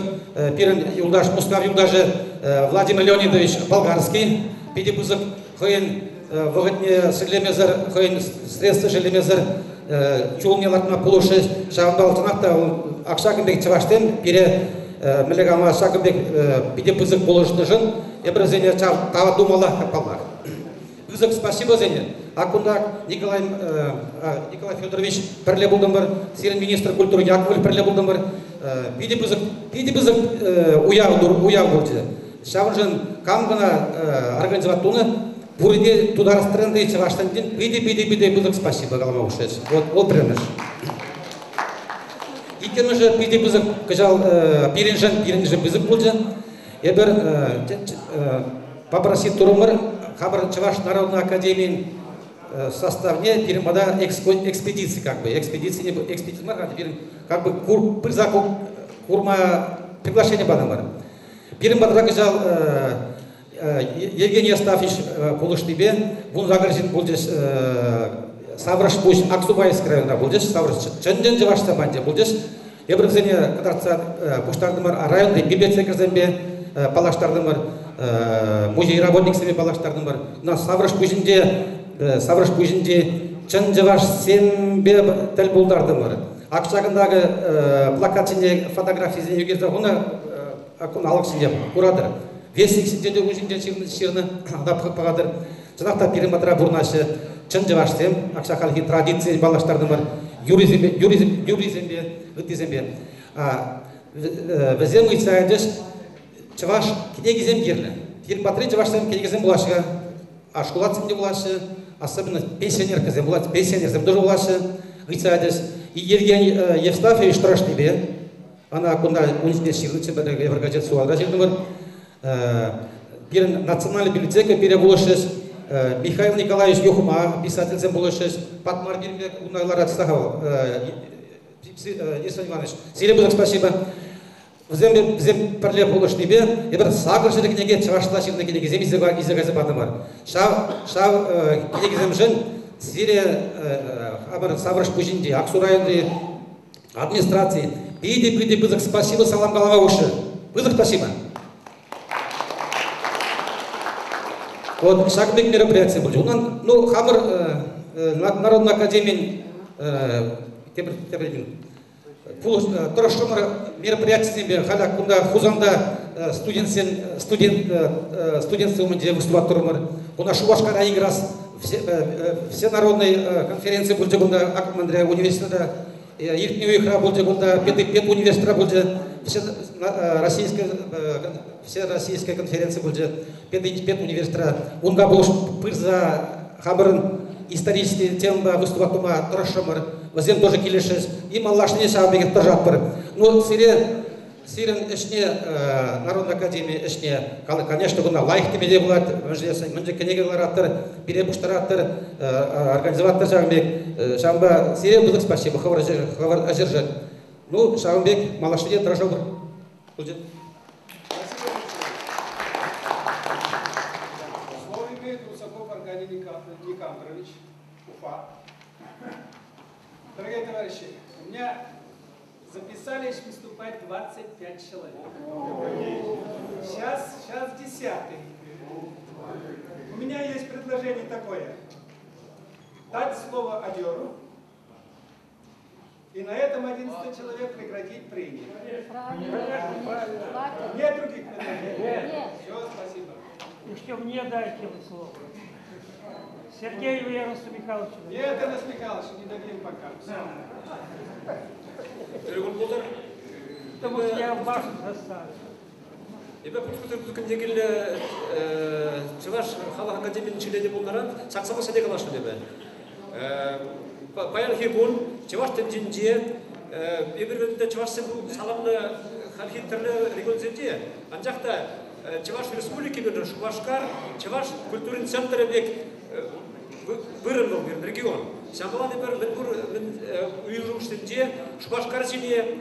пирӗн юлташ, Мускав юлташӗ Владимир Леонидович Болгарский питӗ пысӑк хӑйӗн вӑхӑтне шеллемесӗр, хӑйӗн средства шеллемесӗр чулне лартма пулӑшрӗҫ. Ҫавӑнпа чӑнах та ак ҫакӑн пек чӑвашсем пире мӗнле калама ҫакӑн пек питӗ пысӑк пулӑшнӑшӑн эпир вӗсене тав тумалла паллах. Пысӑк спасибо сене. А кунта Николай Федорович пӗрле пултӑмӑр, сирӗн министр культуры Яковлев пӗрле пултӑмӑр. Питӗ пысӑк уяв пулчӗ. Ҫавӑншӑн кам кӑна организовать тунӑ, пурне Тутарстанри чӑвашсенчен питӗ-питӗ-питӗ пысӑк спасибо калама хушрӗҫ. Вот вӑл пӗрремӗш. Иккӗмӗшӗ питӗ пысӑк кӑҫал пирӗншӗн пысӑк пулчӗ. Эпир попросить турӑмӑр хамӑр Чӑваш народной академийӗн составне пирӗн пата экспедици как бы экспедици экспедици мар пирӗн как бы пырса курма приглашение патӑмӑр. Пирӗн патра кӑҫал Евгений Астафьевич пулӑшнипе 18 ҫын пулчӗҫ Саврӑшпуҫ Аксубаевск районра пулчӗҫ, Саврӑш чӑн-чӑн чӑваш саманчӗ пулчӗҫ. Эпир вӗсене кӑтартса пуҫтартӑмӑр, районти библиотекарьсемпе паллаштартӑмӑр, музей работниксемпе паллаштартӑмӑр. На Саврӑшпуҫӗнче Саврӑшпуҫӗнчи чӑн чӑвашсемпе тӗл пултартӑмӑр. Ак ҫакӑнтакӑ плакат ҫине фотографисене ӳкерсе хунӑ алӑк ҫине куратӑр. Вестник ҫинчен те ун ҫинчен ҫырнӑ, ӑна пӑхатӑр. Чӑнах та пирӗн патра пурӑнаҫҫӗ чӑн чӑвашсем, ак ҫак хальхи традицие паллаштартӑмӑр юрисемпе, юрисемпе, ыттисемпе. Вӗсем ыйтса ячӗҫ, чӑваш кӗнекисем кирлӗ. Пирӗн патри чӑвашсем кӗнекесем вулаҫҫӗ, а шкулатсем те вулаҫҫӗ, особенно пенсионеркӑсем вулаҫҫӗ, пенсионерсем тоже вулаҫҫӗ, ыйтса ячӗҫ. И Евгений Евстафьевич тӑрӑшнипе, ӑна кунта ун ҫине ҫырнӑччӗ, пӗр газет Суварта ҫыртӑмӑр. Пирӗн национальный библиотека пире пулӑшрӗҫ. Михаил Николаевич Юхма писательсем пулӑшрӗҫ. Патмар пирӗнпе кунта ларать сахал. Ислам Иванович, сире пысӑк спасибо. Вӗсем, вӗсем пӗрле пулӑшнипе эпир 800 кӗнеке чӑвашла ҫырнӑ кӗнекесем илсе, илсе кайса патӑмӑр. Ҫав, ҫав кӗнекесемшӗн сире хамӑр Саврӑшпуҫӗнчи, Аксу районти администрации питӗ-питӗ пысӑк спасибо салам калама хушрӗ. Пысӑк спасибо. Вот ҫакӑн пек мероприяти пулчӗ. Унан, ну, хамӑр Народная академин тепӗр тепӗр тӑрӑшрӑмӑр мероприятисемпе халӗ кунта Хусанта студентсен студент студентсем умӗнче выступать турӑмӑр. Кунта Шупашкара играс всенародной конференци пулчӗ кунта Акмандре университета иртнӗ уйӑхра пулчӗ кунта педуниверситетра пулчӗ все российская всероссийская конференци пулчӗ педуниверситетра. Унта пулӑш пырса хамӑрӑн исторический темӑпа выступать тума тӑрӑшрӑмӑр. Вӗсем тоже килӗшрӗҫ. И малашне ҫавӑн пекех тӑрӑшатпӑр. Ну, сире сирӗн ӗҫне, Народная академия ӗҫне, конечно, кунта лайӑх теме те пулать. Мӗншӗн кӗнеке кӑларатӑр, пире пуҫтаратӑр, организоваттӑр ҫавӑн пек. Ҫавӑнпа сире пысӑк спасибо хӑвӑр ӗҫӗршӗн. Ну, ҫавӑн пек малашне те тӑрӑшӑпӑр. Пулчӗ. Слово имеет Русаков Аркадий Никандрович, Уфа. Дорогие товарищи, у меня записались выступать 25 человек. Сейчас, сейчас десятый. У меня есть предложение такое. Дать слово Адеру, и на этом 11 человек прекратить прение. Правильно. Нет других предложений? Нет. Все, спасибо. Еще мне дайте слово. Сергею Эрнсту Михайловичу. Нет, Эрнест Михайлович, не дадим пока. Все. Потому что я в вашем составе. Эпӗ Пушкӑрт кӗнекеллӗ Чӑваш халӑх академийӗн членӗ пулнӑран ҫак сӑмахсене каласшӑн эпӗ. Паянхи кун чӑваш тӗнчинче эпир ӗнтӗ чӑвашсем саламлӑ хальхи тӗрлӗ регионсенче, анчах та Чӑваш Республики пирӗн Шупашкар чӑваш культурин центрӗ пек вырӑн вӑл пирӗн регион. Ҫавӑнпа эпир мӗнпур уйрӑмсенче Шупашкар ҫине,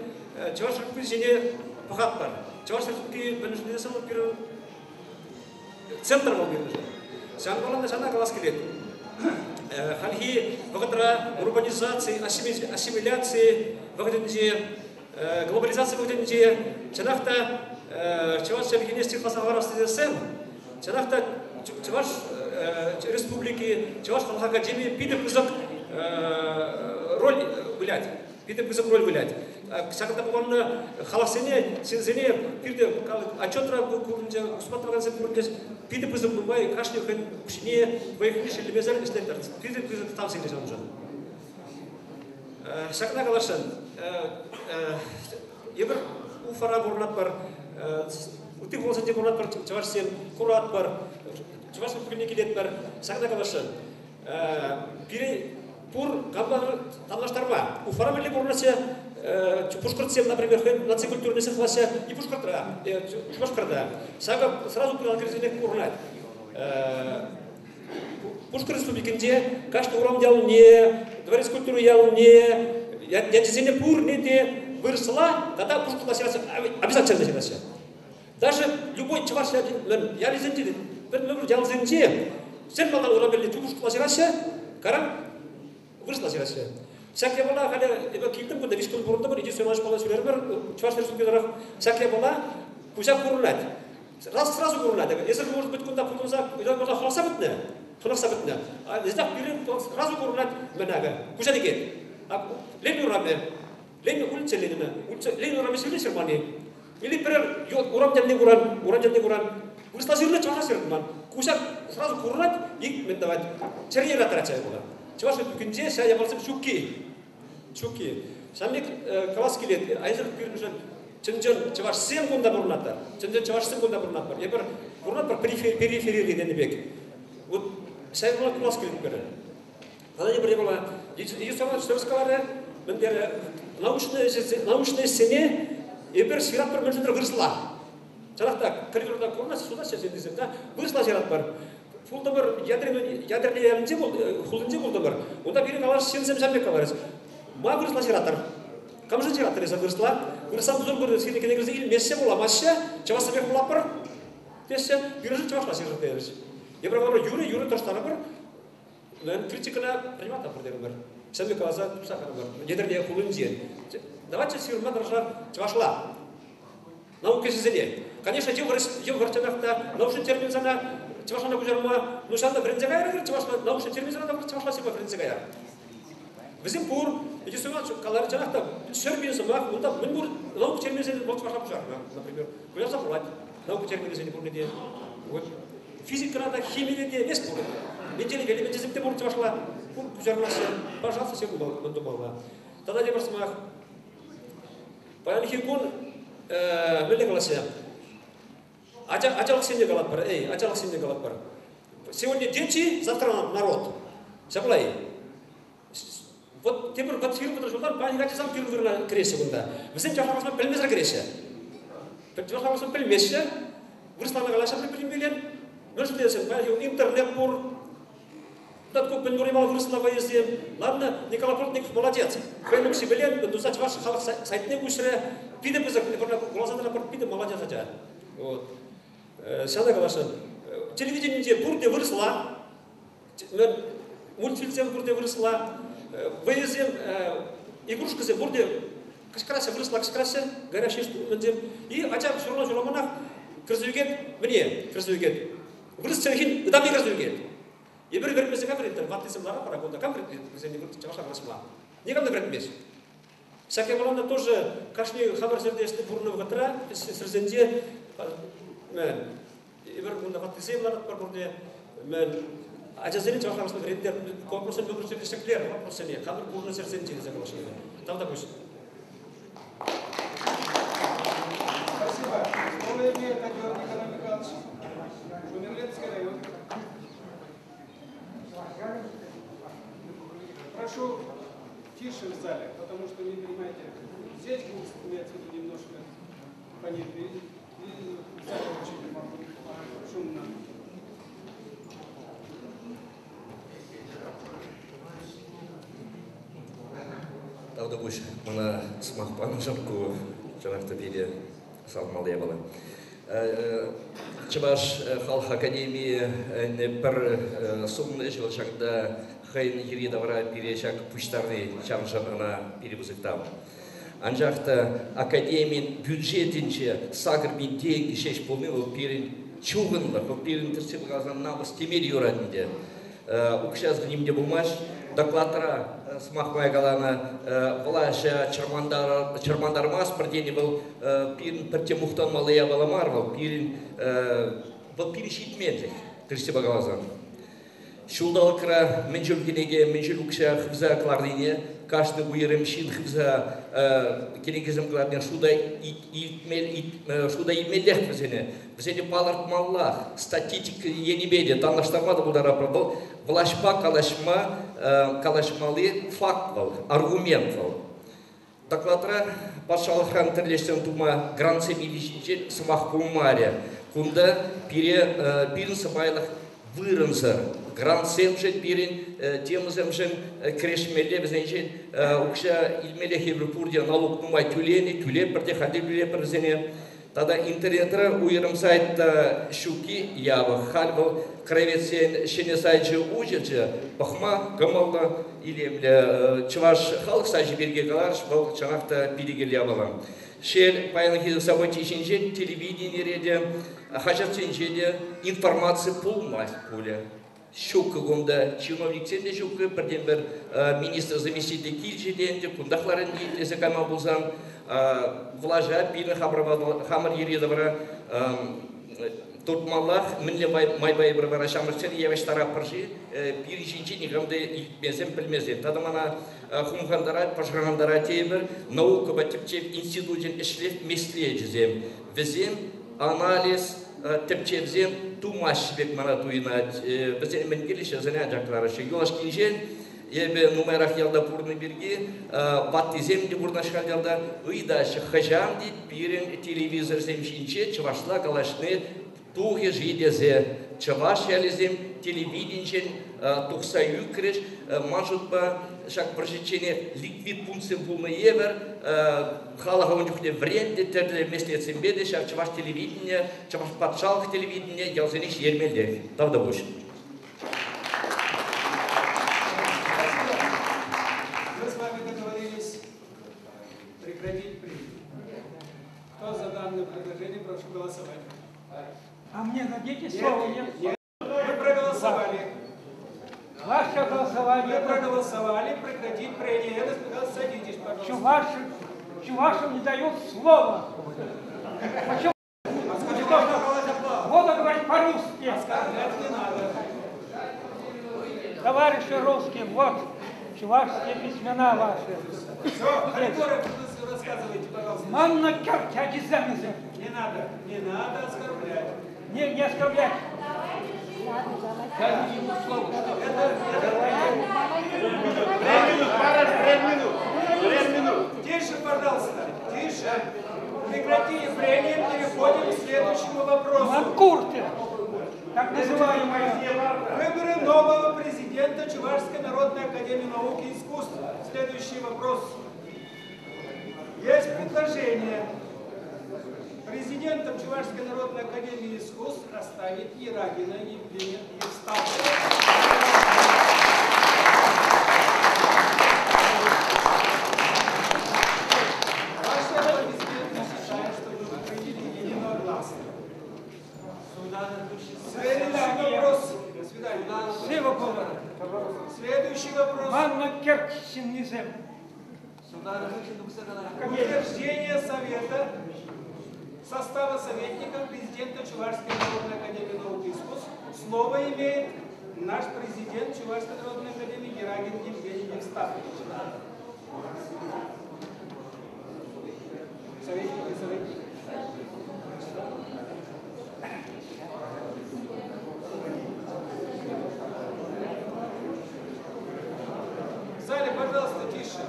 Чӑваш Республики ҫине пӑхатпӑр. Чӑваш Республики мӗншӗн тесен вӑл пирӗн центр вӑл пирӗншӗн. Ҫавӑнпа ҫавна калас килет. Хальхи вӑхӑтра урбанизаци, ассимиляци вӑхӑтӗнче, глобализаци вӑхӑтӗнче чӑнах та чӑваш чӗлхине сыхласа хӑварас тесен, чӑнах та Чӑваш Республики, Чӑваш халӑх академийӗ питӗ пысӑк роль вылять. Питӗ пысӑк роль вылять. Ҫакӑнта пухӑннӑ халӑхсене, ҫынсене пирте отчетра курӑнчӗ, усма тӑвакансем курӑнчӗҫ. Питӗ пысӑк нумай кашни хӑйӗн укҫине, вӑй-хӑйне шеллемесӗр ӗҫлет. Питӗ пысӑк тав сире ҫавӑншӑн. Ҫакна каласшӑн. Эпир Уфара пурӑнатпӑр, ытти хуласенче пурӑнатпӑр, чӑвашсем куратпӑр, Чӑваш Республикине килетпӗр. Ҫакна каласшӑн. Пире пур кампа танлаштарма. Уфара мӗнле пурӑнаҫҫӗ, пушкӑртсем, например, хӑйӗн наци культурине сыхлаҫҫӗ и Пушкӑртра, Шупашкарта. Ҫакӑ сразу курӑнать. Пушкӑрт Республикинче кашни урам ялне, дворец культуры ялне, ячӗсене пурне те вырӑсла тата пушкӑртла ҫыраҫҫӗ, обязательно ҫыраҫҫӗ. Даже любой чӑваш ялӗсенче, пӗр ялсенче сӗм малтан урам ялне пушкӑртла ҫыраҫҫӗ, каран вырӑсла ҫыраҫҫӗ. Ҫак япала халӗ эпӗ килтӗм кунта, виҫ кун пурӑнтӑмӑр, икӗ ҫул школа ҫӳрерӗмӗр, Чӑваш Республики тӑрӑх. Ҫак япала куҫа курӑнать. Раз сразу курӑнать. Эсир, может быть, кунта пурӑнса, хӑнӑхса пӗтнӗ, хӑнӑхса пӗтнӗ. Эсир пирӗн сразу курӑнать мӗн акӑ, куҫа лекет. Ленин урамӗ, Ленин улица Ленина, улица Ленин урамӗ ҫырнӑ ҫырман-и? Или пӗрер урам тӗлне куран, урам тӗлне куран. Вырӑсла ҫырнӑ, чӑвашла ҫырман. Куҫа сразу курӑнать и мӗн тӑвать? Чӗрене ыраттарать ҫав япала. Чӑваш Республикинче ҫав япаласем ҫукки. Ҫукки. Ҫавӑн пек калас килет. Айсӑр пирӗншӗн чӑн-чӑн чӑвашсем кунта пурӑнатпӑр. Чӑн-чӑн чӑвашсем кунта пурӑнатпӑр. Эпир пурӑнатпӑр периферире тенӗ пек. Вот ҫав япала курас килет пирӗн. Тата тепӗр япала. Юсава тӗрӗс каларӗ, мӗн терӗ, научный ӗҫсене эпир ҫыратпӑр мӗншӗн вырӑсла. Чӑнах та, коридорта курӑнаҫҫӗ, сутаҫҫӗ ҫыннисем, да, вырӑсла ҫыратпӑр. Пултӑмӑр, ядерный ялӗнче, хулинче пултӑмӑр. Унта пирӗн калас ҫынсем ҫав пек каларӗҫ. Ма вырӑсла ҫыратӑр? Камшӑн ҫыратӑр эсӗ вырӑсла? Вырӑссан пусӑр пыр, сире кӗнекесем илмеҫҫӗ, вуламаҫҫӗ, чӑвашсемех вулатпӑр теҫҫӗ. Пирӗншӗн чӑвашла ҫырӑр терӗҫ. Эпир калӑпӑр, юрӗ, юрӗ тӑрӑштарӑпӑр. Критикӑна принимать та пур терӗмӗр. Ҫавӑн пек каласа тупса хатӑмӑр. Етӗрне хулинче. Давайте ҫырма тӑрӑшар чӑвашла. Наука ӗҫӗсене. Конечно, йывӑр, йывӑр чӑнах та научный термин сана чӑвашлана куҫарма, ну ҫавна вӗренсе кайрӑр чӑвашла, научный термин сана чӑвашла ҫырма вӗренсе каяр. Вӗсем пур. Единственное, каларӗ чӑнах та 100 000 сӑмах, унта мӗн пур наука терминӗсене вӑл чӑвашла куҫарнӑ, например. Куҫарса пулать. Наука терминӗсене пурне те. Вот. Физикӑра та, химире те вес пур. Менделеев элеменчӗсем те пур чӑвашла. Пур куҫармаҫҫӗ. Пожалуйста, все мӗн тумалла. Тата тепӗр сӑмах. Паянхи кун мӗнле калаҫҫӗ? Ачалӑхсене калатпӑр, эй, ачалӑхсене калатпӑр. Сегодня дети, завтра народ. Ҫапла-и? Вот тепӗр вот 20 ҫултан паянхи ачасем пирӗн вырӑна кӗреҫҫӗ кунта. Вӗсем чӑвашла калаҫма пӗлмесӗр кӗреҫҫӗ. Чӑвашла калаҫма пӗлмеҫҫӗ. Вырӑсла калаҫҫӗ пӗр-пӗринпелен. Мӗншӗн тесен паянхи интернет пур. Татку мӗн пур вырӑсла вӑйӑсем. Ладно, Николай Плотников молодец. Хӑйӗн укҫипелен туса чӑваш халӑх сайтне уҫрӗ. Питӗ пысӑк, вуласа тӑратпӑр, питӗ молодец ача. Вот. Ҫавна каласшӑн. Телевиденинче пурте вырӑсла. Мультфильмсем пурте вырӑсла. Вӑйӑсем, игрушкӑсем пурте кӑшкӑраҫҫӗ, вырӑсла кӑшкӑраҫҫӗ, горящие мӗнсем. И ача ҫурма ҫурламанах кӗрсе ӳкет, мӗне кӗрсе ӳкет? Вырӑс чӗлхин ытамне кӗрсе ӳкет. Эпир вӗренмесен кам вӗрентӗр? Ваттисем лара пара кунта кам вӗрентет вӗсене чӑвашла калаҫма? Никам та вӗрентмест. Ҫак япалана тоже кашни хамӑр ҫӗрте ӗҫле пурӑннӑ вӑхӑтра ҫӗрсенче эпир кунта ваттисем ларатпӑр пурте. Мӗн ачасене чӑвашла калаҫма вӗрентер, конкурссем конкурссем ҫӗклер вопроссене хамӑр пурӑннӑ ҫӗрсенче тесе калаҫҫӗ. Тавтапуҫ. Спасибо. Слово имеет Кадёр Николай Михайлович. Шумерлинский район. Прошу тише в зале, потому что, не понимаете, здесь гул имеется в виду немножко фонит, и в зале очень шумно. Тавтапуҫ мана сӑмах панӑшӑн ку чӑнах та питӗ савӑнмалли япала. Чӑваш халӑх академийӗ пӗр сумлӑ ӗҫ вӑл ҫакӑнта хӑйӗн йӗри-тавра пире ҫак пуҫтарни ҫавӑншӑн ӑна питӗ пысӑк тав. Анчах та академин бюджетӗнче 8000 тенкӗ ҫеҫ пулни вӑл пирӗн чухӑнлӑх, вӑл пирӗн тӗртсе каласан намӑс теме те юрать ӗнтӗ. Укҫасӑр ним те пулмасть. Докладра сӑмах май каланӑ влаҫа чӑрмантармастпӑр тени вӑл пирӗн пӗртте мухтанмалли япала мар вӑл пирӗн вӑл пирӗн ҫитменлӗх, тӗрӗссипе каласан. Ҫулталӑкра мӗн чул кӗнеке, мӗн чул укҫа хывса кӑларнине кашни уйрӑм ҫын хывса кӗнекесем кӑларнине шута шута илмеллех вӗсене. Вӗсене палӑртмаллах. Статистика енӗпе те танлаштарма та пултаратпӑр. Вӑл влаҫпа калаҫма калаҫмалли факт вӑл, аргумент вӑл. Докладра патшалӑхран тӗрлешсем тума грантсем илни ҫинчен сӑмах пулмарӗ. Кунта пире пирӗн сӑпайлӑх вырӑнсӑр. Грантсемшӗн пирӗн темӑсемшӗн кӗрешмелле, вӗсенчен укҫа илмеллех эпир пурте налук нумай тӳленӗ, тӳлетпӗр те, халь те тӳлетпӗр вӗсене. Тата интернетра уйрӑм сайт та ҫукки япӑх. Халь вӑл краеведсен ҫӗнӗ сайчӗ уҫӑлчӗ, пӑхма кӑмӑллӑ, илемлӗ. Чӑваш халӑх сайчӗ пирки каларӗҫ, вӑл чӑнах та питӗ кирлӗ япала. Шел, паянхи событи ҫинчен телевиденире те, хаҫатсенче те информаци пулмасть пулӗ. Ҫуккӑ кунта, чиновниксем те ҫуккӑ, пӗртен-пӗр министр заместитель килчӗ те ӗнтӗ, кунтах ларать итлесе кайма пулсан, влаҫа пирӗн хамӑр йӗри-тавра туртмаллах, мӗнле майпа эпир вара ҫамрӑксене явӑҫтаратпӑр-ши, пирӗн ҫинчен никам та илтмесен, пӗлмесен. Тата мана хумхантарать, пӑшӑрхантарать тейӗпӗр, наукӑпа тӗпчев институчӗн ӗҫлев меслечӗсем. Вӗсем анализ, тӗпчевсем тумаҫҫӗ пек мана туйӑнать. Вӗсен мӗн кирлӗ ҫынсене анчах кӑлараҫҫӗ. Юлашкинчен эпӗ нумайрах ялта пурӑннӑ пирки ваттисем те пурӑнаҫ-ха ялта ыйтаҫҫӗ, хӑҫан тет пирӗн телевизорсем ҫинче чӑвашла калаҫни тухӗ-ши тесе. Чӑваш ялӗсем телевиденинчен тухса ӳкрӗҫ. Ман шутпа, ҫак вӑрҫӑчченех ликвид пунктсем пулнӑ евӗр халӑха ун чухне вӗрентнӗ тӗрлӗ меслетсемпе те ҫав чӑваш телевидение, чӑваш патшалӑх телевидение ялсене ҫитермеллех. Тавтапуҫ. Мы с вами договорились прекратить прения. Кто за данное предложение, прошу голосовать. А мне дадите слово? Нет? Нет. Мы проголосовали. Ваше голосование. Мы проголосовали прекратить прения. Это садитесь, пожалуйста. Чуваши, чувашам не дают слова. Почему? Буду говорить по-русски. Оскорблять не надо. Товарищи русские, вот чувашские письмена ваши. Все, коридоры рассказывайте, пожалуйста. Манна керт, Не надо, не надо оскорблять. Не, не оскорблять. Дайте ему слово, что Минут, Тише, пожалуйста, тише. Прекратили прения, переходим к следующему вопросу. Манкурты, так называемые. Выборы нового президента Чувашской народной академии наук и искусств. Следующий вопрос. Есть предложение президентом Чувашской народной академии искусств оставить Ерагина Евгения Евстафьева. Ваши аплодисменты считаю, что вы приняли единогласно. Следующий вопрос. До свидания. Следующий вопрос. Манна Керченизем. Утверждение Совета состава советников президента Чувашской народной академии наук и искусств слово имеет наш президент Чувашской народной академии Ерагин Евгений Евстафович. Советники, советники. В зале, пожалуйста, тише.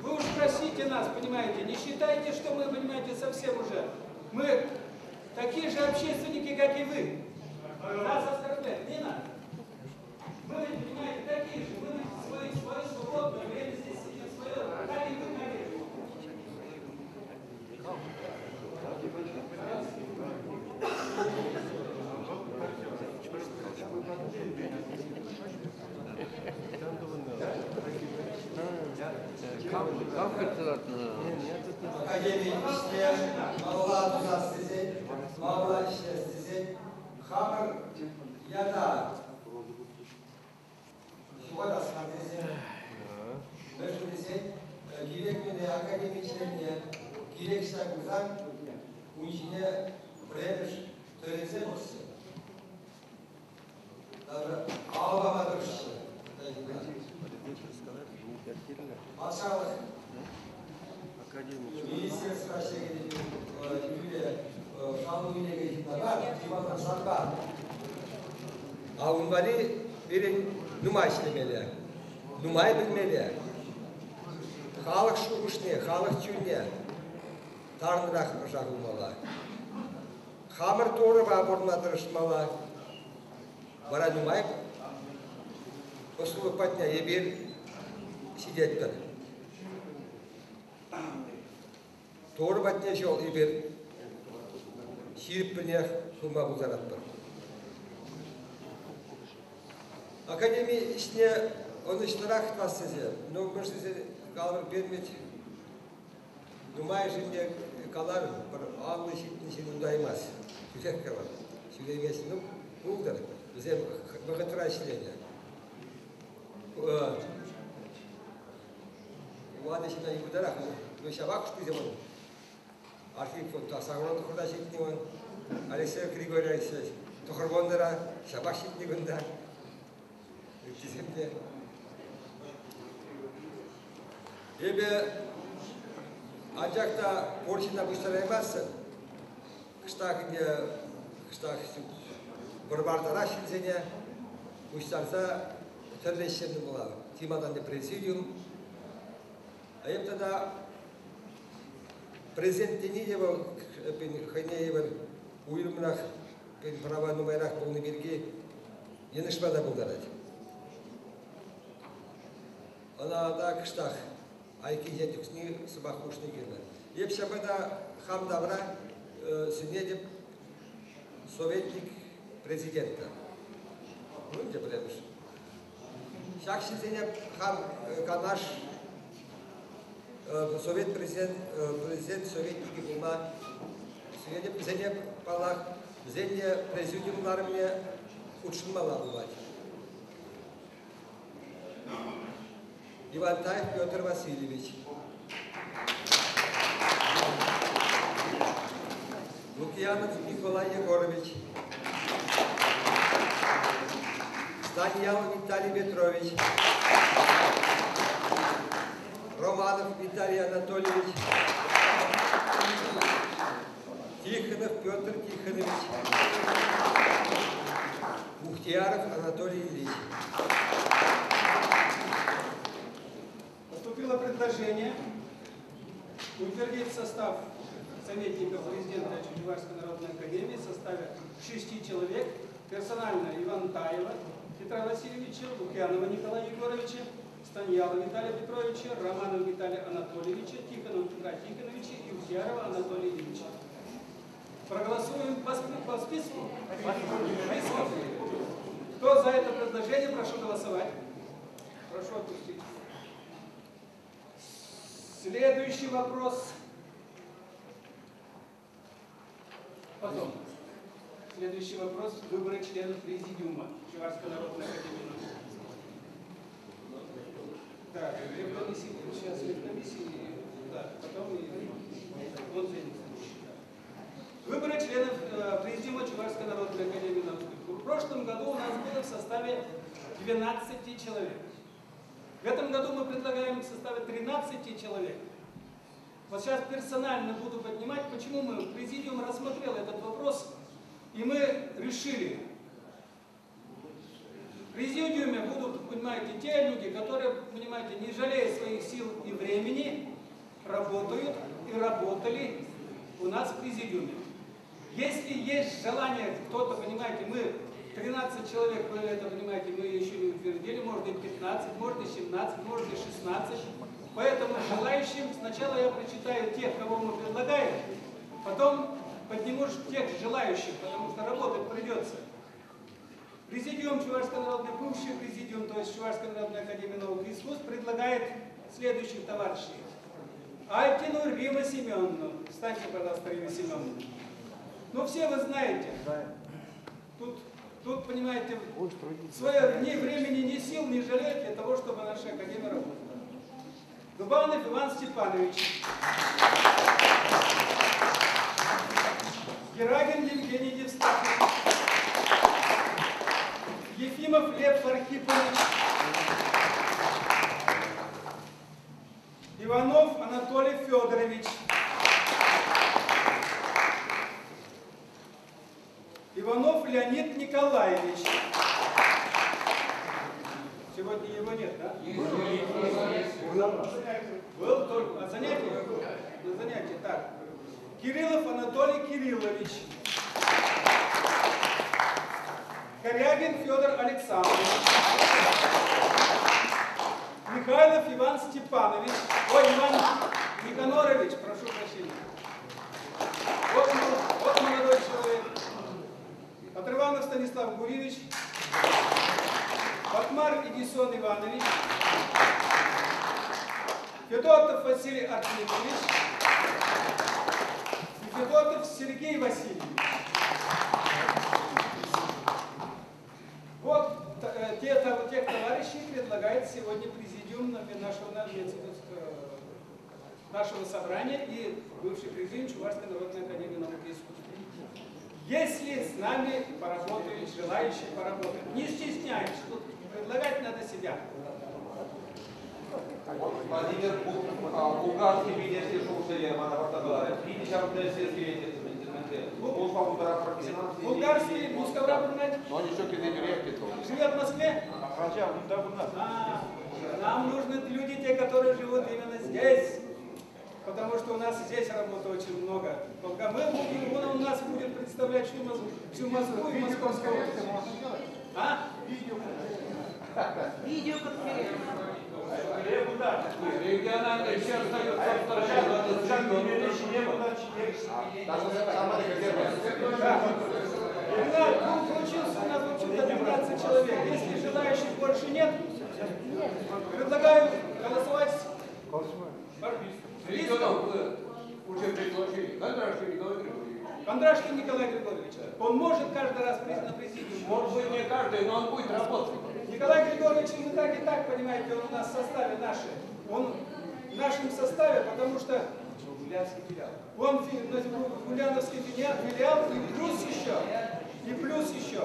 Вы уж простите нас, понимаете, не считайте, что мы, понимаете, совсем уже. Мы такие же общественники, как и вы. Нас оскорблять не надо. Мы, понимаете, такие же. Мы свое, свое свободное время здесь сидим, свое, как и вы, конечно. Академии ӗҫне малалла тусас тесен, малалла ӗҫлес тесен хамӑр ята ҫухатас мар тесен, мӗншӗн тесен кирек мӗнле академи членне кирек ӑҫта пырсан ун ҫине пӗрремӗш тӗрӗсем пӑхсӗ. Даже алӑ пама тӑрӑшҫҫӗ. Патшалӑх министерство ӗҫлекен тӳре шалу илекен ҫынна мар, чи малтан санпа. А ун валли пирӗн нумай ӗҫлемелле, нумай пӗлмелле. Халӑх шухӑшне, халӑх чунне тарӑнрах ӑша хывмалла. Хамӑр Турӑпа пурӑнма тӑрӑшмалла. Вара нумай ӑслӑлӑх патне эпир ҫитетпӗр. Турӑ патне ҫул эпир ҫирӗппӗнех пыма пултаратпӑр. Академи ӗҫне ӑнӑҫлӑрах тӑвас тесе, ну, мӗншӗн калӑпӑр, пермет нумайӑшӗнне калар, пӗр 50 ҫитнӗ ҫын утаймасть. Тӳрех калар, ҫӳреймест. Ну, пултӑр, вӗсем вӑхӑтра ӗҫленӗ. Ватӑ ҫынна йывӑртарах, ну, ҫавах тесе вӑл архив фонда сакӑрвун тӑхӑрта ҫитнӗ вӑл. Алексей Григорьевич тӑхӑрвуннӑра ҫапах ҫитнӗ кунта. Ыттисем те. Эпӗ анчах та пур ҫынна пуҫтараймастӑн. Кӑштах ӗнтӗ, кӑштах вӑр-вартарах ҫынсене пуҫтарса тӗрлӗ ӗҫсем тумалла. Чи малтан президиум. А эп тата президент тени те вӑл хӑйне евӗр уйрӑмрах права нумайрах пулни пирки йӑнӑшма та пултарать. Ӑна та кӑштах айккинче тӳсни, сӑмах хушни кирлӗ. Эп ҫапах та хам тавра сӗнетӗп советник президента. Ну, ӗнтӗ пӗрремӗш. Ҫак ҫынсене хам канаш совет президент, президент советникӗ пулма сӗнетӗп. Вӗсене, паллах, вӗсен те президиум ларӑвне хутшӑнмалла пулать. Ивантаев Петр Васильевич. Лукьянов Николай Егорович. Станьял Виталий Петрович. Романов Виталий Анатольевич. Тихонов Петр Тихонович. Мухтияров Анатолий Ильич. Поступило предложение утвердить состав советников президента Чувашской народной академии в составе шести человек, персонально Ивана Таева Петра Васильевича, Лукьянова Николая Егоровича, Станьяла Виталия Петровича, Романова Виталия Анатольевича, Тихонова Петра Тихоновича и Ухтиярова Анатолия Ильича. Проголосуем по, по списку? По списку. Кто за это предложение, прошу голосовать. Прошу опустить. Следующий вопрос. Потом. Следующий вопрос. Выборы членов Президиума Чувашской народной академии наук. Да, ревкомиссии, сейчас ревкомиссии, да, потом и он займется. Выборы членов Президиума Чувашской народной академии наук. В прошлом году у нас было в составе 12 человек. В этом году мы предлагаем в составе 13 человек. Вот сейчас персонально буду поднимать, почему мы, президиум рассмотрел этот вопрос, и мы решили. В президиуме будут, понимаете, те люди, которые, понимаете, не жалея своих сил и времени, работают и работали у нас в президиуме. Если есть желание, кто-то, понимаете, мы 13 человек, вы это понимаете, мы еще не утвердили, может быть 15, может и 17, может и 16. Поэтому желающим сначала я прочитаю тех, кого мы предлагаем, потом подниму тех желающих, потому что работать придется. Президиум Чувашской народной, бывший президиум, то есть Чувашской народной академии наук и искусств, предлагает следующих товарищей. Альтину Риму Семеновну. Встаньте, пожалуйста, Рима Семеновна. Ну, все вы знаете. Тут, тут понимаете, свое ни времени, ни сил не жалеют для того, чтобы наша академия работала. Дубанов Иван Степанович. Герагин Евгений Евстафьевич. Ефимов Лев Архипович. Иванов Анатолий Федорович. Иванов Леонид Николаевич. Сегодня его нет, да? Был только. А занятие? На занятие, так. Кириллов Анатолий Кириллович. Корягин Федор Александрович. Михайлов Иван Степанович. Ой, Иван Никанорович, прошу прощения. Вот, вот молодой человек. Отрыванов Станислав Гурьевич. Батмар Эдисон Иванович. Федотов Василий Артемьевич. И Федотов Сергей Васильевич. Вот тех товарищей предлагает сегодня президиум нашего собрания и бывший президент Чувашской народной академии наук и искусств. Если с нами поработают, желающие поработать, не стесняйтесь, тут предлагать надо себя. Владимир Булгарский Булгарский, Живет в Москве? Нам нужны люди, те, которые живут именно здесь. Потому что у нас здесь работы очень много. Он у нас будет представлять всю Москву и Московскую область. А? Видеоконференция. Получился у нас, в общем-то, 12 человек. Если желающих больше нет, предлагаю голосовать. Уже предложили. Кондрашкин Николай Григорьевич. Кондрашкин Николай Григорьевич. Он может каждый раз на президиум. Может быть, не каждый, но он будет работать. Николай Григорьевич, мы так и так, понимаете, он у нас в составе нашей. Он в нашем составе, потому что он Ульяновский филиал и плюс еще. И плюс еще.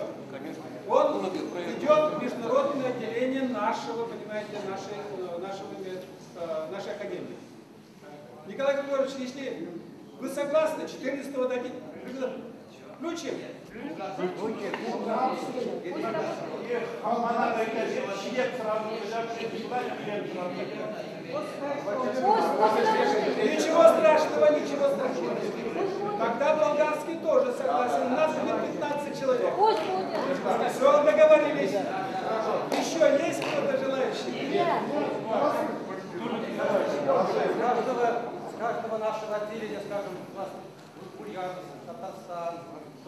Он ведет международное отделение нашего, понимаете, нашей академии. Николай Григорьевич, если вы согласны, 14-го дадим. Включим. Ничего страшного, ничего страшного. Тогда болгарский тоже согласен. У нас будет 15 человек. Все, договорились. Еще есть кто-то желающий? Нет. С каждого нашего отделения, скажем, у нас Ульяновск, Татарстан, с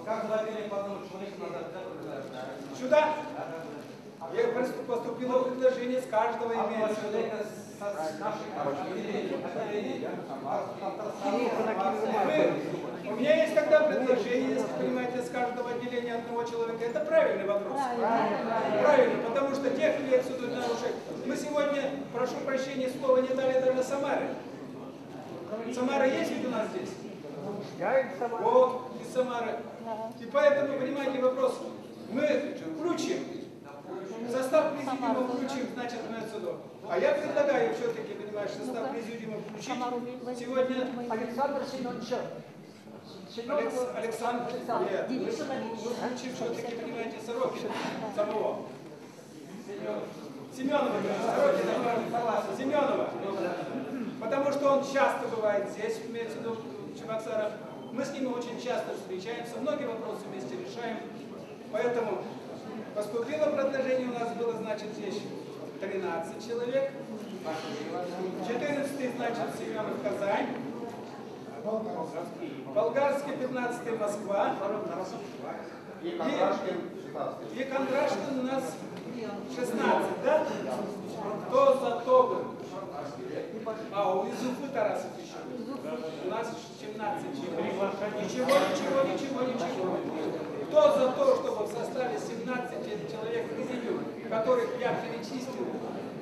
каждого отделения по одному человеку надо обязательно. Сюда? Я поступило предложение с каждого имеется. Человека с наших отделений. У меня есть когда предложение, если понимаете, с каждого отделения одного человека. Это правильный вопрос. Правильно, потому что тех лекций тут нарушать. Мы сегодня, прошу прощения, слова не дали даже Самаре. Самара есть ведь у нас здесь? Я из Самары. Вот, из Самары. И поэтому, понимаете, вопрос. Мы включим. Состав президиума включим, значит, мы отсюда. А я предлагаю все-таки, понимаешь, состав президиума включить сегодня... Александр Семенович. Александр, нет, мы включим все-таки, понимаете, Сорокина самого. Семенова, Сорокина, Семенова. Потому что он часто бывает здесь, имеется в виду в Чебоксарах. Мы с ним очень часто встречаемся, многие вопросы вместе решаем. Поэтому поступило предложение, у нас было, значит, здесь 13 человек. 14-й, значит, Семенов, Казань. Болгарский, 15-й, Москва. И Кондрашкин, 16-й. И Кондрашкин у нас 16, да? Кто за то был? А, у из Уфы Тарасов еще. У нас 17 человек. Ничего, ничего, ничего, ничего. Кто за то, чтобы в составе 17 человек президиума, которых я перечислил,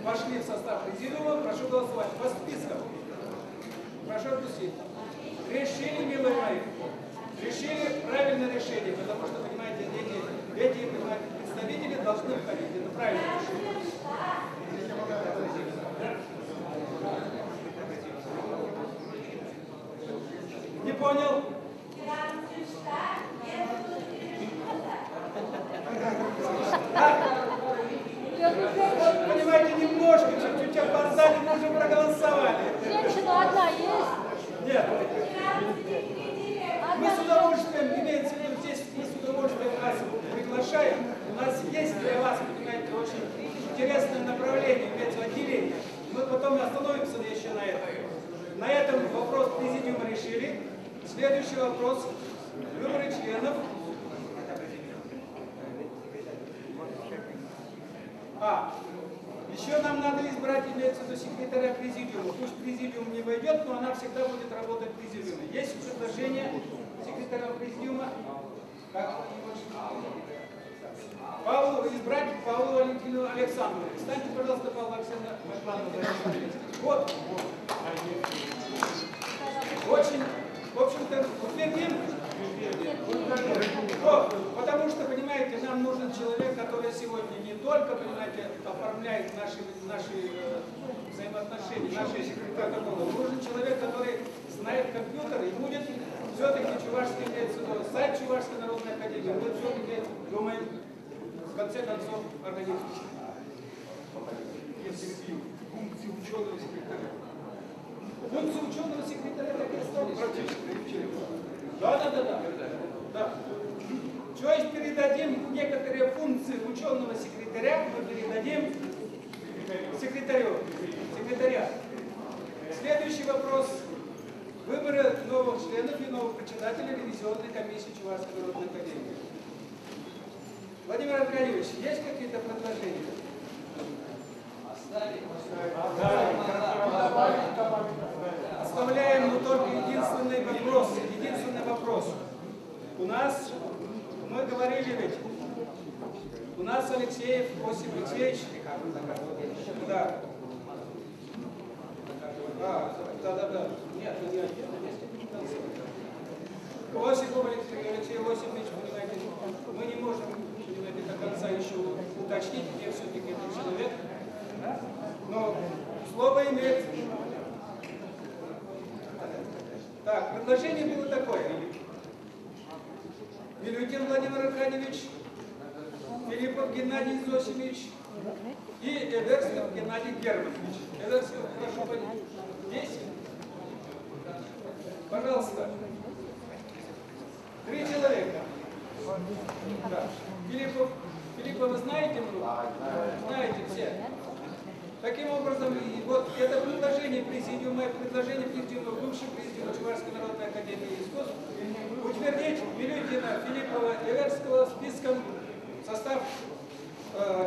вошли в состав президиума, прошу голосовать по спискам. Прошу отпустить. Решили, милые мои, решили правильное решение, потому что, понимаете, эти понимаете, представители должны входить. Это правильное решение. Не понял? Вот, понимаете, немножко, чуть-чуть опоздали, мы уже проголосовали. Женщина одна есть? Нет. Мы с удовольствием, имеется в виду, здесь мы с удовольствием вас приглашаем. Большая. У нас есть для вас, понимаете, очень интересное направление, имеется отделение. Мы потом остановимся еще на этом. На этом вопрос президиума решили. Следующий вопрос. Выборы членов. А, еще нам надо избрать, имеется в виду, секретаря президиума. Пусть президиум не войдет, но она всегда будет работать в президиуме. Есть предложение секретаря президиума? Как? Павлу, избрать Павлу Валентину Александровну. Встаньте, пожалуйста, Павла Александровна. Вот. Очень, в общем-то, утвердим. Вот, потому что, понимаете, нам нужен человек, который сегодня не только, понимаете, оформляет наши взаимоотношения, наши протоколы. Нужен человек, который знает компьютер и будет все-таки чувашский, сайт Чувашской народной академии. Мы все-таки думаем, в конце концов, организуем. Функции ученого секретаря. Функции ученого секретаря так и остались. Да. То есть передадим некоторые функции ученого секретаря, мы передадим секретарю. Секретаря. Следующий вопрос. Выборы новых членов и новых председателей ревизионной комиссии Чувашской народной академии. Владимир Аркадьевич, есть какие-то предложения? Оставляем, но только единственный вопрос. Единственный вопрос. У нас, мы говорили ведь, у нас Алексеев Осип Алексеевич, да. А, да. Нет, не один, Осипов Алексей Осипович, понимаете, мы не можем, понимаете, до конца еще уточнить, где все-таки этот человек. Но слово имеет. Так, предложение было такое. Милютин Владимир Аркадьевич, Филиппов Геннадий Зосимович и Эверстов Геннадий Германович. Эверстов, прошу, здесь. Пожалуйста. 3 человека. Да. Филиппов, Филиппова знаете? Знаете все. Таким образом, вот это предложение президиума, бывшего президиума Чувашской народной академии искусств, утвердить Милютина, Филиппова, Эверского списком состав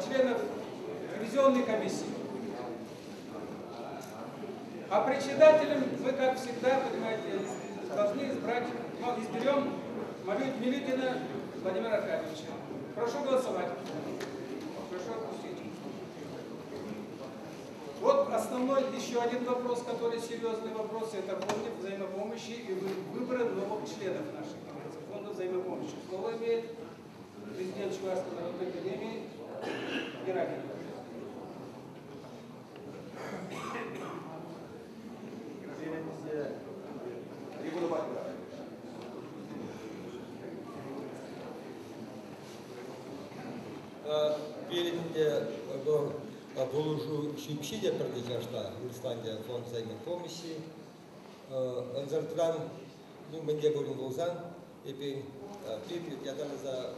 членов ревизионной комиссии. А председателем мы, как всегда, понимаете, должны избрать, ну, изберем Милютина Владимира Аркадьевича. Прошу голосовать. Прошу отпустить. Вот основной еще один вопрос, который серьезный вопрос, это фонд взаимопомощи и выборы новых членов наших фонда взаимопомощи. Слово имеет президент Чувашской народной академии Геракин. Перед Булушу Шипшиде продержашла Исландия фонд взаимопомощи. Анзартран, ну, мне говорим Лозан, и пин я там за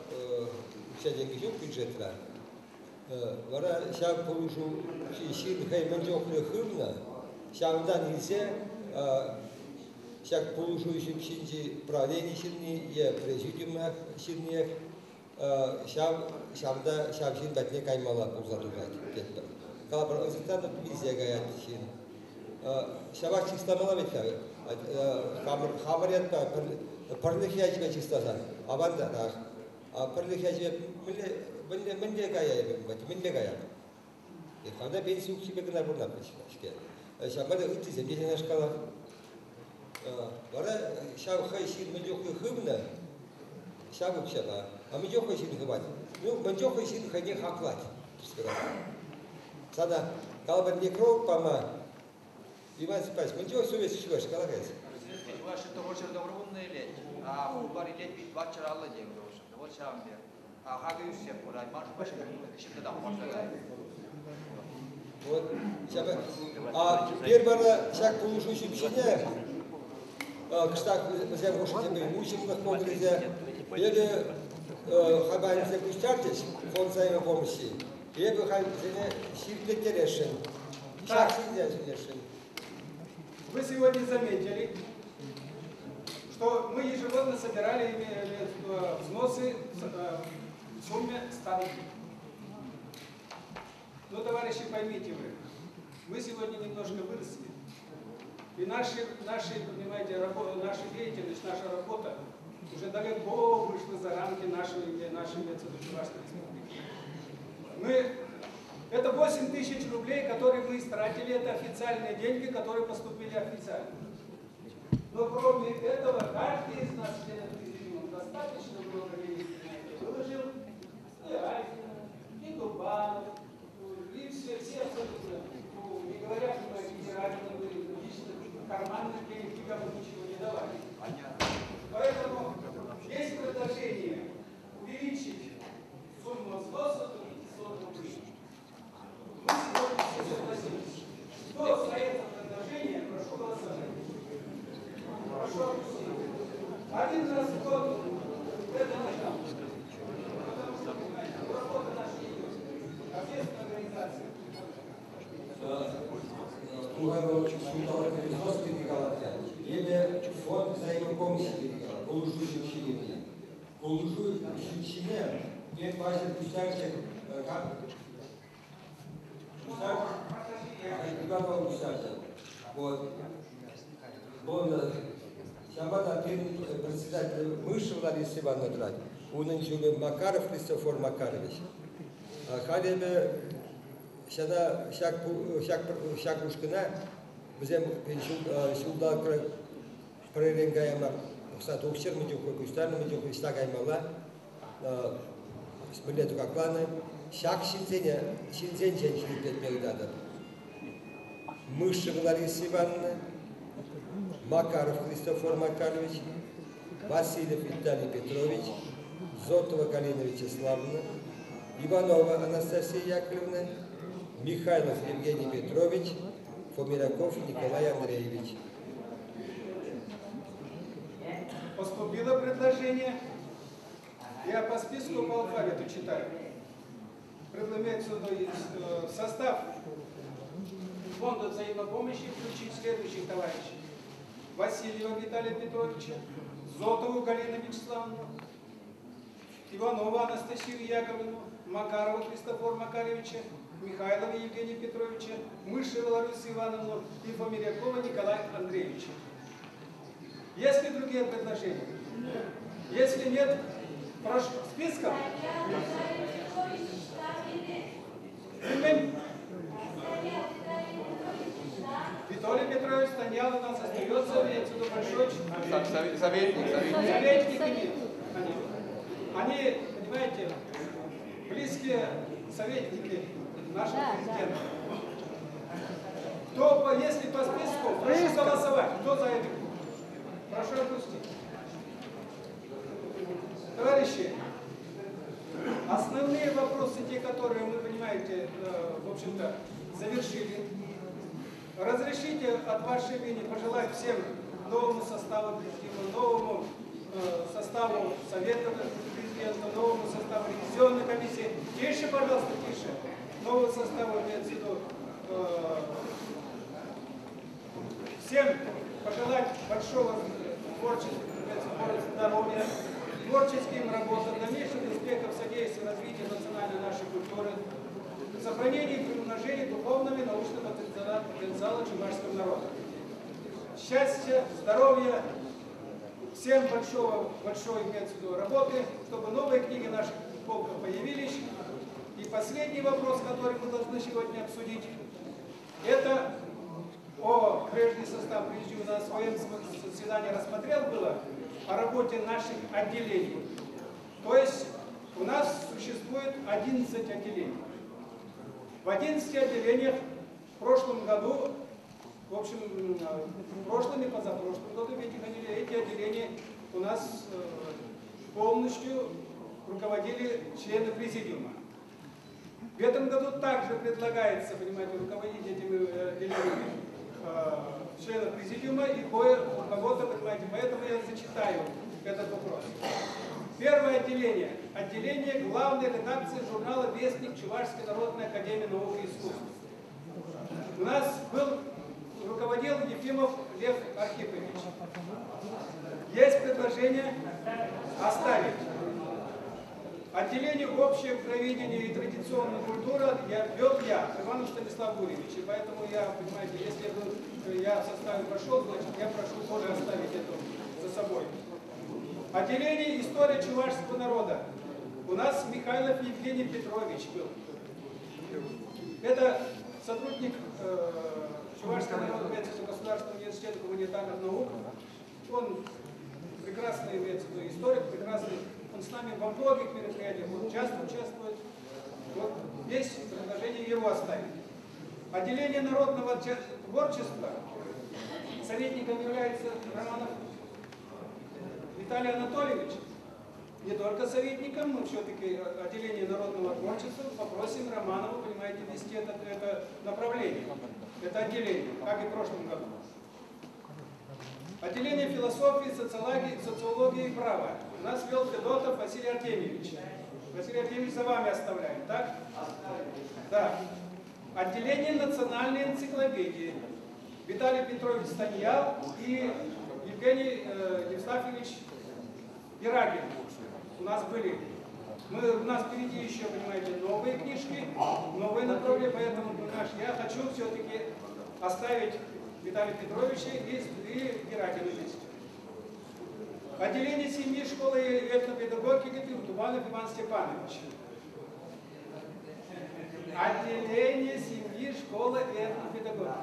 все деньги жил бюджетра. Вара ша булушу шин хай манжохлы хывна, шамдан илсе шак булушу шипшинчи правление ширни, е президиума ширниех. Шамда шамшин батне каймала узатугать кетпер. Калабар ызыктан билзе гаят шин. Шабак чистамала бит хамыр хамыр ятта пырлык яжбе чистасан. Абанда тах. Пырлык яжбе миле миле гая бит миле гая. Ханда пенсия укчи бекна бурна пишке. Шамада ытты зембе шкала. Вара шав хай шин милёк хывна. Шав укчаба. А мынчохой шин хывать. Ну, мынчохой шин хайне хаклать. Сада, калбар некров пама. Иван Степанович, мынчохой совесть чуваш, калакайс. Чуваши того жердоврунный лет, а хубар лет бит вачаралла деньги. Вот шамбер. А хагаю все пора, маш башка, еще да можно. Вот, а первое, шаг получу пшене, кштак, взял уши тебе, мучим на погрезе, или хапанӗсем пуҫтарчӗҫ фонд взаимопомощи. Эпӗ халь вӗсене ҫирӗплеттересшӗн. Ҫак ҫынсене сӗнесшӗн. Вы сегодня заметили, что мы ежегодно собирали взносы в сумме 100 рублей. Но, товарищи, поймите вы, мы сегодня немножко выросли. И наши, понимаете, наша деятельность, наша работа уже далеко вышла за рамки нашей Чувашской республики. Это 8 тысяч рублей, которые мы истратили, это официальные деньги, которые поступили официально. Но кроме этого, каждый из нас, членов президиума, достаточно много денег выложил. И Айзена, и Дубанов, и все абсолютно, не говоря, что генеральные были, лично карманных денег никому ничего не давали. Понятно. Поэтому есть предложение увеличить сумму взноса до 500 рублей. Мы сегодня все согласились. Кто за это предложение, прошу голосовать. Прошу опустить. Один раз в год это нужно. Потому что, понимаете, работа наша идет. Общественная организация. Эпӗ фонд взаимопомощи перекала, пулӑшу ҫӳпҫине. Пулӑшу ҫӳпҫине мен паҫӑр пуҫтарчӗ пуҫтарчӗ. Вот. Ҫавӑнпа та пирӗн председатель Мышева Лариса Ивановна тӑрать. Унӑн ҫумӗ Макаров Христофор Макарович. Халь эпӗ ҫак ушкӑна вӗсем ҫулталӑкра пӗререн кая мар пӑхса тухчӑр, мӗн чухлӗ пуҫтарнӑ, мӗн чухлӗ ӑҫта каймалла, мӗнле тӑкакланӑ. Ҫак ҫынсенчен ҫирӗплетме ыйтатӑп. Мышева Лариса Ивановна, Макаров Христофор Макарович, Васильев Виталий Петрович, Зотова Галина Вячеславовна, Иванова Анастасия Яковлевна, Михайлов Евгений Петрович, Фомиряков Николай Андреевич. Поступило предложение. Я по списку по алфавиту читаю. Предлагается состав фонда взаимопомощи включить следующих товарищей. Васильева Виталия Петровича, Зотову Галину Вячеславовну, Иванова Анастасию Яковлевну, Макарова Христофора Макаревича, Михайлова Евгения Петровича, Мышева Ларису Ивановну и Фомирякова Николая Андреевича. Есть ли другие предложения? Если нет, прошу списком. Виталий Петрович Станьял у нас остается, имеется в виду большой советник. Советник. Они, понимаете, близкие советники нашего президента. Кто, если по списку, прошу голосовать. Кто за это? Прошу опустить. Товарищи, основные вопросы, те, которые мы, понимаете, в общем-то, завершили. Разрешите от вашего имени пожелать всем новому составу президиума, новому составу Совета президента, новому составу ревизионной комиссии. Тише, пожалуйста, тише. Нового состава имеется в виду. Всем пожелать большого творческого здоровья, творческим работам, дальнейших успехов в содействии развитию национальной нашей культуры, сохранении и приумножении духовного и научного потенциала чувашского народа. Счастья, здоровья, всем большого, имеется в виду, работы, чтобы новые книги наших полков появились. И последний вопрос, который мы должны сегодня обсудить, это о прежний состав президиума на своем заседании рассмотрел было о работе наших отделений. То есть у нас существует 11 отделений. В 11 отделениях в прошлом году, в общем, в прошлом и позапрошлом году эти отделения у нас полностью руководили члены президиума. В этом году также предлагается, понимаете, руководить этими отделениями членов президиума и кого-то, понимаете, поэтому я зачитаю этот вопрос. Первое отделение. Отделение главной редакции журнала «Вестник Чувашской народной академии наук и искусств». У нас был, руководил Ефимов Лев Архипович. Есть предложение оставить. Отделение общее праведение и традиционная культура я вел я, Иванов Станислав Гурьевич. И поэтому я, понимаете, если бы я в составе пошел, значит, я прошу тоже оставить это за собой. Отделение история чувашского народа. У нас Михайлов Евгений Петрович был. Это сотрудник Чувашского народного государственного университета гуманитарных наук. Он прекрасный имеется в виду историк, прекрасный. Он с нами во многих мероприятиях, он часто участвует. Вот здесь предложение его оставить. Отделение народного творчества. Советником является Романов Виталий Анатольевич. Не только советником, но все-таки отделение народного творчества попросим Романова, понимаете, вести это направление, это отделение, как и в прошлом году. Отделение философии, социологии и права. У нас вел Федотов Василий Артемьевич. Василий Артемьевич, за вами оставляем, так? Да. Отделение национальной энциклопедии. Виталий Петрович Станьял и Евгений Евстафьевич Ерагин. У нас были. У нас впереди еще, понимаете, новые книжки, новые направления, поэтому, понимаешь, я хочу все-таки оставить Виталия Петровича и Ерагина здесь. Отделение семьи, школы этнопедагогики Тубанов Иван Степанович. Отделение семьи, школы этнопедагогики.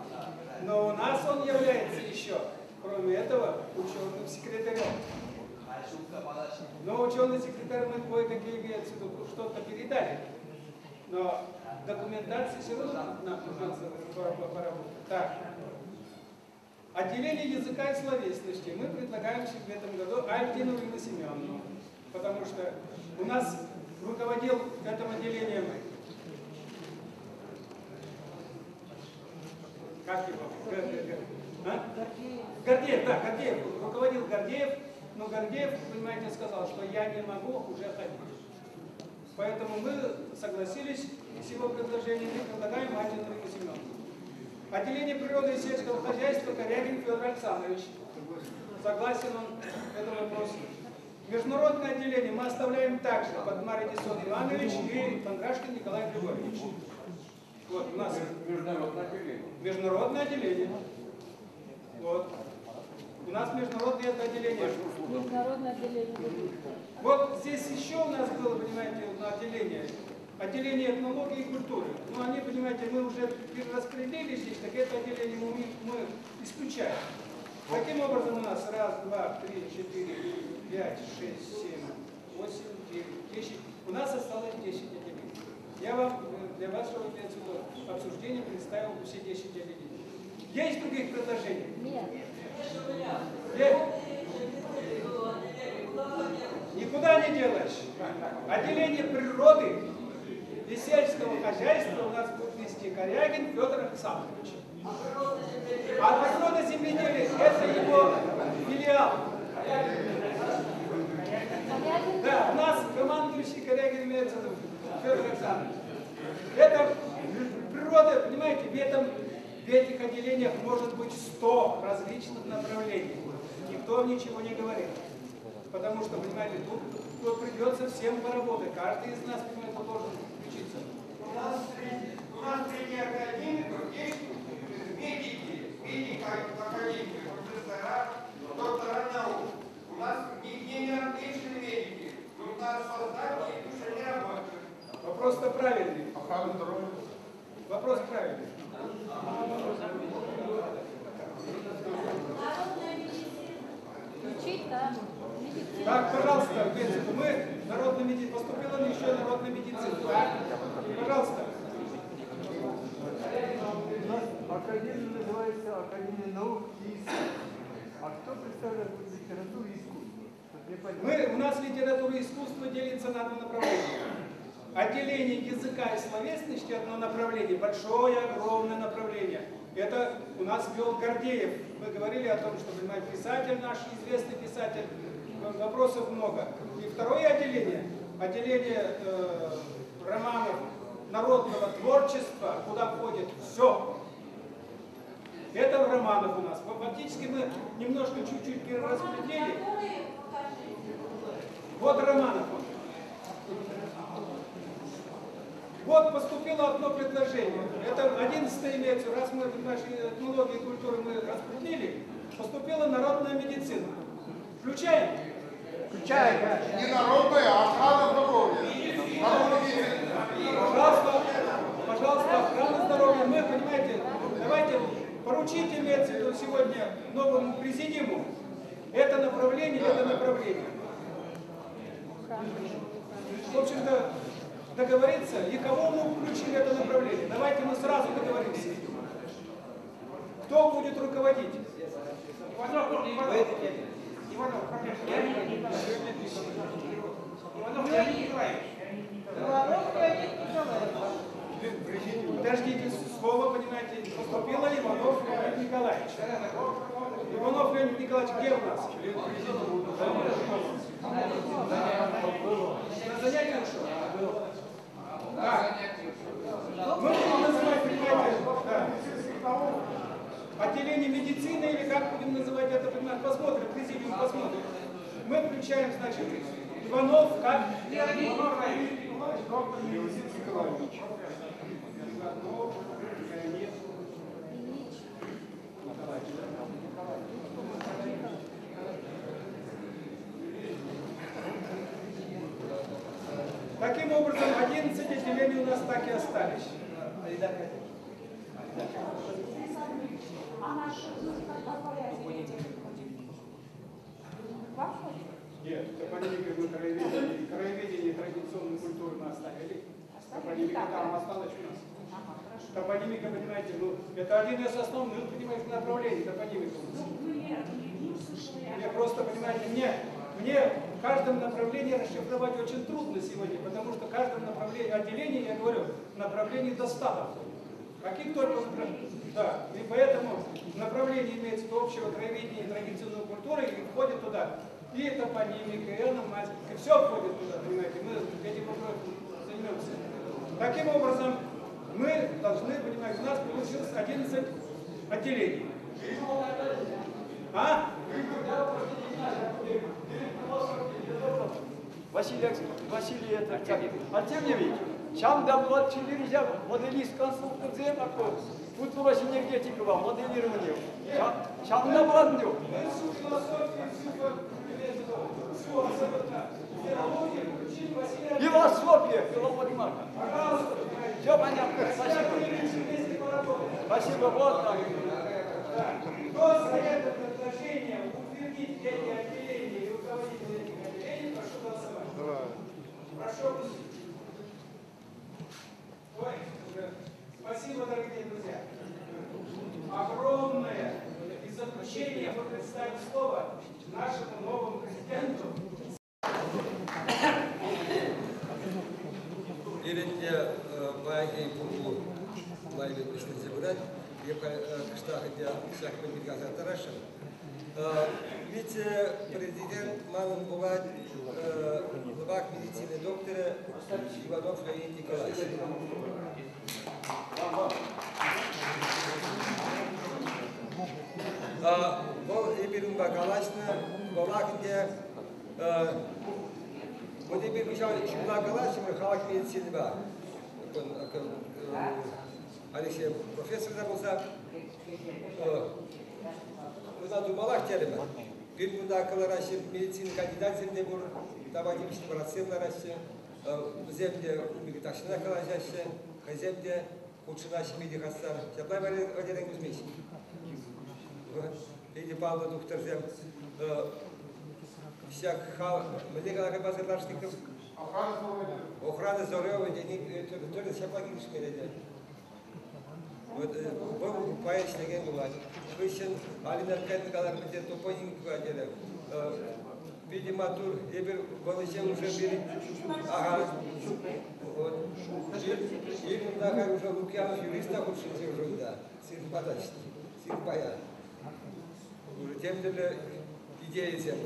Но у нас он является еще, кроме этого, ученым секретарем. Но ученый секретарь мы кое-какие что-то передали. Но документация все равно нам придется поработать. Так. Отделение языка и словесности мы предлагаем в этом году Альтину Ирину Семеновну, потому что у нас руководил этим отделением, как его? А? Гордеев, да, Гордеев. Руководил Гордеев, но Гордеев, понимаете, сказал, что я не могу уже ходить. Поэтому мы согласились с его предложением и предлагаем Альтину Ирину Семеновну. Отделение природы и сельского хозяйства Корягин Федор Александрович. Согласен он в этом вопросе. Международное отделение мы оставляем также под Марий Дессон Иванович и Кондрашкин Николай Григорьевич. Вот у нас международное отделение. Международное отделение. Вот. У нас международное это отделение. Международное отделение. Вот здесь еще у нас было, понимаете, одно отделение. Отделение этнологии и культуры. Но они, понимаете, мы уже перераспределили здесь, так это отделение мы исключаем. Таким образом у нас 1, 2, 3, 4, 5, 6, 7, 8, 9, 10. У нас осталось 10 отделений. Я вам для вашего обсуждения представил все 10 отделений. Есть других предложений? Нет. Нет. Никуда не делаешь. Отделение природы и сельского хозяйства у нас будет вести Корягин Федор Александрович. А природа земледелия – это его филиал. Да, у нас командующий Корягин имеется Федор Александрович. Это природа, понимаете, в этих отделениях может быть 100 различных направлений. Никто ничего не говорит. Потому что, понимаете, тут придется всем поработать. Каждый из нас, понимаете, должен включиться. У нас среди академиков есть медики, медики академики, профессора, доктора наук. У нас нигде не отличные медики. Нужно создать их, пусть они работают. Вопрос-то правильный. Вопрос правильный. Народная медицина. Учить, да. Медицина. Так, пожалуйста, мы народная медицина. Поступила еще народная медицина. Так, пожалуйста. У нас академия называется Академия наук и искусств. А кто представляет литературу и искусство? У нас литература и искусство делится на два направления. Отделение языка и словесности одно направление, большое, огромное направление. Это у нас вел Гордеев. Мы говорили о том, что, понимаете, писатель наш, известный писатель, вопросов много. И второе отделение, отделение романов народного творчества, куда входит все. Это в романах у нас. Фактически мы немножко чуть-чуть перераспределили. Вот Романов он. Вот поступило одно предложение. Это 11 имеется. Раз мы в нашей этнологии и культуры мы распределили, поступила народная медицина. Включаем? Включаем. Не народная, а охрана здоровья. Пожалуйста, пожалуйста, охрана здоровья. Мы, понимаете, давайте поручите, имеется в виду, сегодня новому президиуму это направление, это направление. В общем-то, договориться, и кого мы включили это направление. Давайте мы сразу договоримся. Кто будет руководить? Иванов Леонид Николаевич. Иванов Леонид Николаевич. Подождите, слово, понимаете, поступило Иванов Леонид Николаевич. Иванов Леонид Николаевич, где у нас? На занятие ушел? Да. Мы будем называть, понимаете, да. Отделение медицины или как будем называть это, понимаете, посмотрим, президиум посмотрим. Мы включаем, значит, Иванов как? Леонид Николаевич, доктор Леонид Николаевич. Иванов Леонид Николаевич. Таким образом, 11 отделений у нас так и остались. Нет, топонимика мы краеведение, краеведение традиционной культуры мы оставили. Топонимика там осталась у нас. Топонимика, понимаете, ну, это один из основных, понимаете, направлений топонимика у нас. Я просто, понимаете, мне в каждом направлении расшифровать очень трудно сегодня, потому что в каждом направлении, отделении, я говорю, направлений до 100 доходит. Каких только направлений. Да, и поэтому направление имеется общего краеведения и традиционной культуры, и входит туда и топонимика, и ономастика, все входит туда, понимаете, мы этим вопросом займемся. Таким образом, мы должны, понимаете, у нас получилось 11 отделений. А? Василий это, Артемьевич, чем доплат нельзя моделист конструкция такой, культура синергетика, моделирование. Чем доплат Мы всю философию, всю абсолютно филологию включили Василия. Философия, филология. Пожалуйста. Все понятно, спасибо. Спасибо, вот так. Кто за это предложение утвердить эти отделения и руководителей этих отделений, прошу голосовать. Прошу опустить. Ой, спасибо, дорогие друзья. Огромное. И в заключение мы представим слово нашему новому президенту. Иринде баяги пуху лайве пишне Вице-президент манӑн пулать главак медицины доктора Иванов Леонид Николаевич. Вӑл эпир унпа калаҫнӑ, вӑлах ӗнтӗ вот эпир кӑҫал ҫулла калаҫрӑмӑр халӑх медицинипе. Алексей профессор та пулса ӑна тумалах терӗмӗр. Пирӗн кунта кӑлараҫҫӗ медицина кандидатсем те пур, тава тивӗҫлӗ братсем лараҫҫӗ. Вӗсем те умӗнче тахҫанах калаҫаҫҫӗ, хӑйсем те хутшӑнаҫҫӗ питӗ хастар. Ҫапла Валерий Кузьмич. Питӗ паллӑ тухтӑрсем. Ҫак халӑх мӗнле калакан базарлашников? Охрана здоровья тени тӗрлӗ ҫапла килӗшмелле. Вот вӑл пай ӗҫлекен пулать. Хыҫҫӑн Алина Аркадьевна каларӗ, те топонимика терӗ. Питӗ маттур, эпир вӑл ӗҫе уже пирӗн ага. Вот. И унта халь уже Лукьянов юрист та хутшӑнчӗ уже унта. Сирпа та сирпая. Уже тем тӗрлӗ идейӑсем.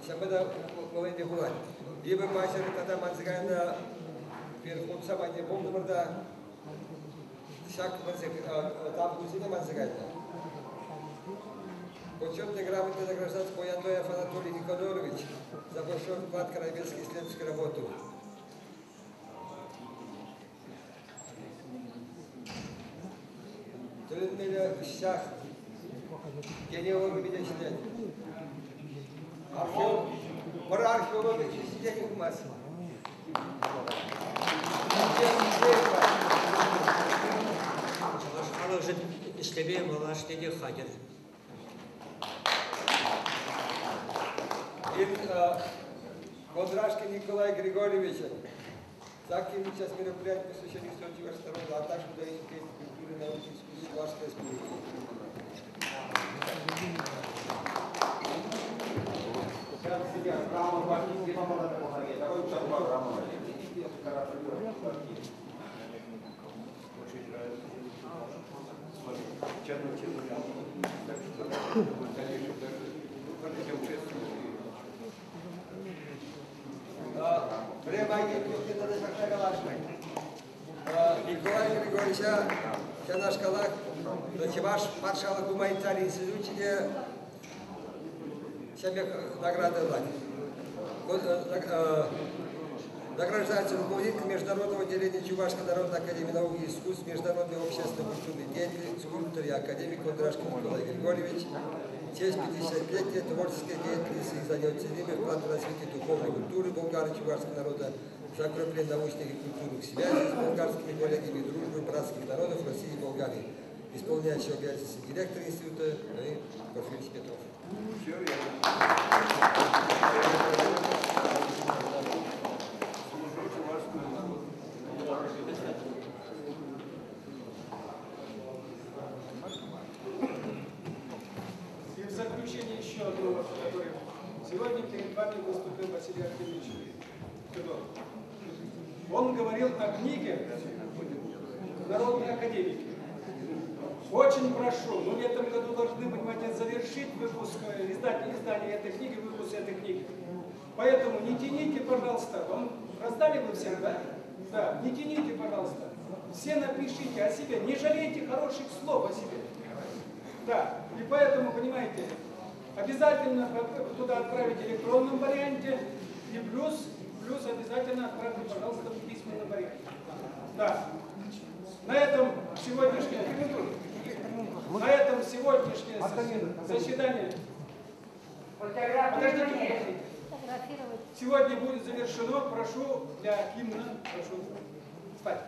Ҫавӑнпа та вӑл ӗнтӗ пулать. Эпӗ паҫӑр тата манса кайнӑ пир хутса патне пултӑмӑр та ҫак тав хутсене манса кайнӑ. Почетной грамотой награждается Бояндоев Анатолий Никонорович за большой вклад в краеведческую исследовательскую работу. Тӗлӗнмелле ӑсчах генеалогипе те ӗҫлет. Пӗр археологи ҫитет пулмасть. Чӑваш халӑхӗшӗн ӗҫлеме малашне те хатӗр. Кондрашкин Николай Григорьевичӑн Заким сейчас мероприятие посвящено истории Чувашского народа, а также выдающихся культуры, науки, искусств Чувашской Республики. Время тата ҫакна каласшӑн. Николай Григорьевича ҫавнашкалах Чӑваш патшалӑх гуманитари институчӗ те ҫав пек наградӑлать. Награждается руководитель Международного отделения Чувашской народной академии наук и искусств, Международной общественно-культурной деятель, скульптор и академик Кондрашкин Николай Григорьевич. В честь 50-летия творческой деятельности за неоценимый вклад в развитие духовной культуры болгар и чувашского народа, за укрепление научных и культурных связей с болгарскими коллегами и дружбы братских народов России и Болгарии. Исполняющий обязанности директора института Леонид Порфирьевич Петров. Все верно. Служу чувашскому народу. И в заключение еще одно которое сегодня перед вами выступил Василий Артемьевич Федоров. Он говорил о книге «Народной академики». Очень прошу, мы в этом году должны, понимаете, завершить выпуск, издание, издание этой книги, выпуск этой книги. Поэтому не тяните, пожалуйста. Вам раздали вы всем, да? Да, не тяните, пожалуйста. Все напишите о себе, не жалейте хороших слов о себе. Да, и поэтому, понимаете, обязательно туда отправить в электронном варианте, и плюс, плюс обязательно отправьте, пожалуйста, в письменном варианте. Да. На этом сегодняшнее, на этом сегодняшнее заседание Подождите, подождите. Сегодня будет завершено. Прошу для гимна, прошу встать.